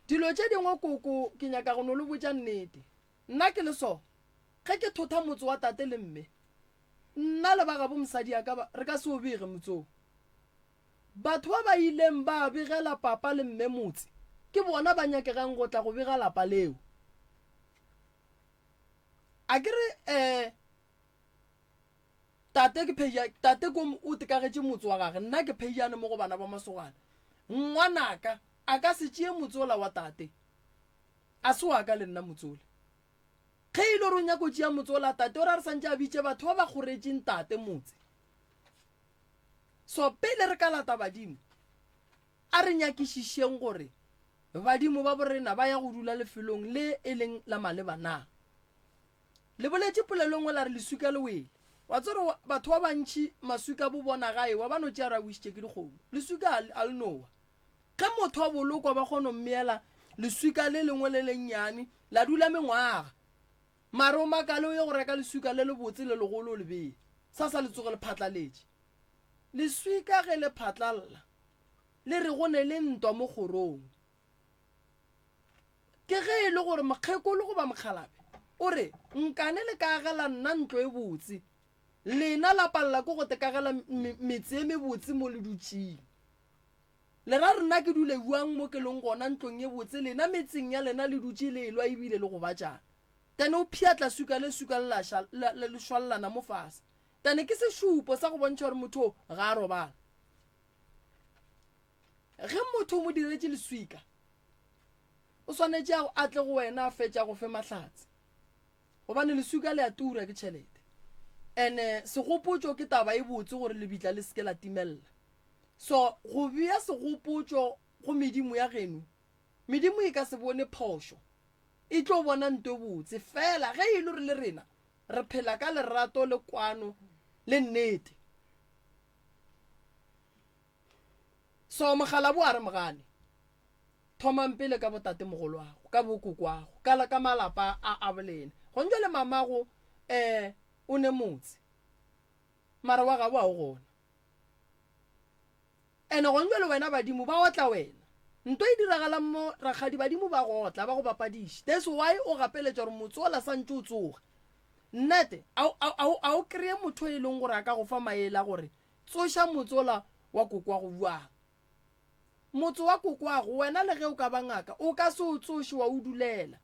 dilo tše dingwe koko ke nyaka go no le botša nnete. Nna ke le so, ge ke thotha motse wa tate le mme, nna le ba gabo mosadi ya ka ba, re ka se o bege motse wo. Batho ba ba ileng ba begela papa le mme motse, ke bona ba nyakegang go tla go bega lapa leo. A ke re, eh, tate ke pheja, tate ko o tekagetše motse wa gage, nna ke phejane mo go bana ba masogana. Ngwanaka a ka se tšee motse ola wa tate. A se wa ka le nna motse ola. Ge e le gore o nyaka go tšea motse ola tate, o ra re santše a bitše batho ba ba kgoretšeng tate motse. So pele re ka lata badimo, a re nyakišišeng gore badimo ba borena ba ya go dula lefelong le e leng la maleba na. Le boletše polelo nngwe la re leswika le wele. Wa tseba gore batho ba bantši maswika bo bona ga ewa ba no tšea re a wišitše ke dikgomo. Leswika a le no wa. Ge motho a bolokwa ba kgona go mmeela leswika le lengwe le lennyane la dula mengwaga. Mare o makale o ye go reka leswika le lebotse le legolo o le bee, sa sa le tsoge le phatlaletše. Leswika ge le phatlalla le re go ne le ntwa mo kgorong. Ke ge e le gore mokgekolo goba mokgalabje o re nkane le ka agela nna ntlo e botse, lena la palela ke go tekagela metse e mebotse mo le dutšeng. Le ra rena ke dule bjang mo ke leng gona ntlong ye botse, lena metseng ya lena le dutše le elwa ebile le gobatšana. Tane o pšhatla swika le swika le la, la, le, le šwallana mo fase. Tane ke sešupo sa go bontšha gore motho o ga a robala. Ge motho o mo diretše leswika, o swanetše a, a tle go wena a fetša go fe mahlatse. Gobane leswika le a tura ke tšhelete. Ene segopotšo ke taba e botse gore lebitla le seke la timella. So go bea segopotšo go medimo ya geno, medimo e ka se bone phošo, e tlo bona nto e botse. Fela ge e le gore le rena re phela ka lerato le kwano le nnete. So mogalabo a re mogane, thomang pele ka botatemogoloago, ka bokokwago, ka, ka malapa a, a bolena. Gone jwale mamago um o ne motse, mara wa gabo a o gona. Ene gone jwale wena badimo ba otla wena. Nto e diragalang mo rakgadi badimo ba go otla ba go bapadiše. That's why o gapeletša gore motse ola santše o tsoge. Nnete a o a o kreye motho e leng gore a ka go fa maele a gore tsoša motse ola wa kokwago bjang. Motse wa kokwago wena le ge o ka ba ngaka o ka se o tsoše wa o dulela.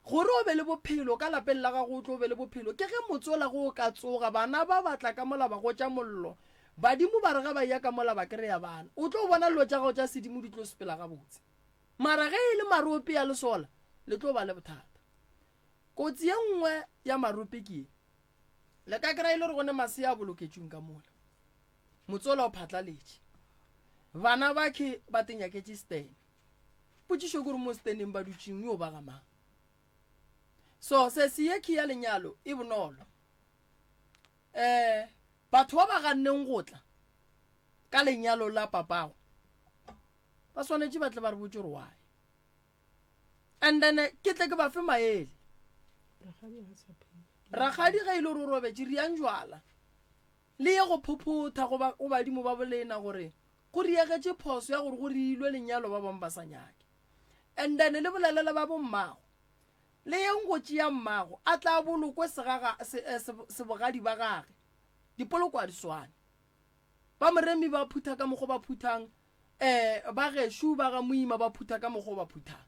Gore o be le bophelo ka lapeng la gago o tlo be le bophelo ke ge motsola ge o ka tsoga bana ba ba tla ka mola ba gotša mollo badimo ba re ge ba eya ka mola ba kry-a bana o tlo bona dilo tša gago tša sedimo di tlo sepela gabotse mara ge e le marope ya lesola le tlo ba le bothata kotsi ye nngwe ya marope ke ye le ka kry-a e le gore go ne masea a boloketšweng ka mola motsola o phatlaletše bana bakhe ba tenyaketše stene Potšišo ke gore mo steneng ba dutšeng yo ba ga mang? So sesi ye key ya lenyalo e bonolo. Eh batho ba ba ganneng go tla ka lenyalo la papago ba swanetše ba tle ba re botše gore why. And then ke tle ke ba fe maele. Rakgadi ge e le gore o robetše riang jwala. Le ye go phophotha go ba go badimo ba bolena gore go riegetše phoso ya gore go reilwe lenyalo ba bangwe ba sa nyake. And then le bolelele ba bommago. Le yeng go tšea mmago a tla bolokwe segaga, se, eh, se, sebogadi ba gage. Dipoloko a di swane. Ba Moremi ba phutha ka mokgo ba phuthang, eh, ba gešu ba ga Moima ba phutha ka mokgo ba phuthang.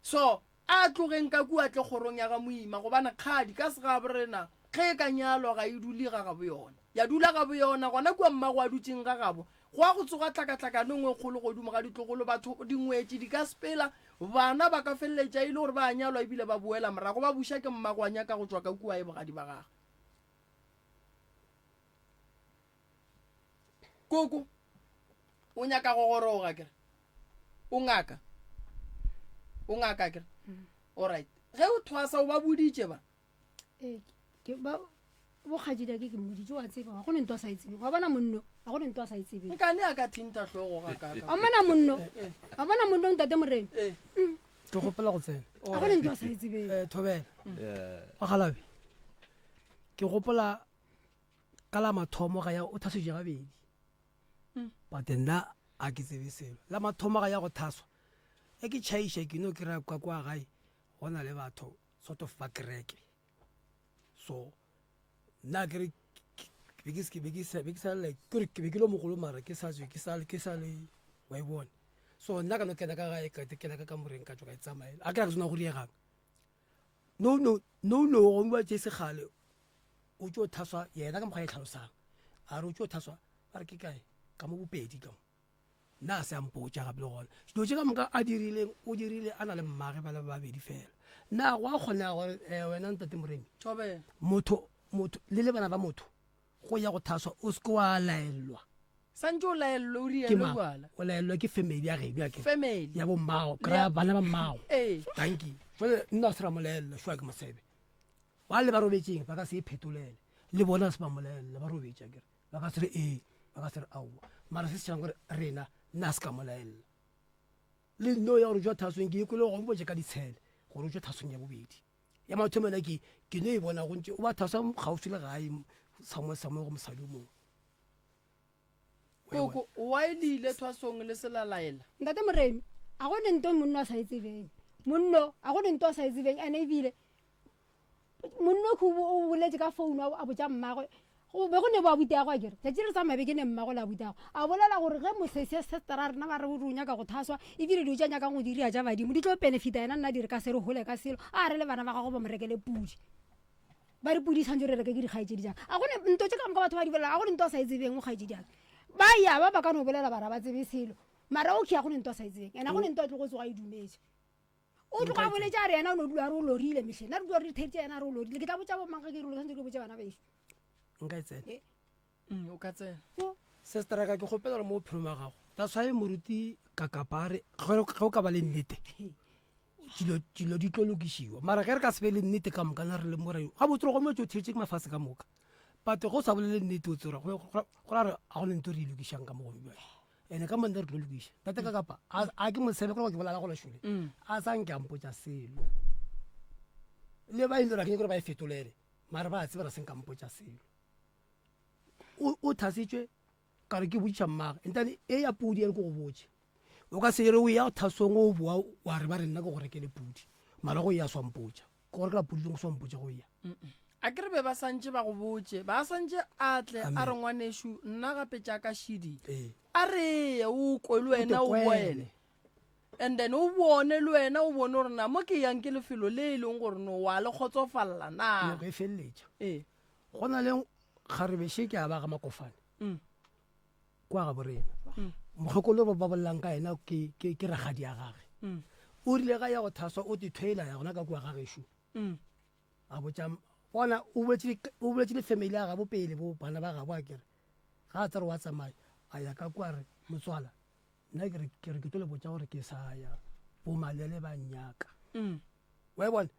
So, a tlogeng ka kua tle kgorong ya ga Moima, gobane kgadi ka segabo rena ge e ka nyalwa ga e dule ga gabo yona. Ya dula gabo yona gona kua mmago a dutšeng ga gabo. Gwa go tsoga tlakatlakano nngwe e kgolo godimo ga ditlogolo, batho, dingwetši di ka sepela, bana ba ka feleletša e le gore ba a nyalwa ebile ba boela morago ba buša ke mmago a nyaka go tšwa ka kua e bogadi ba gagwe. Koko, o nyaka go goroga kere? O ngaka? O ngaka kere? Mm. Alright. Ge o thwasa o ba boditše ba? Ee, ke ba bokgajedi ke ke mmoditše wa tseba ga go ne nto a sa e tsebeng wa bona monno ga go ne nto a sa e tsebeng Nkane a ka thinta hlogo ga kaka. wa bona monno wa bona monno ntate morena Eh. Ke gopela go tsena. ga go ne nto a sa e tsebeng Eh, Thobela. Wa Ke gopola ka la mathomo ga ya o thasitše gabedi hmm. but nna a ke tsebe selo la mathomo ga ya go thaswa e ke tšhaiša ke no kry-a kwa kwa gae go na le batho sort of ba kereke so nna ke re be ke be ke le mogolo mara ke sa tswe ke sa ke sa le wa e bona so nna ka no kena ka gae ka kena ka kamoreng ka tswa ka itsamaela a ke ra ke sena go diegang no no no no go bua tše segale o tšo thaswa yena ka mokgwa e tlhalosang a re o tšo thaswa ba re ke kae ka mo bopedi ka mo nna a se a mpotša gape le gona dilo tše ka moka a dirileng o dirile a na le mmage ba le babedi fela na go a kgonega gore um wena ntate moremi motho motho le le bana ba motho go ya go thaswa o seke wa laelwa santse o laelelwe o rielo jala o laelelwa ke family ya geno ya ke family ya bommago kry-a bana ba mmago ee thank you jale nna se ra mo laelela šoa ke mosebe ba le ba robetseng ba ka se e phetolele le bona se ba mo laelela ba robetša kere ba ka se re ee ba ka se re aowa mara se se tšhang gore rena nna se ka mo laelela le nno ya gore jwa thasong ke e kwele go mpotse ka ditshele gore o jwa thasong ya bobedi ya mathomo yona ke ke no e bona go ntse o ba thasa kgauswi le gae samwe samwe go mosadi o mongwe Koko, why le ile thwasong le se la laela? Ntate Moremi, a go ne nto monno a sa e tsebeng. Monno, a go ne nto a sa e tsebeng ene ebile monno ke o boletše ka founu a botša mmagwe go be go ne bo abuti ago akere tšatši re tsamaya be ke ne mmago le abuti ago a bolela gore ge mosese sestera rena ba re o nyaka go thaswa ebile dilo tša nyakang go diria tša badimo di tlo benefita yena nna di re ka se re hole ka selo a re le bana ba gago ba mo rekele pudi ba re pudi e tshwanetse re reke ke dikgaetšedi jaka a gone nto tše ka moka batho ba di bolela a gone nto a sa e tsebeng o kgaetšedi jaka ba ya ba ba ka no bolela bara ba tsebe selo mara o kea gone nto a sa e tsebeng ena gone nto a tlogo tsoga e dumetse o tloga a boletse a re yena o no dula a re o lorile mehleng na re dula re theditse yena a re o lorile ke tla botsa bomang ga ke rolo tshwanetse ke botse bana bešo nka e tsena eh. mm, o ka tsena sister ka ke kgopela gore mo bophelong ba gago that's why moruti kakapare ge o ka ba le nnete dilo dilo di tlo lokišiwa mara ge re ka se be le nnete ka moka na re le more ga botse go motse o theetse ke mafase ka moka but go sa bolele nnete o tsora go ra re a go le nto re e lokišang ka mo gomme bjale ene ka monne re tlo lokiša tate ka kapa a ke mosebe gore ke bolala go lešole mm. a sa nke a mpotsa selo le ba ile ra ke gore ba e fetolele mara ba tseba ra se nka mpotsa selo o thasitswe ka re ke botšiša mmage entane e ya podi ene ke go botše o ka se re o ya thasong o boa wa re ba re nna ke go rekele podi mara go ya swampotša ke go rekela podi go swampotša go ya a ke re be ba santše ba go botše ba santše a tle a re ngwanešu nna gape tša ka šidi ee. a re ye o kwe le wena o boele and then o bone le wena o bone gore na mo ke yang ke lefelo le e leng gore no wa le kgotsofalela na e feleletša ee go na le kgarebešhe ke a ba ga makofane mm. kwa ga borena mm. mokgekolo ba ba bolelang ka yena ke ke ke ragadi ya gage mm. o rile ga ya go thaswa o tithwela ya gona ka kua ga gešo mm. a botša bona o boletse le family ya gabo pele bo bana ba gabo a kere ga a tsere wa tsamaya a ya ka kua re motswala nna ke re ke re ke tlo le botša gore ke sa ya bomalele ba nnyaka wa e bona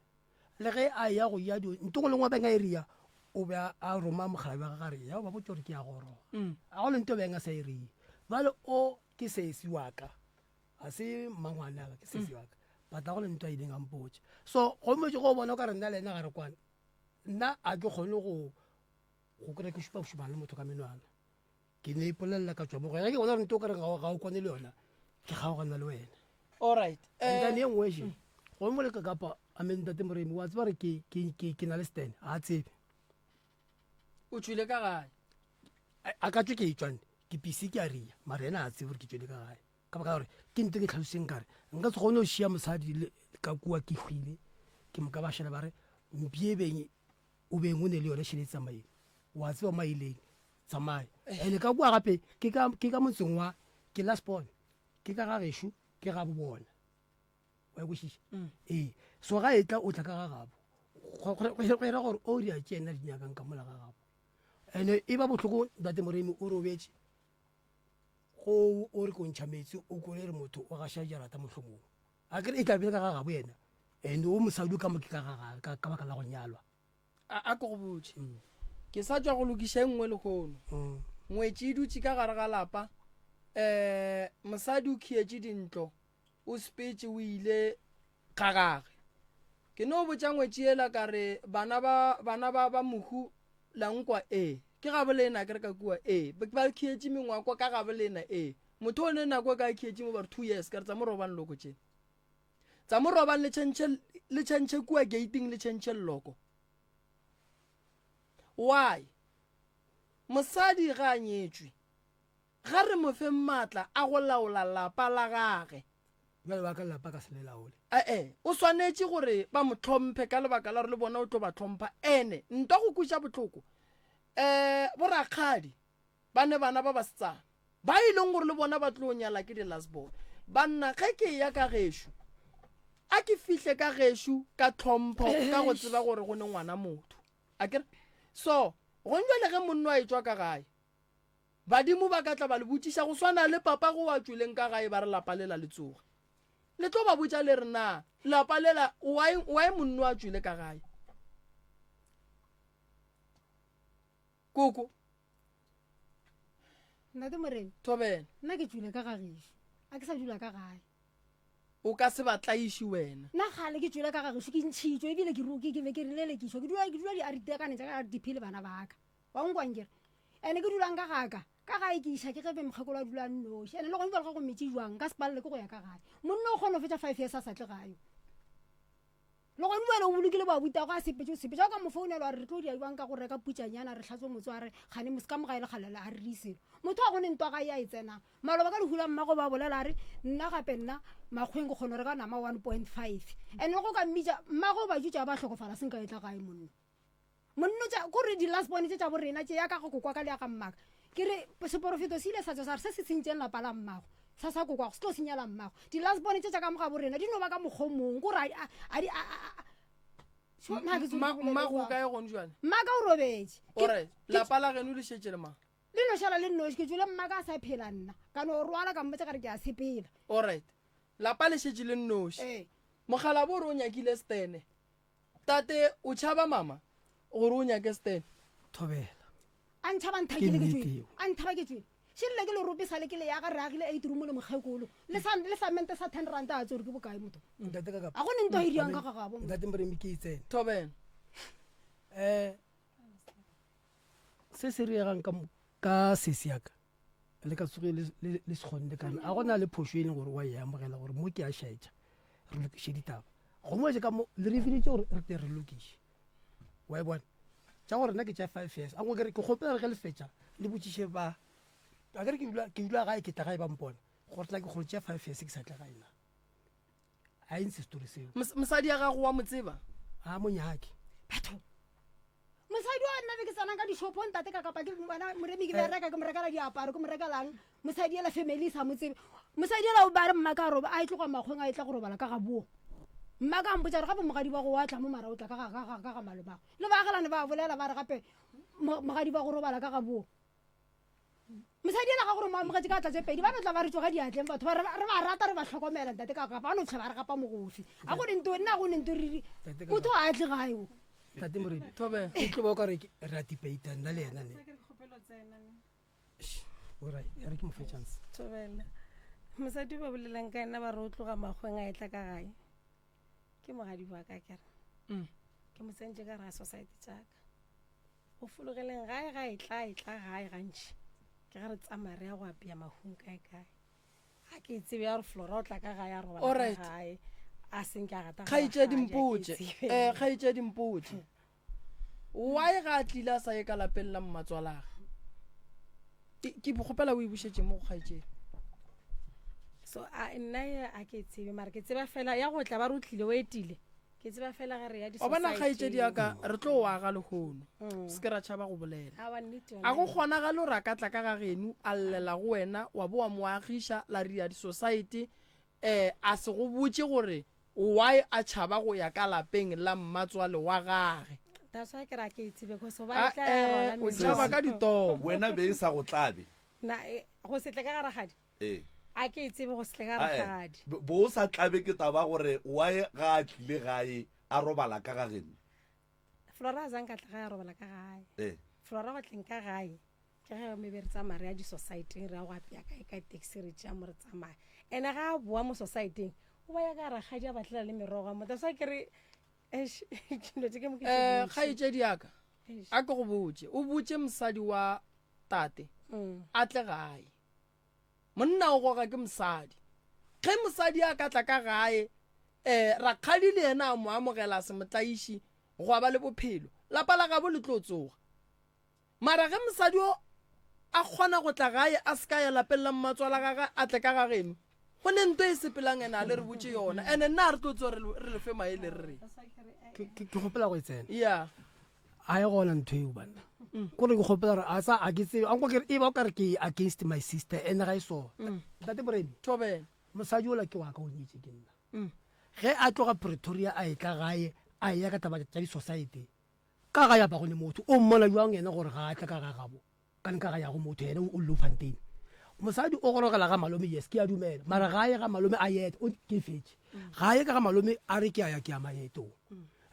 Le ge a eya go ya dio, nto le ngwe beng a e ria, o be a roma mogalabi wa gagwe a re, ya o ba botše gore ke ya goroga. Mm. A go le nto beng a sa e rie. Bjale o ke sesi wa ka, ga se mmangwane wa ka, ke sesi mm. wa ka. But a go le nto a ileng a mpotša. So go motse go bona o ka re nna le ena ga re kwane. Nna a ke kgone go go kry ke šupa šupana le motho ka menwana. Ke ne ipolelela ka tšwa mo go yena. Ke bona gore nto o ka re ga o kwane le yona, ke kgaogana le wena. Alright. And then ye nngwe še, gomme le ka kapa, I mean ntate Moremi, wa tseba gore ke, ke, ke, ke na le stand, ga a tsebe. O tšwile ka gae? A ka tšwe ke e tšwane, ke pisi ke a ria, mara yena ga a tsebe gore ke tšwele ka gae. Ka baka la gore ke nto ke tlhaloseng kare nka se kgone go šia mosadi le ka kua ke hwile, ke moka ba šala ba re mpie beng o beng o ne le yone šele e tsamaile, wa tseba mo a ileng, tsamaya. Ene ka kua gape ke ka, ke ka motseng wa ke last born, ke ka ga gešo, ke ga bo bona. Wa e kwešiša? Ee. So ga e tla o tla ka ga gabo. Go era gore o ria tše yena di nyakang ka mola ga gabo. Ene e ba bohloko ntate Moremi o robetše go o re ko ntšha metsi o kole re motho o gaša jarata mohlomong. A kere e tla be ka ga gabo yena. And o mosadi o ka mo ke ka ga ka ka baka la go nyalwa. A a ke go botše. Ke sa tšwa go lokiša e nngwe lehono. Ngwetši e dutše ka gare ga lapa. Um mosadi o khietše dintlo, o sepetše o ile ga gage. Ke no botša ngwetši yela ka re bana ba bana ba ba mohu la nkwa ee. Ke gabo lena ke re ka kua ee. Ba khietše mengwako ka gabo lena ee. Motho o ne nako e ka khietše mo ba re 2 years ka re tsa mo robang loko tše. Tsa mo robang le tšhentšhe le tšhentšhe kua gating le tšhentšhe loko. Why? Mosadi ga a nyetšwe. Ga re mo feng maatla a go laola lapa la gage. Bjale wa ka lapa ka se le laole. E-e, o swanetše gore ba mo hlomphe ka lebaka la gore le bona o tlo ba hlompha. Ene ntwa go kweša bohloko. Um borakgadi ba ne bana ba basetsana ba e leng gore le bona ba tlo nyala ke di-last born. Banna ge ke eya ka gešo, a ke fihle ka gešo ka tlhompho ka go tseba gore go ne ngwana motho. Akere? So, gong jwale ge monno a etšwa ka gae, Badimo ba ka tla ba le botšiša go swana le papa go wa tšweleng ka gae ba re lapa lela le tsoge. Le tlo ba botša le re na lapa lela why why monno a tšwele ka gae? Koko. Ntate Morena. Thobela. Nna ke tšwile ka ga gešo. A ke sa dula ka gae. O ka se ba tlaiše wena. Nna kgale ke tšwele ka ga gešo ke ntšhitšwe ebile ke ke ke be ke re lelekišwa ke dula ke dula di-aritekane tša ka RDP le bana ba ka. Wa nkwa nkere? Ene ke dulang ka gaka, ka gae ke iša ke ge be mokgekolo a dula a nnoši. Ene le gone jwale ge go metše jwang, nka se palelwe ke go ya ka gae. Monna o kgona go fetša five years a sa tle gae. Le gone jwale o bolokile boabutagwe a sepetše o sepetše. Ga o ka mo founela wa re re tlo dia jwang ka go reka putšanyana re hlatswe motse wa re kgane mose ka mo gae le kgale a re re selo. Motho ga go ne ntwa gae a e tsenang. Maloba ka lehu la mmago ba bolela a re nna gape nna makgweng ke kgona go reka nama 1.5. Ene le go ka mmitša mmago o ba jutša ba hlokofala se nka e tla gae monna. Monno tša, ko re di-last born tše tša bo rena tše ya ka go kokwa ka le ya ga mmaka. Ke re seporofeto se ile sa tšwa sa re se se sentšeng lapa la mmago, sa sa kokwago se tlo senyela mmago. Di-last born tše tša ka mo ga bo rena di no ba ka mokgwa o mongwe, ko re a, a di, a, a, a, Sho, na ke tsebe Mma, ke bolele mmago o jwang. kae gone jwale? Mmaka o robetše. Ke, Alright, ke, lapa la geno le šetše le mang? le no šala le nnoši, ke tšwele mmaka a sa phela nna. Ka no rwala ka mmotša ka re ke a sepela. Alright, lapa le šetše le nnoši. Ee. Mokgalabo o re o nyakile Stene. Tate, o tšhaba mama gore o nyake Stan? Thobela. A ntšhaba Ke nthakile ke nnete tšwele. yeo. A nthaba ke tšwele. Širile ke lerope sale ke le yaga re agile eight room le mokgekolo. Le sa le samente sa 10 rand a tsore ke bokae motho. Ntate ka A go ne ntwa e dirang ka ga gabo. Ntate Moremi ke itsene. Thobela. Eh se se riegang ka ka sesi ya ka le ka tsoge le se kgonne kana a gona le phošo e leng gore wa e amogela gore mo ke a šaetša re lokiše ditaba gongwe je ka mo le re feditše gore re te re lokiše wa e bona tša gore nna ke tša five years a ngwe kere ke kgopela ge le fetša le botšiše ba a kere ke dula gae ke tla gae ba mpona gore tla ke kgolo tša five years ke sa tla gae na a e ntshe setori seo mosadi ya gago wa mo tseba a monyake batho Mosadi wa nna be ke tsenang ka dishopong ntate ka kapa ke bona moremi ke bereka ke mo rekela diaparo ke mo rekelang mosadi ela family e sa mo tsebe mosadi ela o ba re mma ka roba a e tloga makgweng a e tla go robala ka ga boa mma ka mpotsa re gape mogadi wa go wa tla mo mara o tla ka ga ga ga ga malomago le baagelane ba bolela ba re gape mogadi wa go robala ka ga boa Mosadi yena ga gore mo amogetše ka atla tše pedi, ba no tla ba re tšoga diatleng batho ba re ba re ba rata re ba hlokomela ntate ka ba no tlhe ba re gapa mogofi. A go ne nto nna go ne nto re motho a tle gae o. Ntate Moremi. Thobe. E tlo ba o ka re re a tipeita nna le yena ne. Alright, ya re ke mo fe chance. Thobela. Mosadi ba bolelang ka ena ba re o tloga makgweng a etla ka gae. Ke mogadi wa ka kere. Mm. Ke mo tsentše ka ra society tšaka. Go fologeleng gae ga e tla e tla gae gantši ke ge re tsamaya re ya go apea mahung kae kae. Ga ke e tsebe ya gore Flora o tla ka gae a robala ka Alright. gae a senke a gata ga Kgaetšedi rakgadi, a ke e mpotše, tsebe. eh, kgaetšedi mpotše. Why ga a tlile a sa ye ka lapeng la mmatswalage? Ke ke kgopela o e bušetše mo go kgaetšedi. So a nna ye a ke e tsebe mara ke tseba fela ya go tla ba re o tlile o etile. Ke tseba fela ge re ya Wa bona kgaetšedi ya ka di-society-eng. re tlo o aga lehono. Se ke ra tšhaba go bolela. Aowa nnete A yona go eo. kgonagale gore a ka tla ka ga geno a llela go wena wa bo wa mo agiša la re ya di-society um a se go botše gore why a tšhaba go ya ka lapeng la mmatswale wa gage? That's why ke re a ke e tsebe cause gobane A tla ya eh rwala o tšhaba ka merogo. ditomo. Wena be e sa go tlabe. Na e, go se tle ka ga rakgadi? Ee. A ke e tsebe go se tle ka Ae, rakgadi. bo o sa tlabe ke taba gore why ga a tlile gae a robala ka ga geno? Flora a zanka tla gae a robala ka gae. Ee. Flora go tleng ka gae ke ge maybe re tsamaya re ya di-society-eng re ya go apea kae ka taxi re tšea mo re tsamaya. Ene ga a boa mo society-eng o ba ya ka rakgadi a batlela le merogo a mo. That's why ke re eish dilo tše ke mo ke tše Eh, dintši. kgaetšedi ya ka Eish. a ke go botše o botše mosadi wa tate a tle gae Monna o goga ke mosadi. Ge mosadi a ka tla ka gae, um rakgadi le yena a mo amogela a se mo tlaiši, gwa ba le bophelo. Lapa la gabo le tlo tsoga. Mara ge mosadi o a kgona go tla gae a se ka ya lapeng la mmatswala gagwe a tle ka ga geno, go ne nto e sepelang ene a le re botše yona. Ene nna a re tlo tsoga re le fe maele re reng. Ke kgopela go e tsena. Ya. A e gona ntho eo banna. Kore ke kgopela gore a sa a ke tsebe a nko ke re e ba o ka re ke against my sister ene ga e sona. Ntate Moremi. Thobela. Mosadi ola ke wa ka o nyetše ke nna. Ge a tloga Pretoria a etla gae a eya ka taba tša di-society ka gae a ba go ne motho o mmona jwang yena gore ga a tla ka ga gabo ka ne ka ga yago motho yena o Bloemfontein. Mosadi o gorogela ga malome yes ke a dumela mara ga ye ga malome a yeta o ke fetše ga ye ka ga malome a re ke a ya ke ya maetong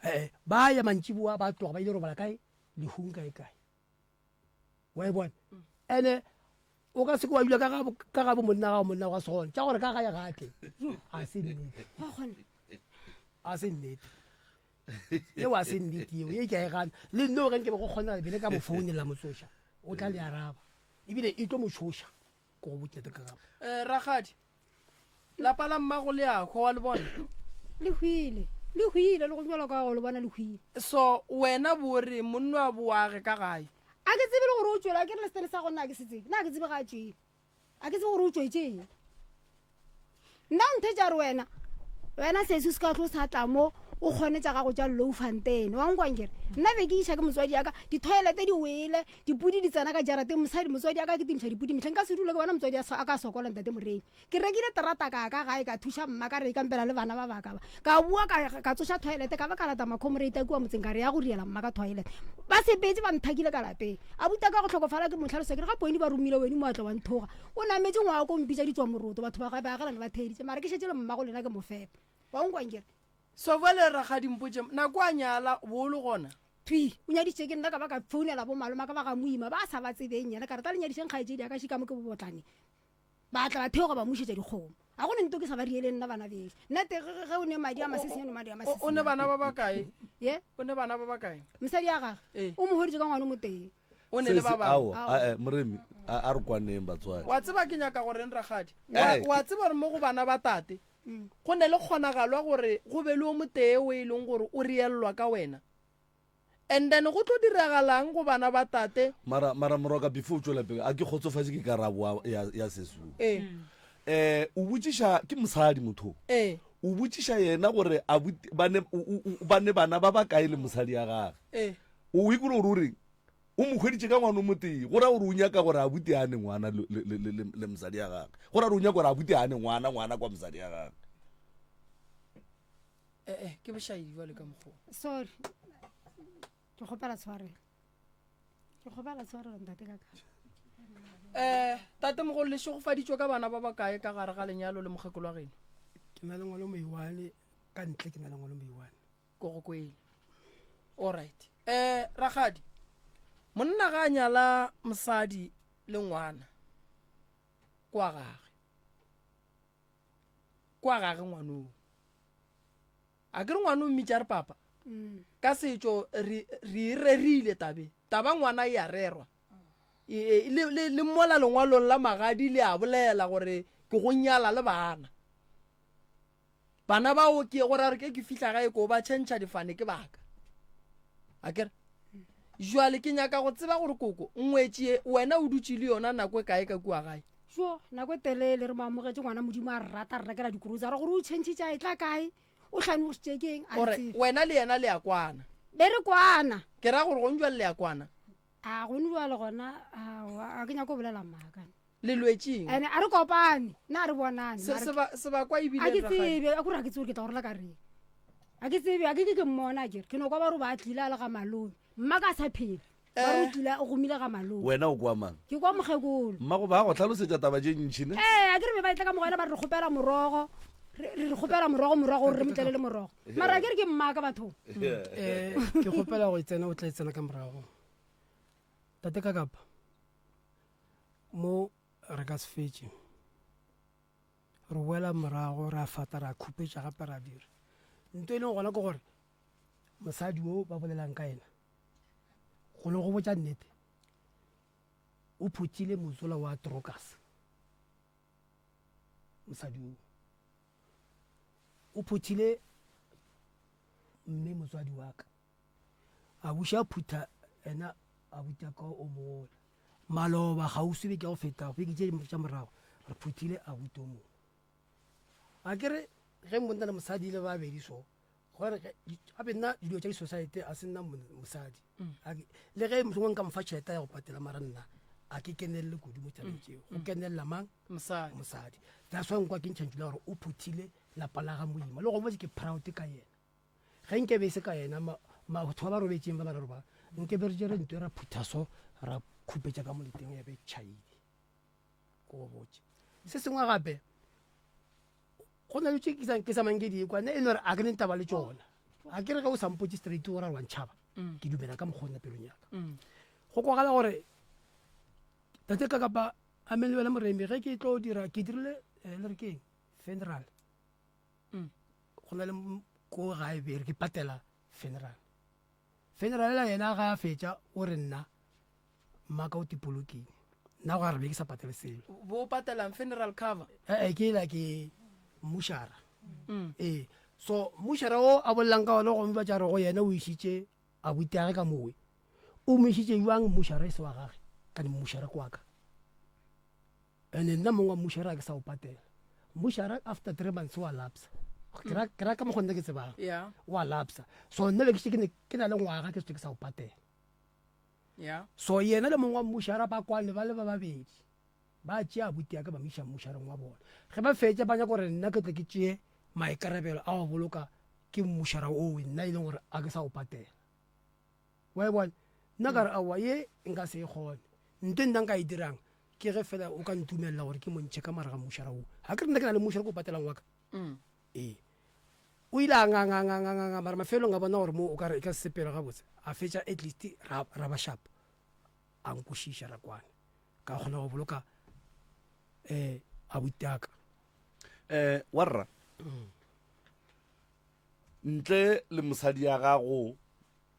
ee ba ya mantšiboa ba tloga ba ile robala kae lehung kae kae wa e bona ene o ka seke wa dula ka gabo monna gago monna wa se gona tša gore ka gae ga tle a se nnete a se nnete eo a se nnete eo ye ke a e gana le nne o ge nke be go kgonela bele ka mo founela motsoša o tla le araba ebile e tlo mo tshoša ko go botšete ka gabo um rakgadi lapa la mmago le a hwa wa le bona le hwile le hwile le go jalo ka go le bona le hwile so wena bo re monno a boage ka gae a ke tsebe le gore o tswele a ke re le setene sa gonna a ke se tsebe na ke tsebe ga a tswele A ke tsebe gore o tšwetše eng. Nna o nthetša re wena, wena sesi se ka tlo sa tla mo o kgone tša gago tša Loufontein. Wa nkwa nkere? Nna be ke iša ke motswadi ya ka, dithoilete di wele, dipudi di tsena ka jarateng, mosadi motswadi ya ka ke timiša dipudi mehleng ka se dule ke bona motswadi a ka sokola ntate Moremi. Ke rekile terata ka ya ka gae ka thuša mma ka re e kampela le bana ba baka ba. Ka boa ka ka tsoša toilet ka ba ka lata macomrade a kua motseng ka re ya go riela mma ka toilet. Ba sepetse ba nthakile ka lapeng. Abuti ka go hlokofala ke mo hlalosa ke re ga Poini ba romile wene mo a tla wa nthoga. O nametše ngwako o mpitša ditswamoroto batho ba gae baagelane ba theeditše mara ke šetše le mmago lena ke mo fepa. Wa nkwa nkere? So bjale rakgadi mpotše nako a nyala o bo o le gona? Thwi o nyaditše ke nna ka ba ka founela bo malomaka ba ga Moima ba sa ba tsebeng yena ka re tla le nyadišeng kgaetšedi ya ka šika mo ke bobotlaneng. Ba tla ba theoga ba mmušetša dikgomo. A go ne nto ke sa ba rieleng nna bana bešo. Nna te ge ge o ne madi a masesinyane o madi a O, o ne masesinyane. bana ba bakae? Ye? O ne bana ba bakae? Mosadi ya gage Ee. o mo hweditše ka ngwana o motee. O ne le ba Sesi, bangwe. aowa, Aowa. ae, Moremi, a, a re kwaneng batswadi. Wa tseba ke nyaka go reng rakgadi? Wa, Eh, wa ke- tseba gore mo go bana ba tate go ne le kgonagalo ya gore go be le o motee o e leng gore o riellwa ka wena. And then go tlo diragalang go bana ba tate? Mara, mara Moroka, before o tšwela pele, a ke kgotsofatše ke karabo ya, ya Sesu. Ee. Eh, o botšiša, ke mosadi motho. Ee. O botšiša yena gore abuti, ba ne, o, o, o, ba ne bana ba bakae le mosadi ya gage. Ee. O ikole gore o reng? O mo hweditše ka ngwana o motee, go ra gore o nyaka gore abuti a ne ngwana le, le, le, le, le mosadi ya gage. Go ra gore o nyaka gore abuti a ne ngwana, ngwana kwa mosadi ya gage. Eh, eh, ke bošaedi jwale ka mokgwa sorry ke kgopela tshwarelo ke kgopela tshwarelo ntate ka ka um tatemogolo le šegofaditšwe ka bana ba bakae ka gare ga lenyalo le mokgekolo wa geno ke na le ngwana moiwane ka ntle ke na le ngwana moiwane ko go kwele allright um eh, rakgadi monna ga a nyala mosadi le ngwana kwa gage kwa gage ngwanong a ke re ngwana o mmitša re papa mm. ka setšo re e rerile tabe taba ngwana e a rerwa e, e, le mola lengwalong la magadi le a bolela gore Ke go nyala le bana. Bana bao ke go ra re ke ke fihla gae ko ba tšhentšha difane ke baka. A kere? Jwale ke nyaka go tseba gore koko ngwetši ye wena o dutše le yona nako e kae ka kua gae? Jo, nako e telele re mo amogetše ngwana Modimo a re rata re rekela dikurutsa re gore o tšhentšhitše a e tla kae o hlanošitše ke eng a Gore wena le yena le a kwana. Be re kwana. Ke ra gore gone jwale le a kwana. A gone jwale gona a ke nyako go bolela maaka. Le lwetšeng? Ene a re kopane, nna a re bonane. Se, seba, sebakwa ebile A ke tsebe, a kore a ke tsebe gore ke tla go rela ka reng. A ke tsebe, a ke ke ke mmona akere. Ke no kwa ba re o ba a tlile a le ga malome. Mma ka a sa phela. Ba re o eh. tlile o gomile ga malome. Wena o kwa mang? Ke kwa mokgekolo. Mmago ba go tlhalosetša taba tše ntši ne? Ee, a ke re be ba etla ka mogwena ba re re kgopela morogo. Re re kgopela morogo morogo gore re mo tlele le morogo. Mara a ke re ke mmaka bathong. Eh, ke kgopela go e tsena o tla e tsena ka morago. Tate ka kapa. Mo re ka se fetše, re boela morago ra fata ra khupetša gape ra dira. Nto e leng gona ke gore mosadi o ba bolelang ka yena, go le go botša nnete, o phuthile mosola wa Trokas. Mosadi o o phuthile mme motswadi wa ka. A buša a phutha ena abuti ka o mogola. Maloba kgauswi beke ya go feta beke tše tša morago re phuthile abuti o mongwe. A ke re ge monna le mosadi le babedi so gore gape nna dilo tša di-society a se nna mosadi mm. le ge mohlomongwe nka mofa tšhelete ya go patela mara nna a ke kenelele kudu mo tabeng mm. tšeo go mm. kenelela mang mosadi that's why nkwa ke ntšhantšo la gore o phuthile lapa la ga moima le go botse ke proud ka yena Ge nke be e se ka yena, ma, ma, batho ba ba robetšeng ba bararo ba, nke be re tšere nto ra phutha so, ra khupetša ka moleteng ya be tšhaile. Ko go botše. Se sengwe gape, go na le tše ke sa, ke sa mang ke di ekwa, nna e no re a ke ne taba le tšona. A ke re ge o sa mpotše straight o ra wa ntšhaba, mm. ke dumela ka mokgwa nna pelong ya ka. Mm. Go kwagala gore tate ka kapa a le wena moremi ge ke tlo dira ke dirile eh, le re keng funeral mm. go na le ko gae be re ke patela funeral funeral ela yena ga a fetša o re nna mmaka o tipolokile nna go a re be ke sa patele selo bo patelang funeral cover ee eh, ke ela ke mmušara mm. ee so mmušara o a bolelang ka one gomme ba tša re go yena o išitše a butiage ka mowe o mo išitše jwang mmušara e se wa gage kane mmušara ke wa ka Ene nna mong wa mmušara ke sa o patela. Mmušara after 3 months wa lapsa. Ke ra ke ra ka mokgwa nna ke tsebang. Yeah. Wa lapsa. So nna be ke ke ne ke na le ngwaga ke setse ke sa o patela. Yeah. So yena le mong wa mmušara ba kwane ba le ba babedi. Ba tšea abuti ya ka ba mo iša mmušareng wa bona. Ge ba fetša ba nyaka gore nna ke tle ke tšee maikarabelo a go boloka ke mmušara oo nna e leng gore a ke sa o patela. Wa e bona? Nna ka re, Aowa, ye nka se e kgone. Nto e nna nka e dirang ke ge fela o ka ntumelela gore ke mo ntšhe ka mara ga mmušara wo. Ga ke re nna ke na le mmušara ke o patelang wa ka. Mm. Ee. O ile a nganganganganganga mara mafelelong a bona gore mo o ka re e ka se sepele gabotse. A fetša at least ra, ra ba sharp. A nkwešiša ra kwana. Ka kgona go boloka um abuti a ka. Um warra. Mm. Ntle le mosadi ya gago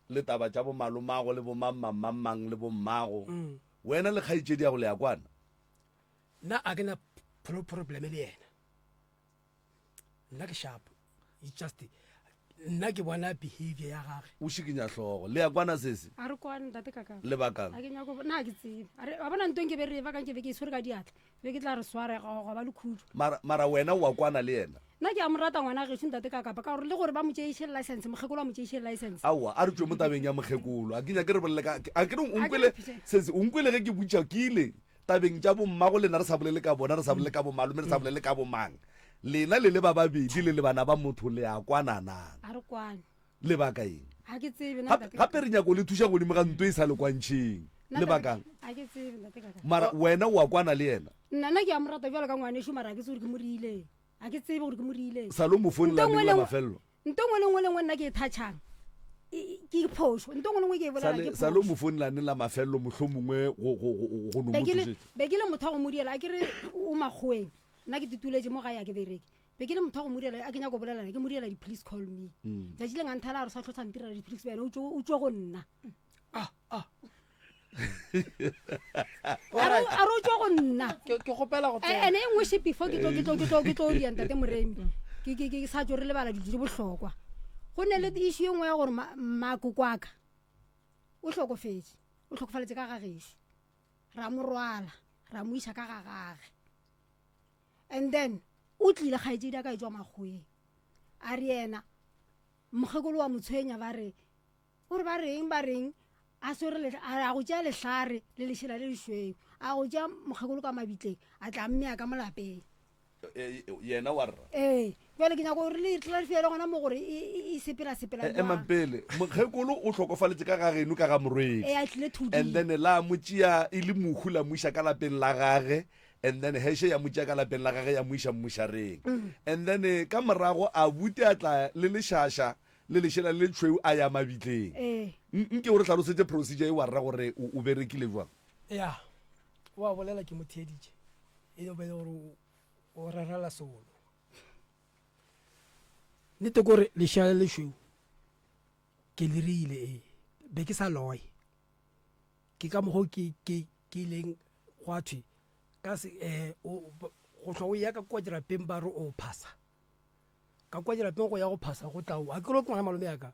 le taba tša bomalomago le bomangmangmangmang le bommago, mm. wena le kgaetšedi ya go le ya kwana? Nna a ke na probleme le yena. Nna ke sharp. It's just nna ke bona behavior ya gage. O šikinya hlogo. Le ya kwana sesi? A re kwane ntate kaka. Lebakang? A ke nyako na ke tsebe. A re wa bona ntong ke be re ba kang ke be ke e tshwere ka diatla. Be ke tla re sware ga ba le khutšo. Mara mara wena wa kwana le yena? Nna ke a mo rata ngwana gešo ntate ka kapa ka gore le gore ba mo tšeiše license, mokgekolo a mo tšeiše license. Aowa, a re tšwe mo tabeng ya mokgekolo. A ke nyake re bolele ka a ke re o nkwele sesi, o nkwele ge ke botša ke ile tabeng tša bommago lena re sa bolele ka bona, re sa bolele ka bomalome, re sa bolele ka bomang. Lena le le ba babedi le le bana ba motho le a kwana na? A re kwane. Lebaka eng? Ga ke tsebe nna Gape ntate gape kaka. re nyako le thuša godimo ga nto e sa le kwantšheng. Nna ntate Lebakang? ga ke tsebe ntate kaka. Mara wena o a kwana le yena? Nna nna ke a mo rata bjalo ka ngwanešu mara ga ke tsebe gore ke mo reileng. Ga ke tsebe gore ke mo reileng. Sa lo mo Nto founela nngwe neng le la nngwe mafelelo? nto nngwe le nngwe le nngwe nna ke e thatšhang e- e- ke phošo. Nto nngwe le nngwe ke e Sa bolelang le ke sa lo mo phošo. founela neng la mafelelo mohlomongwe go go go go no Be mo ke le tsošetša? be ke le motho wa go mo diela a ke re o makgoweng nna ke tutuletše mo gae a ke bereke. Be ke le motho wa go mo direla, a ke nyaka go bolela ke mo direla di-please call me. Mm. Tšatši lengwe a nthala a re sa tlhotlha ntirela di-please wena o tšwe o tšwe go nna. Ah, ah. A re a re o tšwa go nna. Ke ke kgopela go Eh, tsena. ene e nngwe še before ke tlo ke tlo ke tlo ke tlo dia ntate Moremi. Ke ke ke sa tšo re lebala dilo tše bohlokwa. Go ne le issue e nngwe ya gore ma- makoko a ka o hlokofetše. O hlokofaletše ka ga gešo. Ra mo rwala, ra mo iša ka ga gage. And then o tlile kgaetšedi ya ka e tšwa makgoweng. A re yena mokgekolo wa mo tshwenya ba re o re ba reng ba reng a swere a go tšea lehlare le lešela le lešweu a go tšea mokgekolo ka mabitleng a tla mmea ka mo lapeng. E, e, yena wa rra ee jale ke nyako gore le clarifyele gona mo gore e, e, e sepela sepela e, emang pele mokgekolo o hlokofaletše ka ga geno ka ga morwedi ee a tlile thuding and then la mo tšea e le mohu la mo iša ka lapeng la gage and then heshe ya mo tšea ka lapeng la gage ya mo iša mmušareng and then eh, ka morago a bute a tla le lešaša le lešela le letšhweu a ya mabitleng ee nke o re hlalosetse procedure e wa rra gore o o berekile jwang ya wa bolela ke mo theeditše e no be le gore o- o rerela solo nnete kore lešela le lešweu ke le rile ee be ke sa loye ke ka mokgwa ke ke ke ileng gwa thwe ka se eh o go hlwa o ya ka kwa dirapeng ba re o phasa ka kwa dirapeng go ya go phasa go tla a ke re ke ngwana malome ya ka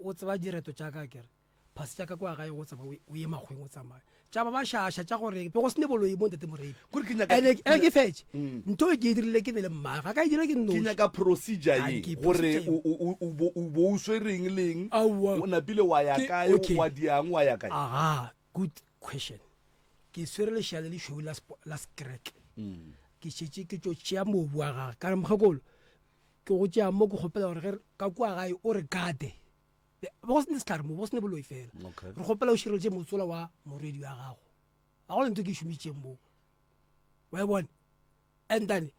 o tseba direto tša ka kere phase tša ka kwa gae go tseba o ye makgweng o tsamaya tša ba ba šaša tša gore be go sene boloi mo ntate morei Kore ke nyaka- ene ene ke fetše ntho e ke e dirile ke be le mmaga ga ka e dira ke ke nnoši nyaka procedure ye Dankie, gore procedure o- o o- o bo- o bo o swereng leng Aowa. o napile wa ya Ke- kae okay. wa diang wa ya kae Aha, good question. Ke swere lešea le lešweu la spo- la skrek. Ke šetše ke tšo tšea mobu wa gage. Ka re mokgekolo, ke go tšea mo ke kgopela gore ge re- ka kua gae o re gate. Be go se ne sehlare mo, go se ne boloi fela. Okay. Re kgopela o šireletše motsola wa morwedi wa gago. Ga go le ntho ke e šomišitšeng moo. Wa e bona? And then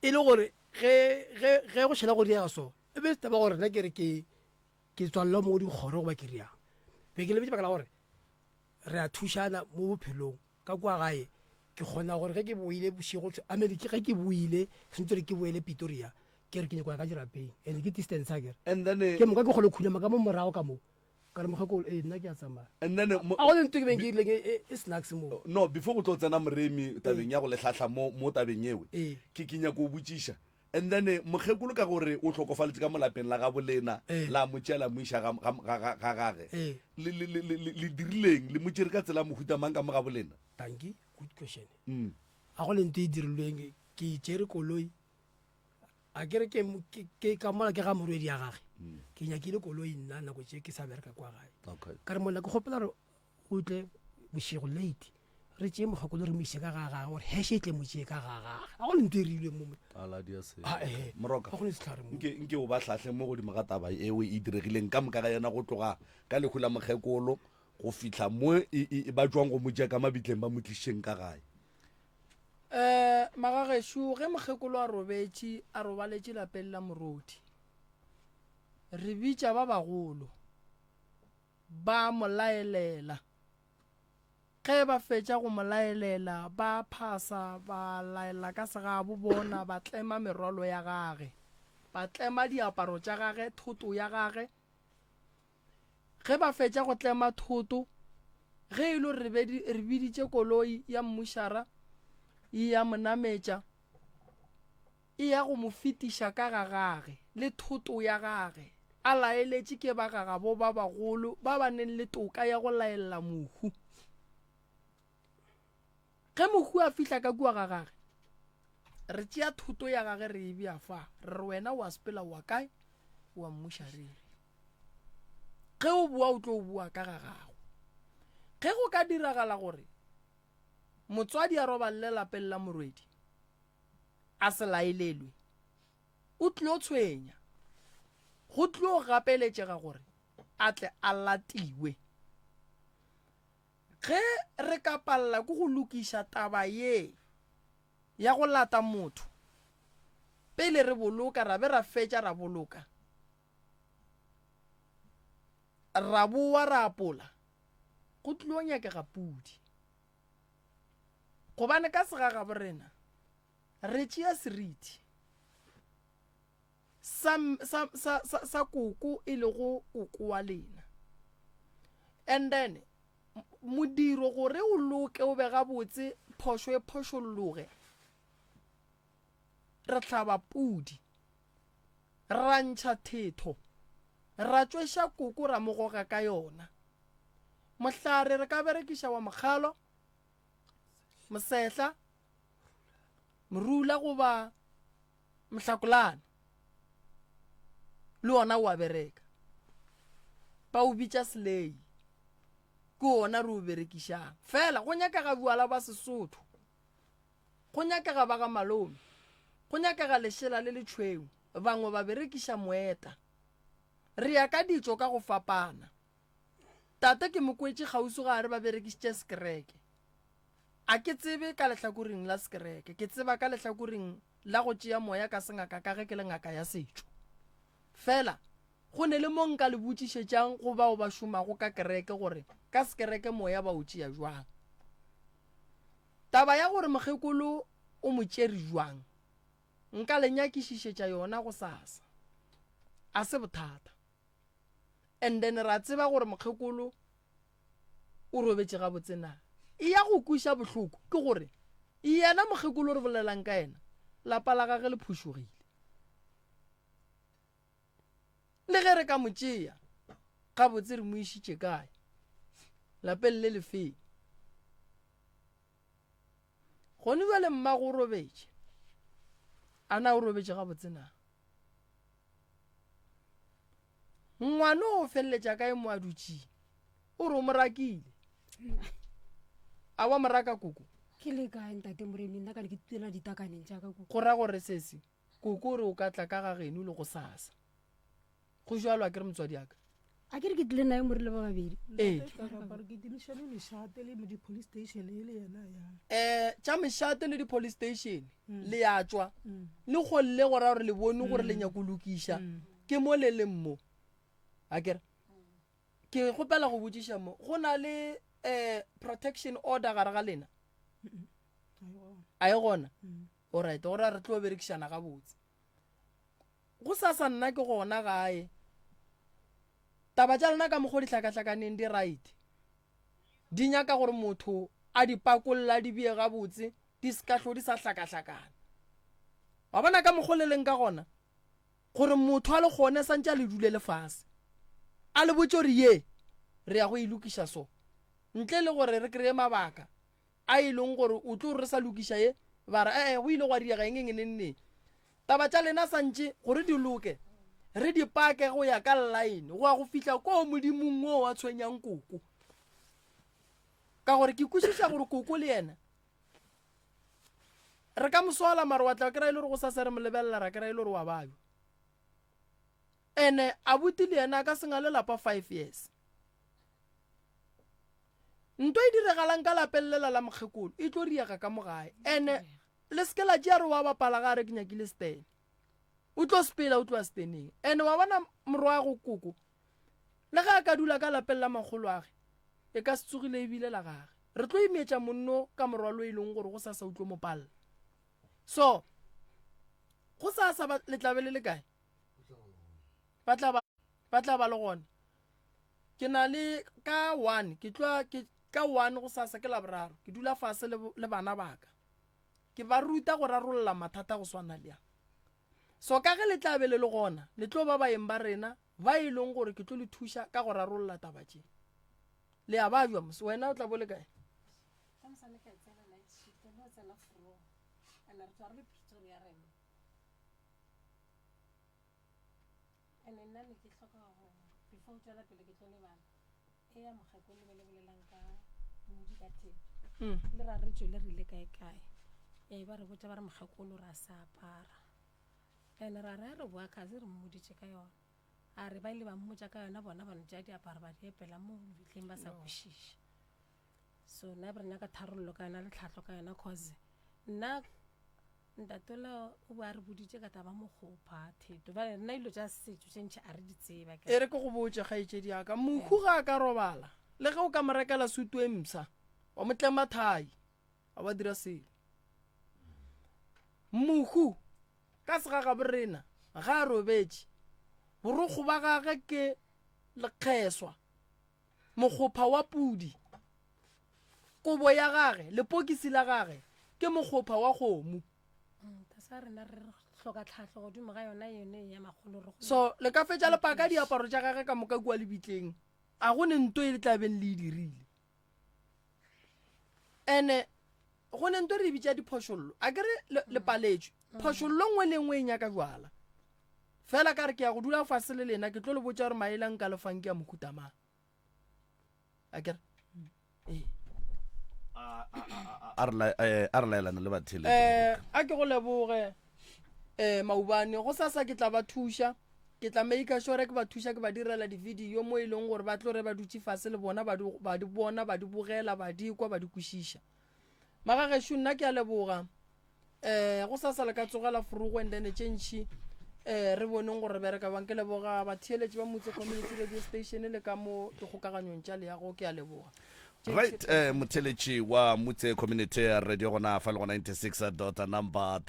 e le gore ge ge ge go šela go diega so, e be e se taba gore nna ke re ke ke tswalelwa mo dikgoro goba ke riang. Be ke lebetše baka la gore re a thušana mo bophelong ka kua gae ke kgona gore ge ke boile bošego I mean ge ke boile ke swanetše gore ke boele Pretoria ke re ke nyako ya ka dirapeng and ke distance a kere And then eh, ke moka ke kgone khunama ka mo morago ka mo ka re mokgekolo ee nna ke a tsamaya and then eh, mo- a go le ntho ke beng ke irileng e- e- e snacks mo no before go tlo tsena moremi tabeng ya go lehlahla mo mo tabeng ewe Ee. ke ke nyako o botšiša and then eh, mokgekolo ka gore o hlokofaletše ka mo lapeng la gabo lena Ee. la mo tšea la mo iša ga- ga- ga ga- ga gage Ee. le le- le- le- le dirileng le mo tšere ka tsela ya mohuta mang ka mo gabo lena tanki good question Mm. a go le ntho e dirilweng ke tšere koloi a kere ke ke- ke ka mola ke ga morwedi ya gage ke nyakile koloi nna nako tše ke sa bereka kwa gae okay ka re monna ke kgopela gore o tle bošego late re tšee mokgekolo re mo iše ka ga gage gore heshe e tle mo tšee ka ga gage a go le ntho e rilweng mo Aladia se Ah, eh. moroka Ga go ne sehlare mo. nke nke o ba hlahle mo godimo ga taba eo e diregileng ka moka ga yona go tloga ka lehu la mokgekolo go fihla mo e, e, e ba tšwang go mo tšea ka mabitleng ba mo tlišeng ka gae Um magagešo ge mokgekolo a robetše a robaletše lapeng la morodi re bitša ba bagolo ba mo laelela ge ba fetša go mo laelela ba phasa ba laela ka segabo bona ba tlema merwalo ya gage ba tlema diaparo tša gage thoto ya gage Ge ba fetša go tlema thoto, ge e le gore re biditše koloi ya mmušara e ya mo nametša, e ya go mo fetiša ka ga gage le thoto ya gage, a laeletše ke ba gagabo ba bagolo ba ba neng le toka ya go laella mohu. Ge mohu a fihla ka kua ga gage, re tšea thoto ya gage re e bea fa, re re wena o a sepela o wa kae? O wa mmušareng. Ge o boa o tlo boa ka ga gago. Ge go ka diragala gore motswadi a robalele lapeng la morwedi a se laelelwe, o tlo tshwenya. Go tlo gapeletšega gore a tle a latiwe. Ge re ka palela ke go lokiša taba ye ya go lata motho pele re boloka ra be ra fetša ra boloka, ra bowa ra apola, go tlilo nyakega pudi. Gobane ka segagabo rena re tšea seriti sa, sa, sa, sa, sa koko e lego koko wa lena. And then. Modiro gore o loke o be gabotse, phošo e phošolloge, re hlaba pudi, ra ntšha thetho, ra tšweša koko ra mo goga ka yona. Mohlare re ka berekiša wa mokgalo, mosehla, morula goba mohlakolana le ona o a bereka. Ba o bitša selei, ke ona re o berekišang. Fela go nyakega bjala ba Sesotho, go nyakega ba ga malome, go nyakega lešela le letšhweu, bangwe ba berekiša moeta. Re ya ka ditšo ka go fapana. Tate ke mo kwetše kgauswi ga a re ba berekišitše sekereke. A ke tsebe ka lehlakoreng la sekereke, ke tseba ka lehlakoreng la go tšea moya ka sengaka ka ge ke le ngaka ya setšo. Fela, go ne le mo nka le botšišetšang go bao ba šomago ka kereke gore ka sekereke moya ba o tšea bjang. Taba ya gore mokgekolo o mo tšere bjang, nka le nyakišišetša yona gosasa. A se bothata. And then ra tseba gore mokgekolo o robetše gabotse na. E ya go kweša bohloko ke gore yena mokgekolo re bolelang ka yena, lapa la gage le phušogile. Le ge re ka mo tšea gabotse re mo išitše kae? Lapeng le lefeng? Gone bjale mmago o robetše. A na o robetše gabotse na? Ngwana o feleletša kae mo a dutšeng? O re o mo rakile. A wa mo raka koko? Ke le kae ntate Moremi nna ka ne ke tuela ditakaneng tša ka koko. Go ra gore sesi koko o re o ka tla ka ga geno le gosasa. Go jwalo a ke re motswadi a ka? A ke re ke tlile naye mo re le ba babedi. Ee. Re kitimišane mešate le di-police station e le yena ya. Eh, tša mešate le di-police station le ya tšwa le golle go ra gore le bone gore le nyako lokiša ke mo le leng mo. A ke re ke kgopela go botšiša mo go na le eh protection order gare ga lena? A e gona. Alright, go ra re tlo berekišana gabotse. Gosasa nna ke gona gae. Taba tša lena ka mokgo di hlakahlakaneng di right. Di nyaka gore motho a di pakolle a di bee gabotse di se ka hlo di sa hlakahlakana. Wa bona ka mokgo le leng ka gona gore motho a le gone santše a le dule le fase a le botše gore ye re ya go e lokiša so ntle le gore re kry-e mabaka a e leng gore o tlo re sa lokiša ye, ba re, Ee, go ile gwa diega eng eng neng neng. Taba tša lena santše gore di loke, re di pake go ya ka line go ya go fihla koo modimong wo wa tshwenyang koko. Ka gore ke kwešiša gore koko le yena re ka mo sola mare wa tla kry-a e le gore go sasa re mo lebelela ra kry-a e le gore wa babja. Ene abuti le yena a ka se ngale lapa five years. Nto e diregalang ka lapeng lela la mokgekolo e tlo riega ka mo gae. Ene le se ke la tšea re wa bapala ga a re ke nyakile stene. O tlo sepela o tloa steneng. Ene wa bona morwago koko le ge a ka dula ka lapeng la makgolo age e ka se tsogile ebile la gage. Re tlo imetša monno ka morwalo e leng gore go sasa o tlo mo palla. So go sasa le tla be le le kae? Ba tla ba ba tla ba le gona. Ke na le ka one ke tlo ke ka one go sasa ke laboraro ke dula fase le, le bana baka ke ba ruta go rarolla mathata go swana le a so ka ge le tla be le le gona le tlo ba baeng ba rena ba e leng gore ke tlo le thuša ka go rarolla taba tše le a bajwa mos wena o tla bo le kae Ene nna ne ke hloka go before o tšwela pele ke tlo lebala e ya mokgekolo be le bolelang ka modi ka theto mm. le ra re tšwele re ile kae kae ee ba re botša ba re mokgekolo ra sa apara ene ra re re boa kaze re mmoditše ka yona a re ba ile ba mmotša ka yona bona ba no tšea diaparo ba di epela mo lebitleng ba sa kwešiše so nna be re nyaka tharollo ka yona le tlhahlo ka yona cause nna Ntatola o bo a re boditše ka taba mokgopha theto bale nna dilo tša setšo tše ntšhi a re di tseba E re ke go botše kgaetšedi ya ka, mohu ga a ka robala, le ge o ka mo rekela sutu e mpsha, wa mo tlema thai, ga wa dira selo. Mohu ka segagaborena ga a robetše, borokgo ba gage ke lekgeswa, mokgopha wa pudi. Kobo ya gage, lepokisi la gage, ke mokgopha wa kgomo. Sa rena re hloka tlhahlo godimo ga yona yone ya makgolo re So le ka fetša le paka diaparo tša gage ka moka kua lebitleng, a go ne nto e le tla beng le e dirile. Ene go ne nto re e bitša diphošollo, a ke re le, le paletšwe. Phošollo nngwe le nngwe e nyaka jwala. Fela ka re ke ya go dula fase le lena ke tlo le botša gore maele a nka le fang ke a mohuta mang. A ke re? Ee. A re eh, a re laelane le batheeletši. Eh, a ke go leboge eh maubane go sasa ke tla ba thuša ke tla maker sure ke ba thuša ke ba direla di-video mo e leng gore ba tlo re ba dutše fase le bona ba di bona ba di bogela ba di kwa ba di kwešiša magagešo nna ke a leboga um go sasa le ka tsogela forogo and then tše ntšhi um re boneng gore re bereka bang ke leboga batheeletši ba motse community radio station le ka mo dikgokaganyong tša leago ke a leboga right eh motheeletši wa motse community radio gona fa le go 96 dot number.